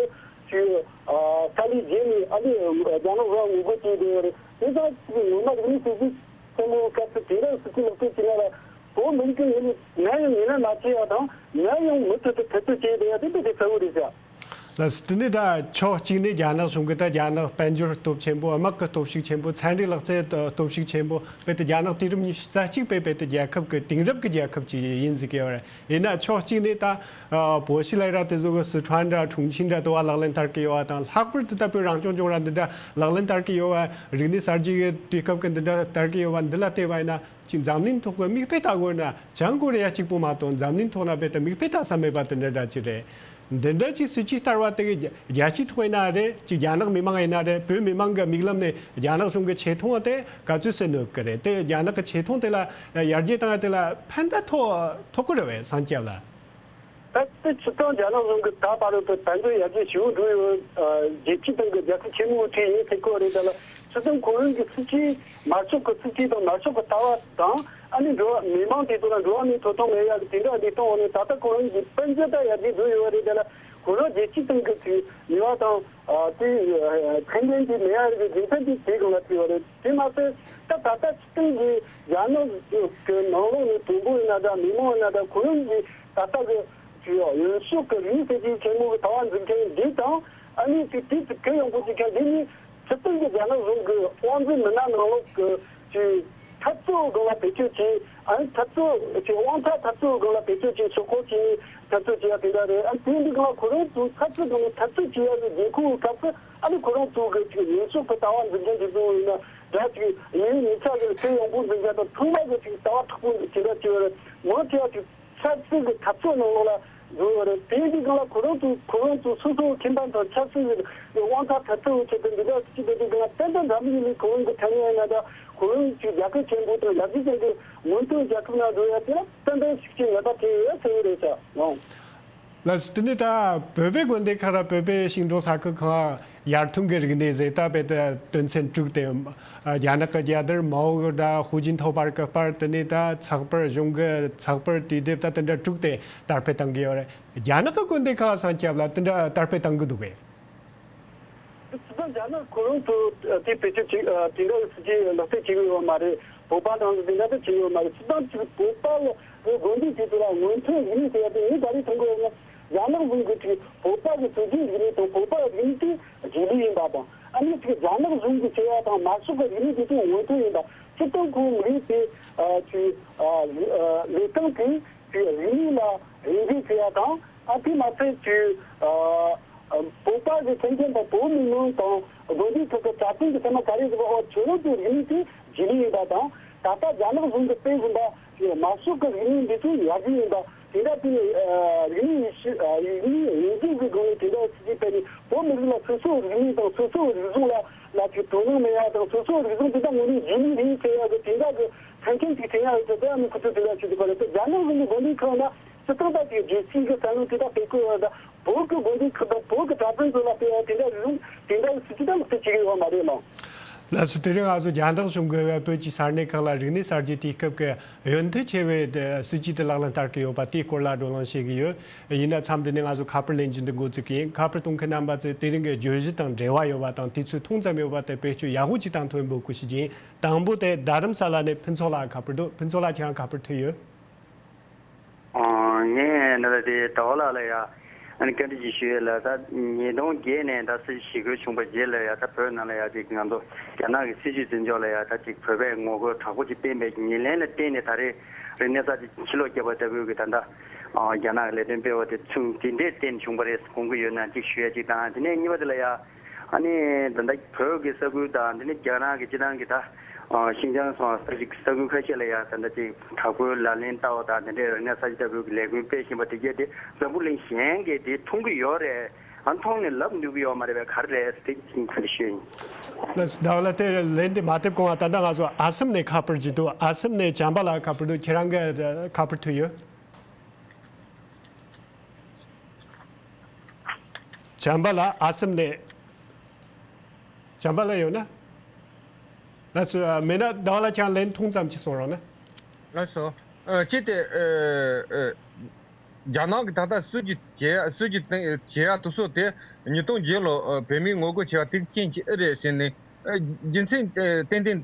ཅིག་ཨ་དཀའ་ལས་བརྒྱབ་ནས་ཨ་ནི་རྒྱ་ནག་གཞུང་ངོ་རྒོལ་བྱེད་བསྡད་ཡོད་རེད། དེ་ཙང་ཅིག་ངོ་མ་རིག་གནས་སྲིད་ཇུས་ཆེན་མོའི་སྐབས་སུ་དེ་འདྲ་སྲིད་ཇུས་ལག་བསྟར་བྱེད་ན་ལ། བོད་མི་རིགས་ཀྱི་ངོས་ནས་ནམ་ཡང་ངོས་ལེན་མ་བྱས་པ་དང་ནམ་ཡང་མུ་མཐུད་དུ་ཐེ་གཏོགས་བྱས་བསྡད་ཡ་དེ་དཔེ་དེ་གསལ་བོ་རེད་ཤག་ལགས་སོ། དེ་ནས་ད་ཕྱོགས་གཅིག་ནས་རྒྱ་ནག་གཞུང་གིས་ད་རྒྱ་ནག་དཔལ་འབྱོར་སྟོབས་ཆེན་པོ། དམག་གི་སྟོབས་ཤུགས་ཆེན་པོ། ཚན་རིག་ལག་རྩལ་སྟོབས་ཤུགས་ཆེན་པོ། དཔེ་དེ་རྒྱ་ནག་དུས་རབས་ཉི་ཤུ་རྩ་གཅིག་པའི་དཔེ་དེ་རྒྱལ་ཁབ་ཀྱི་དེང་རབས་ཀྱི་རྒྱལ་ཁབ་ཅིག་ཡིན་ཟིག་གི་ཡོད་རེད། ཡིན་ན་ཕྱོགས་གཅིག་ནས་ད་ཨ་བོད་ཤི་ལ་ར་དེ་ཚོ་གི་སི་ཁྲོན་འདྲ་ཁྲུང་ཆིང་འདྲ་དེ་བ་ལག་ལེན་བསྟར་གི་ཡོད་པ་དང་། ལྷག་པར་དུ་ད་བོད་རང་སྐྱོང་ལྗོངས་ར་འདི་འདྲ་ལག་ལེན་བསྟར་གི་ཡོད་པ། རིག་གནས་གསར་བརྗེ་གི་དུས་སྐབས་ཀྱི་འདི་འདྲ་བསྟར་གི་ཡོད་པ་འདི་ལ་བལྟས་པ་ཡིན་ན། ཅིག་འཛམ་གླིང་ཐོག་གི་མིག་དཔེ་ལྟ་དགོས་ན་བྱང་ཀོ་རི་ཡ་གཅིག་པོ་མ་གཏོགས་འཛམ་གླིང་ཐོག་ན་དཔེ་ད་མིག་དཔེ་ལྟ་ས་མེད་པ་དེ་འདྲ་འདྲ་ཅིག་རེད། འདི་འདྲ་ཅིག་སྲིད་ཇུས་བསྟར་བ་དེ་གི་རྒྱ་རྒྱལ་སྤྱིའི་ཐོག་ཡིན་ན་རེད། ཅིག་རྒྱ་ནག་མི་མང་ཡིན་ན་རེད། བོད་མི་མང་གི་མིག་ལམ་ནས་རྒྱ་ནག་གཞུང་གི་ཆེ་མཐོང་དེ་ག་ཚོད་ཟིན་ཡོད་གི་རེད། དེ་རྒྱ་ནག་གི་ཆེ་མཐོང་དེ་ལ་ཡར་རྒྱས་བཏང་ཡ་དེ་ལ་ཕན་ཐོགས་ཐོགས་གི་རེད་བས། སངས་རྒྱས་ལགས། ད་ལྟ་སྤྱིར་བཏང་རྒྱ་ནག་གཞུང་གིས་ད་བར་དུ་ད་འདི་ཡར་རྒྱས་ཞེ་པོ་འགྲོ་ཡོད། ཨ། རྒྱལ་སྤྱིའི་སྟེང་གི་རྒྱལ་ཁབ་ཆེན་མོའི་གྲས་ཡིན་ཟེར་གོ་རེད། དེ་ལ་སྤྱིར་བཏང་ཁོ་རང་གི་སྲིད་ཇུས་མར་ཕྱོགས་ཀྱི་སྲིད་ཇུས་དང་མར་ཕྱོགས་ཀྱི་ལྟ་བ་དང་། ཨ་ནི་འགྲོ་བ་མི་མང་དེ་ཚོ་ལ་འགྲོ་བ་མིའི་ཐོབ་ཐང་མེད་ཡག་གི་དེ་འདྲ་ལས་སྟངས་འོག་ནས་ད་ལྟ་ཁོ་རང་གི་དཔལ་འབྱོར་ད་ཡར་རྒྱས་འགྲོ་ཡོད་རེད། དེ་ལ་ཁོ་རང་རྒྱལ་སྤྱིའི་སྟེང་གི་དེ་ནུས་པ་དང་། ཨ། དེ་ཕན་ལན་དེ་མེད་ཡག་གི་རྒྱུ་མཚན་དེ་དེ་གང་ལ་ཐུག་ཡོད་རེད། དེ་མ་ཟད་ད་ད་ལྟ་སྤྱིར་བཏང་གི་རྒྱ་ནག་གི་ནང་ལོགས་ནས་དུམ་བུ་ཡིན་ན་འདྲ། མི་མང་ཡིན་ན་འདྲ། ཁོ་རང་གི་ད་ལྟ་གི་ཡོངས་སུ་གི་རིག་གནས་སྲིད་ཇུས་ཆེན་མོ་གི་ལྟ་བ་འཛིན་མཁན་འདི་དང་། ཨ་ནི་དེ་དེ་ཚོ་གུ་ཡངས་པོ་བྱེད་མཁན་འདི་ནི་སྤྱིར་བཏང་གི་རྒྱ་ནག་གཞུང་གི་དབང་འཛིན་མི་སྣ་ནང་ལོགས་གི་ཅིག་འཐབ་རྩོད་སྒང་ལ་བེད་སྤྱོད་བྱེད། ཨ་ནི་འཐབ་རྩོད་ཅིག་དབང་ཆ་འཐབ་རྩོད་སྒང་ལ་བེད་སྤྱོད་བྱེད། ཞོག་ཁོག་བྱེད་ནས་འཐབ་རྩོད་བྱེད་ཡ་དེ་འདྲ་རེད། ཨ་ནི་དེ་འདི་སྒང་ལ་ཁོ་རང་ཚོ་འཐབ་རྩོད་སྒང་ནས་འཐབ་རྩོད་བྱེད་ཡ་གི་དགོས་མཁོ་གི་སྐབས་སུ། ཨ་ནི་ཁོ་རང་ཚོ་གི་ཅིག་ཡོངས་སུ་གི་ལྟ་བ་འཛིན་མཁན་དེ་ཚོ་ཡིན་ན་འདྲ། ཅིག་ཡིན་མི་ཆ་གི་གུ་ཡངས་པོ་འཛིན་མཁན་དང་ཚང་མ་གི་ཅིག་ལྟ་བ་མཁྲེགས་པོ་དེ་འདྲ་བྱེད་ཡ་རེད། མང་ཆེ་བ་ཅིག་ཆབ་སྲིད་ཀྱི་འཐབ་རྩོད་ནང་ལོགས་ལ་འཛུལ་ཡོད་རེད། དེ་འདི་སྒང་ལ་ཁོ་རང་ཚོ་ཁོ་རང་ཚོ་སོ་སོའི་ཁེ་ཕན་དང་ཆབ་སྲིད་ཀྱི་དབང་ཆ་འཐབ་རྩོད་ཆེད་དུ་འདི་འདྲ་ཅིག་བྱེད་དུས་སྒང་ལ་ཏན་ཏན་འདྲ་མི་ཡིན་ནི། ཁོ་རང་གི་ཐ་སྙད་ཡིན་ན་འདྲ། ཁོ་རང་ཚོའི་རྒྱལ་ཁབ་ཆེན་པོ་དང་ཡར་རྒྱས་ཅན་གྱི་སྔོན་ཐོན་རྒྱལ་ཁབ་ནང་འགྲོ་ཡ་དེ་ལ་ཏན་ཏན་ཤུགས་རྐྱེན་ངན་པ་ཐེབས་ཡོད་ཟེར་གྱི་རེད་ཤག་ཨང་། ལགས་སོ། དེ་ནས་ད་བོད་པའི་དགོན་སྡེ་ཁག་ར་བོད་པའི་ཤིང་སྡོང་ས་ཁུལ་ཁག་ཡར་ཐོན་གྱི་རིག་གནས་ཟེར། ད་བོད་དོན་ཚན་དྲུག་དེ། རྒྱ་ནག་གི་རྒྱལ་དར་མའོ་གི་དང་ཧུའུ་ཅིན་ཐའོ་བར་གྱི་བར། དེ་ནས་ད་ཚགས་པར། གཞུང་གི་ཚགས་པར་དུས་དེབ་ད་དེ་འདྲ་དྲུག་དེ་དར་སྤེལ་བཏང་གི་ཡོད་རེད། རྒྱ་ནག་གི་དགོན་སྡེ་ཁག་སངས་རྒྱས་ལགས་དེ་འདྲ་དར་སྤེལ་བཏང་གི་འདུག་གས། སྤྱིར་བཏང་རྒྱ་ནག་ཁོ་རང་ཚོ་དེ་བེད་སྤྱོད་བྱེད། དེ་འདྲ་སྲིད་ཇུས་ལག་བསྟར་བྱེད་ཀྱི་ཡོད་མ་རེད། བོད་པ་དང་དེ་འདྲ་ད་བྱེད་ཀྱི་ཡོད་མ་རེད། སྤྱིར་བཏང་ཅིག་བོད་པ་ལ་དགོན་སྡེ་དེ་ཚོ་ལ་སྔོན་ཐོན་རིག་གནས་ཟེར་ཡ་དེ་ངས་ག་རེ་མཐོང་གི་ཡོད་ན། རྒྱ་ནག་གཞུང་གི་ཅིག་བོད་པ་གི་སྲོལ་རྒྱུན་རིག་གནས་དང་བོད་པ་རིག་གནས་དེ་རྗེས་ལུས་ཡིན་པ་དང་། ཨ་ནི་ཅིག་རྒྱ་ནག་གཞུང་གི་ཟེར་ཡ་དང་མར་ཤོག་གི་རིག་གནས་དེ་ཚོ་སྔོན་ཐོན་ཡིན་པ། སྤྱིར་བཏང་ཁོའི་མི་རིགས་དེ་ཅིག་ལས་སྟངས་དེ་ཅིག་རིག་གནས་ལ་དབྱེ་འབྱེད་བྱེད་ཡ་དང་། ཨ། དེ་མ་ཚད་ཅིག་ཨ། བོད་པ་གི་མཐུན་རྐྱེན་དང་བོད་མི་མང་དང་དགོན་སྡེ་ཁག་གི་གྲྭ་བཙུན་གྱི་ཚད་མ་ག་རེ་ཟེར་བ། འོ། ཁྱོད་རང་ཚོའི་རིག་གནས་དེ་རྗེས་ལུས་ཡིན་པ་དང་། ད་ལྟ་རྒྱ་ནག་གཞུང་གིས་སྤེལ་བཞིན་པ་མར་ཤོག་གི་རིག་གནས་འདི་ཚོ་ཡར་རྒྱས་ཡིན་པ། དེ་འདྲ་དེ་ནས་ཨ། རིག་གནས་ཡིད་ཤུགས། ཨ། རིག་གནས་དབྱེ་འབྱེད་ཀྱི་སྒང་ནས་དེ་འདྲ་སྲིད་ཇུས་སྤེལ་ནས་བོད་མི་རིགས་ལ་སོ་སོའི་རིག་གནས་དང་སོ་སོའི་རིག་གཞུང་ལ་ལ་ཅིག་དོ་སྣང་མེད་ཡ་དང་། སོ་སོའི་རིག་གཞུང་དེ་དག་དངོས་གནས་རྗེས་ལུས་རེད་ཟེར་ཡ་གི་དེ་འདྲ་གི་མཐུན་རྐྱེན་ཅིག་བྱེད་ཡ་ཡོད་ཚེ། དེ་ཨ་ནི་ཁོ་ཚོས་དེ་འདྲ་བྱེད་དགོས་པ་རེད་དེ། རྒྱ་ནག་གཞུང་གི་དགོན་སྡེ་ཁག་ན་སྤྱིར་བཏང་ད་དེ་རྒྱལ་སྤྱིའི་གི་བསམ་བློ་དེ་དག་སྤེལ་དགོས་ཡོད། ད་བོད་ཀྱི་དགོན་སྡེ་ཁག་དང་བོད་ཀྱི་གྲྭ་བཙུན་ཚོ་ལ་སྤེལ་ཡ་དེ་འདྲ་རིག་གཞུང་དེ་འདྲ་གི་སྲིད་ཇུས་ད་མུ་མཐུད་བྱེད་ཀྱི་ཡོད་མ་རེད་ལགས། ལགས་སོ། དེ་རིང་ང་ཚོ་རྒྱ་ནག་གཞུང་གིས་བོད་ཀྱི་ས་གནས་ཁག་ལ་རིག་གནས་གསར་བརྗེ་དུས་སྐབས་ཀྱི་ཡོན་ཐབས་ཆེ་བའི་སྲིད་ཇུས་དེ་ལག་ལེན་བསྟར་གྱི་ཡོད་པ་དེའི་སྐོར་ལ་བགྲོ་གླེང་བྱེད་ཀྱི་ཡོད། ཡིན་ན་མཚམས་འདི་ནས་ང་ཚོ་ཁ་པར་ལེན་རྒྱུ་འདི་འགོ་བཙུགས་ཀྱི་ཡིན། ཁ་པར་གཏོང་མཁན་རྣམ་པ་ཚོས་དེ་རིང་གི་བརྗོད་གཞི་དང་འབྲེལ་བ་ཡོད་པ་དང་དུས་ཚོད་ཐུང་ཙམ་ཡོད་པ་དེ་བེད་སྤྱོད་ཡག་པོ་ཅིག་བཏང་ཐུབ་པའི་འབོད་སྐུལ་ཞུ་རྒྱུ་ཡིན། དང་པོ་དེ་རྡ་རམ་ས་ལ་ནས་ཕུན་ཚོགས་ལགས་ཁ་པར་འདུག་ཕུན་ཚོགས་ལགས་ཁྱེད་རང་ཁ་པར་ཐོན་ཡོད། ཨོ། ངས་ནི་ད་དེ་ཟླ་བ་ལགས་ལ་ཡ་ཨ་ནི་བཀའ་འདྲི་ཅིག་ཞུ་ཡས་ལ། ད་ཉིས་སྟོང་བརྒྱད་ནས་ད་སྲིད་ཞི་རྒོལ་བྱུང་བ་རྗེས་ལ་ཡ་ད་བོད་ནང་ལ་ཡ་ཅིག་ང་ཚོ་རྒྱ་ནག་གི་སྲིད་ཇུས་འཛིན་ཕྱོགས་ལ་ཡ་ད་ཅིག་བོད་པས་ངོ་རྒོལ་དྲག་པོ་ཅིག་བསྟན་པའི་ཉེར་ལེན་ལ་བརྟེན་ནས་ད་རེས་རིག་གནས་གསར་བརྗེ་ཕྱི་ལོགས་བརྒྱབ་པ་ལྟ་བུའི་གི་ད་ལྟ་ཨ་རྒྱ་ནག་གི་ལས་དོན་སྤེལ་བ་དེ་ཚུན་དེ་འདྲས་བརྟེན་བྱུང་བ་རེད་དགོངས་ཀྱི་ཡོད་ན་ཅིག་ཞུ་ཡ་ཅིག་དང་། དེ་ནས་གཉིས་པ་དེ་ལ་ཡ་ཨ་ནི་ད་ལྟ་བོད་ཀྱི་ས་ཁུལ་དང་དེ་ནས་རྒྱ་ནག་གི་སྤྱི་བཏང་གི་ད་ཨ་ཤིན་ཅང་སོགས་ས་ཞིག་ས་ཁུལ་ཁ་ཤས་ལ་ཡ་ད་ལྟ་ཅིག་དྲག་པོའི་ལག་ལེན་བསྟར་བ་དང་དེ་འདྲའི་རིག་གནས་གསར་བརྗེ་ལྟ་བུའི་ལས་འགུལ་སྤེལ་བཞིན་པ་དེ་གས་དེ་འཛམ་བུ་གླིང་གཞན་གྱིས་དེ་མཐོང་གི་ཡོད་རེད། ཨ་མཐོང་ནས་ལབ་ནུས་ཀྱི་ཡོད་མ་རེད་པས། ག་རེ་རེད་དེ་ཅིག་ག་རེ་ཤོད་ཡིན། ལགས་སོ། ཟླ་བ་ལགས་དེ་ལན་དེ་མ་ཐེབས་གོང་ང་ད་ལྟ་ང་ཚོ་ཨ་སམ་ནས་ཁ་པར་ཅིག་འདུག་ཨ་སམ་ནས་བྱམས་པ་ལགས་ཁ་པར་འདུག་ཁྱེད་རང་གི་ཁ་པར་ཐོན་ཡོད། བྱམས་པ་ལགས་ཨ་སམ་ནས། བྱམས་པ་ལགས་ཡོད་ན། ལགས་སོ། མེད་ན་ཟླ་བ་ལགས་ཁྱེད་རང་ལན་ཐུང་ཙམ་ཅིག་གསུང་རོགས་གནང་། ལགས་སོ། ཨ། ཅི་སྟེ། ཨ། ཨ། རྒྱ་ནག་གི་ད་ལྟ་སྲིད་ཇུས་བྱེད་ཡ་སྲིད་ཇུས་བྱེད་ཡ་དེ་ཚོ་དེ་ཉིས་སྟོང་བརྒྱད་ལོ་བོད་མིའི་ངོ་རྒོལ་བྱེད་ཡ་དེ་རྐྱེན་གྱིས་ཨེ་རེད་ཟེར་ནས། ཨ། རྒྱུ་མཚན་ཏན་ཏན།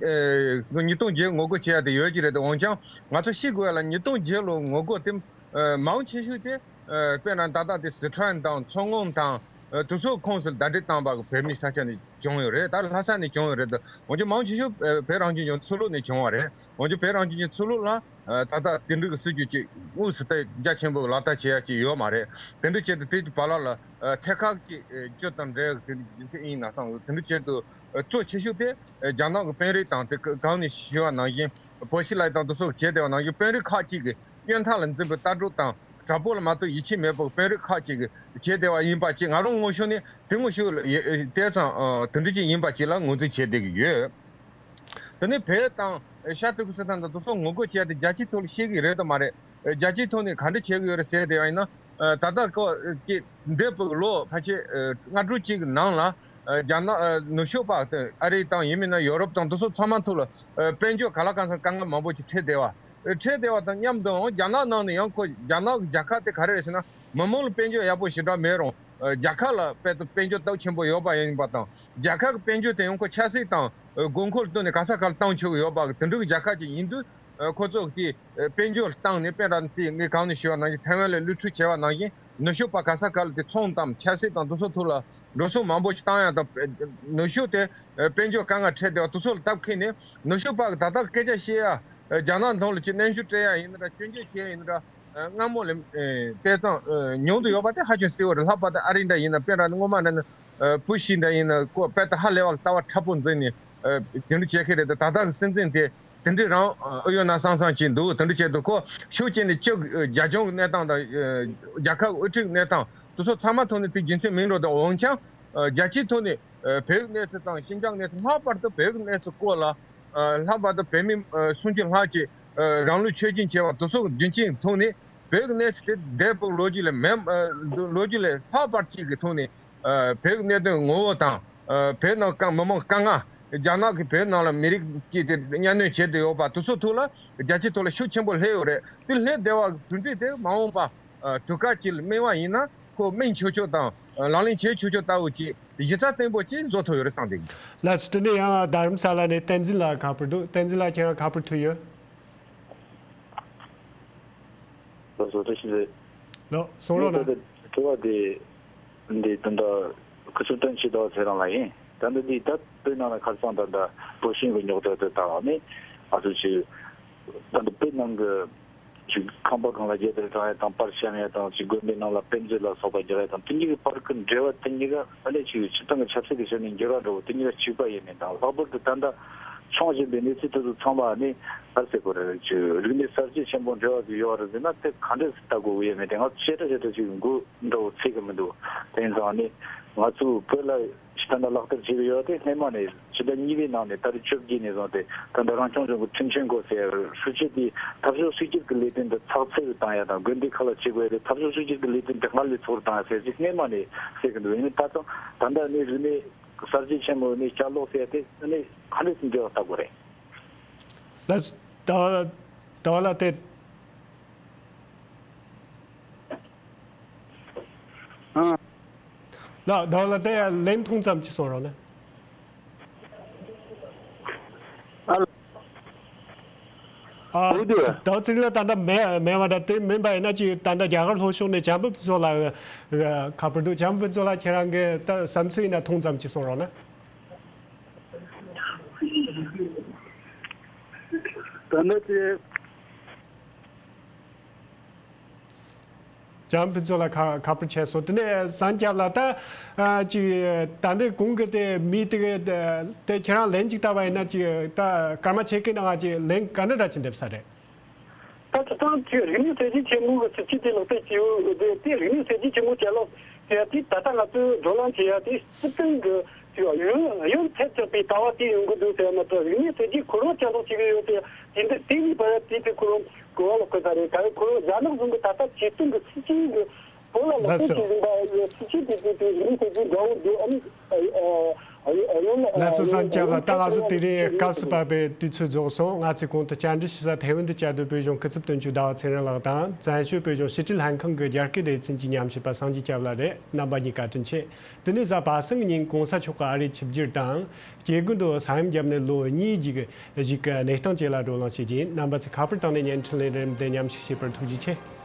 ཨ། ཉིས་སྟོང་བརྒྱད་ངོ་རྒོལ་བྱེད་ཡ་དེ་ཡོད་ཀྱི་རེད་དེ། འོན་ཀྱང་ང་ཚོ་ཤེས་དགོས་ཡ་ལ་ཉིས་སྟོང་བརྒྱད་ལོ་ངོ་རྒོལ་དེ། ཨ། མང་ཆེ་ཤོས་དེ། ཨ། དཔེར་ན་ད་ལྟ་དེ་སི་ཁྲོན་དང་མཚོ་སྔོན་དང་། ཨ། དེ་ཚོ་ཁོངས་སུ་ཟླ་སྒྲིལ་བཏང་བ་གི་བོད་མི་ས་ཆ་ནས་བྱུང་ཡོད་རེད། ད་ལྷ་ས་ནས་བྱུང་ཡོད་རེད་དེ། འོན་ཀྱང་མང་ཆེ་ཤོས་བོད་རང་སྐྱོང་ལྗོངས་ཆོས་ལུགས་ནས་བྱུང་བ་རེད། འོན་ཀྱང་བོད་རང་སྐྱོང་ལྗོངས་ཆོས་ལུགས་ལ། ཨ། ད་ལྟ་དེ་འདྲ་གི་སྲིད་ཇུས་ཅིག་དངོས་སུ་ད་རྒྱ་ཆེན་པོ་གི་ལག་བསྟར་བྱེད་ཡ་ཅིག་ཡོད་མ་རེད། དེ་འདྲ་བྱས་ཏེ་དེ་གི་བར་ལ་ལ། ཨ། ཐད་ཀར་གྱི་སྤྱི་དང་འབྲེལ་བའི་རྒྱུ་མཚན་ཡིན་ན་བསམ། དེ་འདྲ་བྱས་ཏེ་གཙོ་ཆེ་ཤོས་དེ་རྒྱ་ནག་གི་དཔོན་རིགས་དང་། དེ་ག་གོང་ནས་ཞུས་པ་ནང་བཞིན་བོད་ཕྱི་ལ་དང་དེ་ཚོ་བྱས་བསྡད་པ་ནང་བཞིན་དཔོན་རིགས་ཁག་ཅིག་གི་གཡོན་མཐའ་ལ་འཛིན་པའི་ལྟ་གྲུབ་དང་། དྲག་པོ་ལ་མ་གཏོགས་ཡིད་ཆེས་མེད་པའི་དཔོན་རིགས་ཁག་ཅིག་བྱས་བསྡད་པ་ཡིན་པ་ཅིག་ང་རང་ངོ་ཤེས་ནས་དེ་ངོ་ཤེས་ལ་ཡ་ཨེ་དེ་ཙམ་ཨ་དེ་འདྲ་ཅིག་ཡིན་པ་ཅིག་ལ་ངོས་འཛིན་བྱས་བསྡད་ཀྱི་ཡོད། དེ་ནས་བོད་དང་ཤར་ཏུར་ཀི་སི་ཐན་དང་དེ་ཚོ་ངོ་རྒོལ་བྱས་ཏེ་རྒྱལ་སྤྱིའི་ཐོག་ལ་ཤེས་ཀྱི་རེད་དམ་མ་རེད། རྒྱལ་སྤྱིའི་ཐོག་ནས་ག་འདྲ་བྱེད་ཀྱི་ཡོད་རེད་ཟེར་བསྡད་པ་ཡིན་ན། ད་ལྟ་ཀོ་ཀི་འདས་པའི་ལོ་ཕལ་ཆེར་ལྔ་དྲུག་ཅིག་གི་ནང་ལ་རྒྱ་ནག་ནུབ་ཕྱོགས་པ་དང་ཨ་རི་དང་ཡིན་མིན་ན་ཡོ་རོབ་དང་དེ་ཚོ་ཚང་མ་ཐོག་ལ་དཔལ་འབྱོར་ག་ལ་གང་འཚམ་དཀའ་ངལ་མང་པོ་ཅིག་འཕྲད་བསྡད་པ། འཕྲད་བསྡད་པ་དང་མཉམ་དུ་རྒྱ་ནག་ནང་ནས་ཡང་ཁོ་རྒྱ་ནག་གི་རྒྱལ་ཁབ་དེ་ག་རེ་རེད་ཟེར་ན་མི་མང་ལ་དཔལ་འབྱོར་ཡག་པོ་ཞེ་དྲག་མེད་རུང་རྒྱལ་ཁབ་ལ་དཔེ་དཔལ་འབྱོར་སྟོབས་ཆེན་པོ་ཡོད་པ་ཡིན་པ་དང་རྒྱལ་ཁབ་ཀྱི་དཔལ་འབྱོར་དེ་ཡང་ཁོ་ཆབ་སྲིད་དང་དགོས་མཁོ་ལ་བསྟུན་ནས་ག་ས་ག་ལ་གཏོང་ཆོག་གི་ཡོད་པ་གི་དེ་འདྲ་གི་རྒྱལ་ཁབ་ཅིག་ཡིན་དུས། ཁོ་ཚོ་གིས་དཔལ་འབྱོར་བཏང་ནས་དཔེ་དང་དེ་ངས་གང་ནས་ཞུས་པ་ནང་བཞིན་ཐའེ་ཝན་ལ་བློས་འཁྲུག་བྱས་པ་ནང་བཞིན་ནུབ་ཕྱོགས་པ་ག་ས་ག་ལ་དེ་ཚོང་དང་ཆབ་སྲིད་དང་དེ་ཚོ་ཐོག་ལ་འགྲོ་སོང་མང་པོ་ཞིག་བཏང་ཡ་དང་ནུབ་ཕྱོགས་དེ་དཔལ་འབྱོར་དཀའ་ངལ་འཕྲད་བསྡད་པ་དེ་ཚོ་ལ་སྟབས་ཁེལ་ནས་ནུབ་ཕྱོགས་པ་གི་ད་ལྟ་སྐད་ཆ་བཤད་ཡ་རྒྱ་ནག་ནང་ལ་ཅིག་གནོན་ཤུགས་སྤྲད་ཡ་ཡིན་ན་འདྲ་སྐྱོན་བརྗོད་བྱེད་ཡ་ཡིན་ན་འདྲ་སྔ་མོ་ལས་དེ་ཙམ་ཉུང་དུ་ཡོད་པ་དེ་ཧ་ཅང་གསལ་བོ་རེད། ལྷག་པར་དུ་ཨ་རི་འདྲ་ཡིན་ན་དཔེ་ར་ནི་སྔོན་མ་འདྲ་ནི། ཨ་བུ་ཤི་འདྲ་ཡིན་ན་ཁོ་དཔེ་ད་ཧ་ལས་པ་ལ་ལྟ་བ་ཁྲ་པོ་འཛིན་ནས་ཨ་དེ་འདྲ་བྱེད་ཁེ་རེད་དེ་ད་ལྟ་གི་སྲིད་འཛིན་དེ་དེ་འདྲའི་རང་ཨ་ཨུ་ཡོན་ན་སང་སང་བྱས་འདུག་དེ་འདྲ་བྱས་འདུག་ཁོ་ཤུགས་ཆེ་ནས་སྤྱི་རྒྱ་གཞུང་གི་གནས་སྟངས་དང་ཨ་རྒྱལ་ཁབ་དབུ་ཁྲིད་ཀྱི་གནས་སྟངས་དེ་ཚོ་ཚང་མ་ཐོག་ནས་དེ་རྒྱུ་མཚན་མིན་འགྲོ་དང་འོན་ཀྱང་ཨ་རྒྱལ་སྤྱིའི་ཐོག་ནས་ཨ་བོད་ཀྱི་གནས་ཚུལ་དང་ཤིན་ཅང་གནས་ཚུལ་ལྷག་པར་དུ་བོད་ཀྱི་གནས་ཚུལ་སྐོར་ལ་ཨ་ལྷག་པར་དུ་བོད་མི་ཨ་སུམ་ཅུ་ལྷག་ཅིག་ཨ་རང་ལུས་མཆོད་སྦྱིན་བྱས་པ་དེ་ཚོ་རྒྱུ་མཚན་ཐོག་ནས་བོད་ཀྱི་གནས་ཚུལ་དེ་འདས་པའི་ལོ་རྒྱུས་ལས་མེད་ཨ་ལོ་རྒྱུས་ལས་ལྷག་པར་ཅིག་གི་ཐོག་ནས། ཨ་བོད་ཀྱི་གནད་དོན་ངོ་བོ་དང་། ཨ་བོད་ནང་དཀའ་མི་མང་དཀའ་ངལ། རྒྱ་ནག་གིས་བོད་ནང་ལ་མི་རིགས་ཀྱི་དེ་གཉའ་གནོན་བྱེད་དུ་ཡོད་པ་དེ་ཚོ་ཐོག་ལ་རྒྱལ་སྤྱིའི་ཐོག་ལ་ཤུགས་ཆེན་པོ་སླེབས་ཡོད་རེད། དེ་སླེབས་བསྡད་པ་གི་གྲུབ་འབྲས་དེ་མ་འོངས་པ་ཨ་དུས་སྐབས་ཅིག་ལ་སྨིན་པ་ཡིན་ན་ཁོ་སྨིན་ཆོག་ཆོག་དང་ཨ་ལག་ལེན་བྱེད་ཆོག་ཆོག་ལྟ་བུ་ཅིག་གཞི་རྩ་བརྟན་པོ་ཅིག་བཟོ་ཐུབ་ཡོད་རེད་བསམ་གི། ལགས་སོ། དེ་ནས་ཡང་རྡ་རམ་ས་ལ་ནས་བསྟན་འཛིན་ལགས་ཁ་པར་འདུག་བསྟན་འཛིན་ལགས་ཁྱེད་རང་ཁ་པར་ཐོན་ཡོད། ལགས་སོ་བཀྲ་ཤིས་བདེ་ལེགས། ལགས་སོ་རོགས་ངས་ད་ལྟ་དྲི་བ་དེ་འདི་ད་ལྟ་སྐུ་ཚབ་བསྟན་ཆོས་ཟླ་བ་ཚེ་རིང་ལགས་ཡིན། ད་ལྟ་འདི་ད་བོད་ནང་ལ་ཁ་སང་ད་ལྟ་བོད་གཞུང་གི་རྙོག་དྲ་དེ་ད་བ་ནི་ང་ཚོ་ཅིག་ད་ལྟ་བོད་ནང་གི་ཅིག་ཁང་པ་གང་ལ་རྒྱལ་དར་དྲངས་ཡ་དང་པར་བཤམས་ཡ་དང་ཅིག་དགོན་པའི་ནང་ལ་དཔེ་མཛོད་ལ་སོགས་པ་རྒྱག་ཡ་དང་དེ་གཉིས་ཀྱི་བར་གྱི་འབྲེལ་བ་དེ་གཉིས་ཀ་ཨ་ལས་ཅིག་སྤྱིར་བཏང་གི་ཆབ་སྲིད་ཀྱི་ཆ་ནས་འགྱུར་བ་འགྲོ་བ་དེ་གཉིས་ཀ་གཅིག་པ་ཡིན་མིན་དང་ལྷག་པར་དུ་ད་ལྟ་བྱུང་བཞིན་པའི་གནས་ཚུལ་དེ་ཚོ་ཚང་མ་ནི་ག་རེ་ཟེར་དགོས་རེད། ཅིག་རིག་གནས་གསར་བརྗེ་ཆེན་པོ་འབྲེལ་བ་དེ་ཡོད་རེད་ཟེར་ན་དེ་ག་འདྲས་སེ་ལྟ་དགོས་ཀྱི་ཡོད་མེད་དེ་ང་ཚོ་བཤད་གྲྭ་བཤད་གྲྭ་ཞིག་འགོ་འདྲ་བོ་ཚིག་གི་མི་འདུག་དེ་ཡིན་ཙང་ནི་ང་ཚོ་བོད་ལ་ད་ལྟ་ལག་བསྟར་བྱེད་ཀྱི་ཡོད་དེ་སྔས་མ་ནས་ཕྱི་ཟླ་གཉིས་པའི་ནང་ནས་ད་རེས་བཅོ་བརྒྱད་ནས་བཟུང་སྟེ་ད་ལྟ་རང་སྐྱོང་ལྗོངས་ཀྱི་ཁྲིམས་ཆེན་འགོ་ཟེར་ཧྲུའུ་ཅི་དེ་འཐབ་ཕྱོགས་གཅིག་གྱུར་གྱི་ལས་དོན་འདི་ཚགས་ཚུད་དུ་བཏང་ཡ་དང་དགོན་སྡེ་ཁག་ལ་བྱེད་དགོས་ཡ་དེ་འཐབ་ཕྱོགས་གཅིག་གྱུར་གྱི་ལས་དོན་འདི་སྔར་ལས་ཚོགས་བཏང་ཡ་ཟེར་ཅིག་སྔས་མ་ནས་ཟེར་གྱི་འདུག་ཡིན་ནའི་ད་ཚང་ད་ལྟ་ནས་རིག་གནས་གསར་བརྗེ་ཆེན་མོ་ནས་བསྐྱར་ལོག་ཟེར་ཡ་དེ་ནི་ག་འདྲས་སེ་འབྲེལ་བ་བཏགས་དགོས་རེད། ལགས་སོ། ད་ད་བ་ལ་དེ། ཨ། ལགས་ད་བ་ལ་དེ་ལན་ཐུང་ཙམ་ཅིག་གསུང་རོགས་གནང་། ཨ་ལ། ཨ། འོ་དེ། ད་བ་ཚིག་ལ་ད་ལྟ་མེད་མེད་བ་ད་དེ་མིན་པ་ཡིན་ན་ཅིག་ད་ལྟ་རྒྱ་གར་ལྷོ་ཕྱོགས་ནས་བྱམས་པ་ཕུན་ཚོགས་ལགས་ཁ་པར་འདུག་བྱམས་པ་ཕུན་ཚོགས་ལགས་ཁྱེད་རང་གི་ད་བསམ་ཚུལ་ཡིན་ན་ཐུང་ཙམ་ཅིག་གསུང་རོགས་གནང་། ད་ནི་དེ། བྱམས་ཕུན་ཚོགས་ལགས་ཁ་ཁ་པར་ཆད་སོང་། དེ་ནས་སངས་རྒྱས་ལགས་ད་ཨ་ཅིག་ད་ལྟའི་གོང་གི་དེ་མི་དེ་གི་དེ་ཁྱེད་རང་ལན་ཅིག་བཏབ་པ་ཡིན་ན་ཅིག་ད་སྐར་མ་ཕྱེད་ཀའི་ནང་ཅིག་ལན་ག་འདྲ་འདྲ་ཅིག་འདེབས་ས་རེད། ད་ད་ལྟ་ཅིག་རིག་གནས་གསར་བརྗེ་ཆེན་མོ་གི་སྲིད་བྱུས་དེ་ལག་བསྟར་བྱས་ཡོད་དེ་དེ་རིག་གནས་གསར་བརྗེ་ཆེན་མོ་བྱ་ལོག་ཟེར་ཡ་དེ་ད་ལྟ་ང་ཚོས་བགྲོ་གླེང་བྱེད་ཡ་དེ་སྲིད་དོན་གྱི་ཅིག་གཡོན་གཡོན་ཐེབས་ཆགས་པའི་ལྟ་བ་དེ་ཡོང་གི་འདུག་ཟེར་ཡ་མ་གཏོགས་རིག་གནས་གསར་བརྗེ་འཁོར་བ་བྱ་ལོག་བྱེད་ཀྱི་ཡོད་དེ་དེ་འདི་དེ་གཉིས་བར་དེ་དེ་ཁོ་རང་གོ་བ་ལོག་གི་ས་རེད། ག་རེ་ཁོ་རང་རྒྱ་ནག་གཞུང་གི་ད་ལྟ་བྱེད་སྟངས་ཀྱི་སྲིད་བྱུས་ཀྱི་བོད་ལ་ལག་ལགས་སོ། བསྟར་བྱེད་བཞིན་པ་ཡོད་སྲིད་བྱུས་དེ་དེ་དེ་རིག་གནས་གསར་བརྗེ་འདྲ་བོ་འདུག་ཨ་ནི་ཨ་ཨ་ཨ་ཡོང་ལ་ལགས་སོ། སངས་རྒྱས་ལགས་ད་ང་ཚོ་དེ་རིང་སྐབས་སུ་བབས་པའི་དུས་ཚོད་རྫོགས་སོང་། ང་ཚོས་གོང་དུ་བཅར་འདྲི་ཞུ་ས་ཐའེ་ཝན་དུ་བཅའ་སྡོད་བོད་གཞུང་སྐུ་ཚབ་དོན་གཅོད་ཟླ་བ་ཚེ་རིང་ལགས་དང་བཙན་བྱོལ་བོད་གཞུང་ཕྱི་དྲིལ་ལྷན་ཁང་གི་རྒྱ་སྐད་སྡེ་ཚན་གྱི་ཉམས་ཞིབ་པ་སངས་རྒྱས་སྐྱབས་ལགས་རེད། རྣམ་པ་གཉིས་ཀ་བཀའ་དྲིན་ཆེ། དེ་ནས་གཟའ་པ་སངས་ཉིན་གོང་ས་མཆོག་གི་ཨ་རིར་ཆིབས་བསྒྱུར་དང་སྐྱེ་རྒུ་མདོ་ས་ཡོམ་བརྒྱབ་ནས་ལོ་གཉིས་ཀྱི་གཞུག་གི་གནས་སྟངས་བཅས་ལ་བགྲོ་གླེང་བྱེད་ཀྱིན་རྣམ་པ་ཚོས་ཁ་པར་བཏང་ནས་བརྙན་འཕྲིན་ལས་རིམ་དེ་མཉམ་ཞུགས་བྱས་པར་ཐུགས་རྗེ་ཆེ།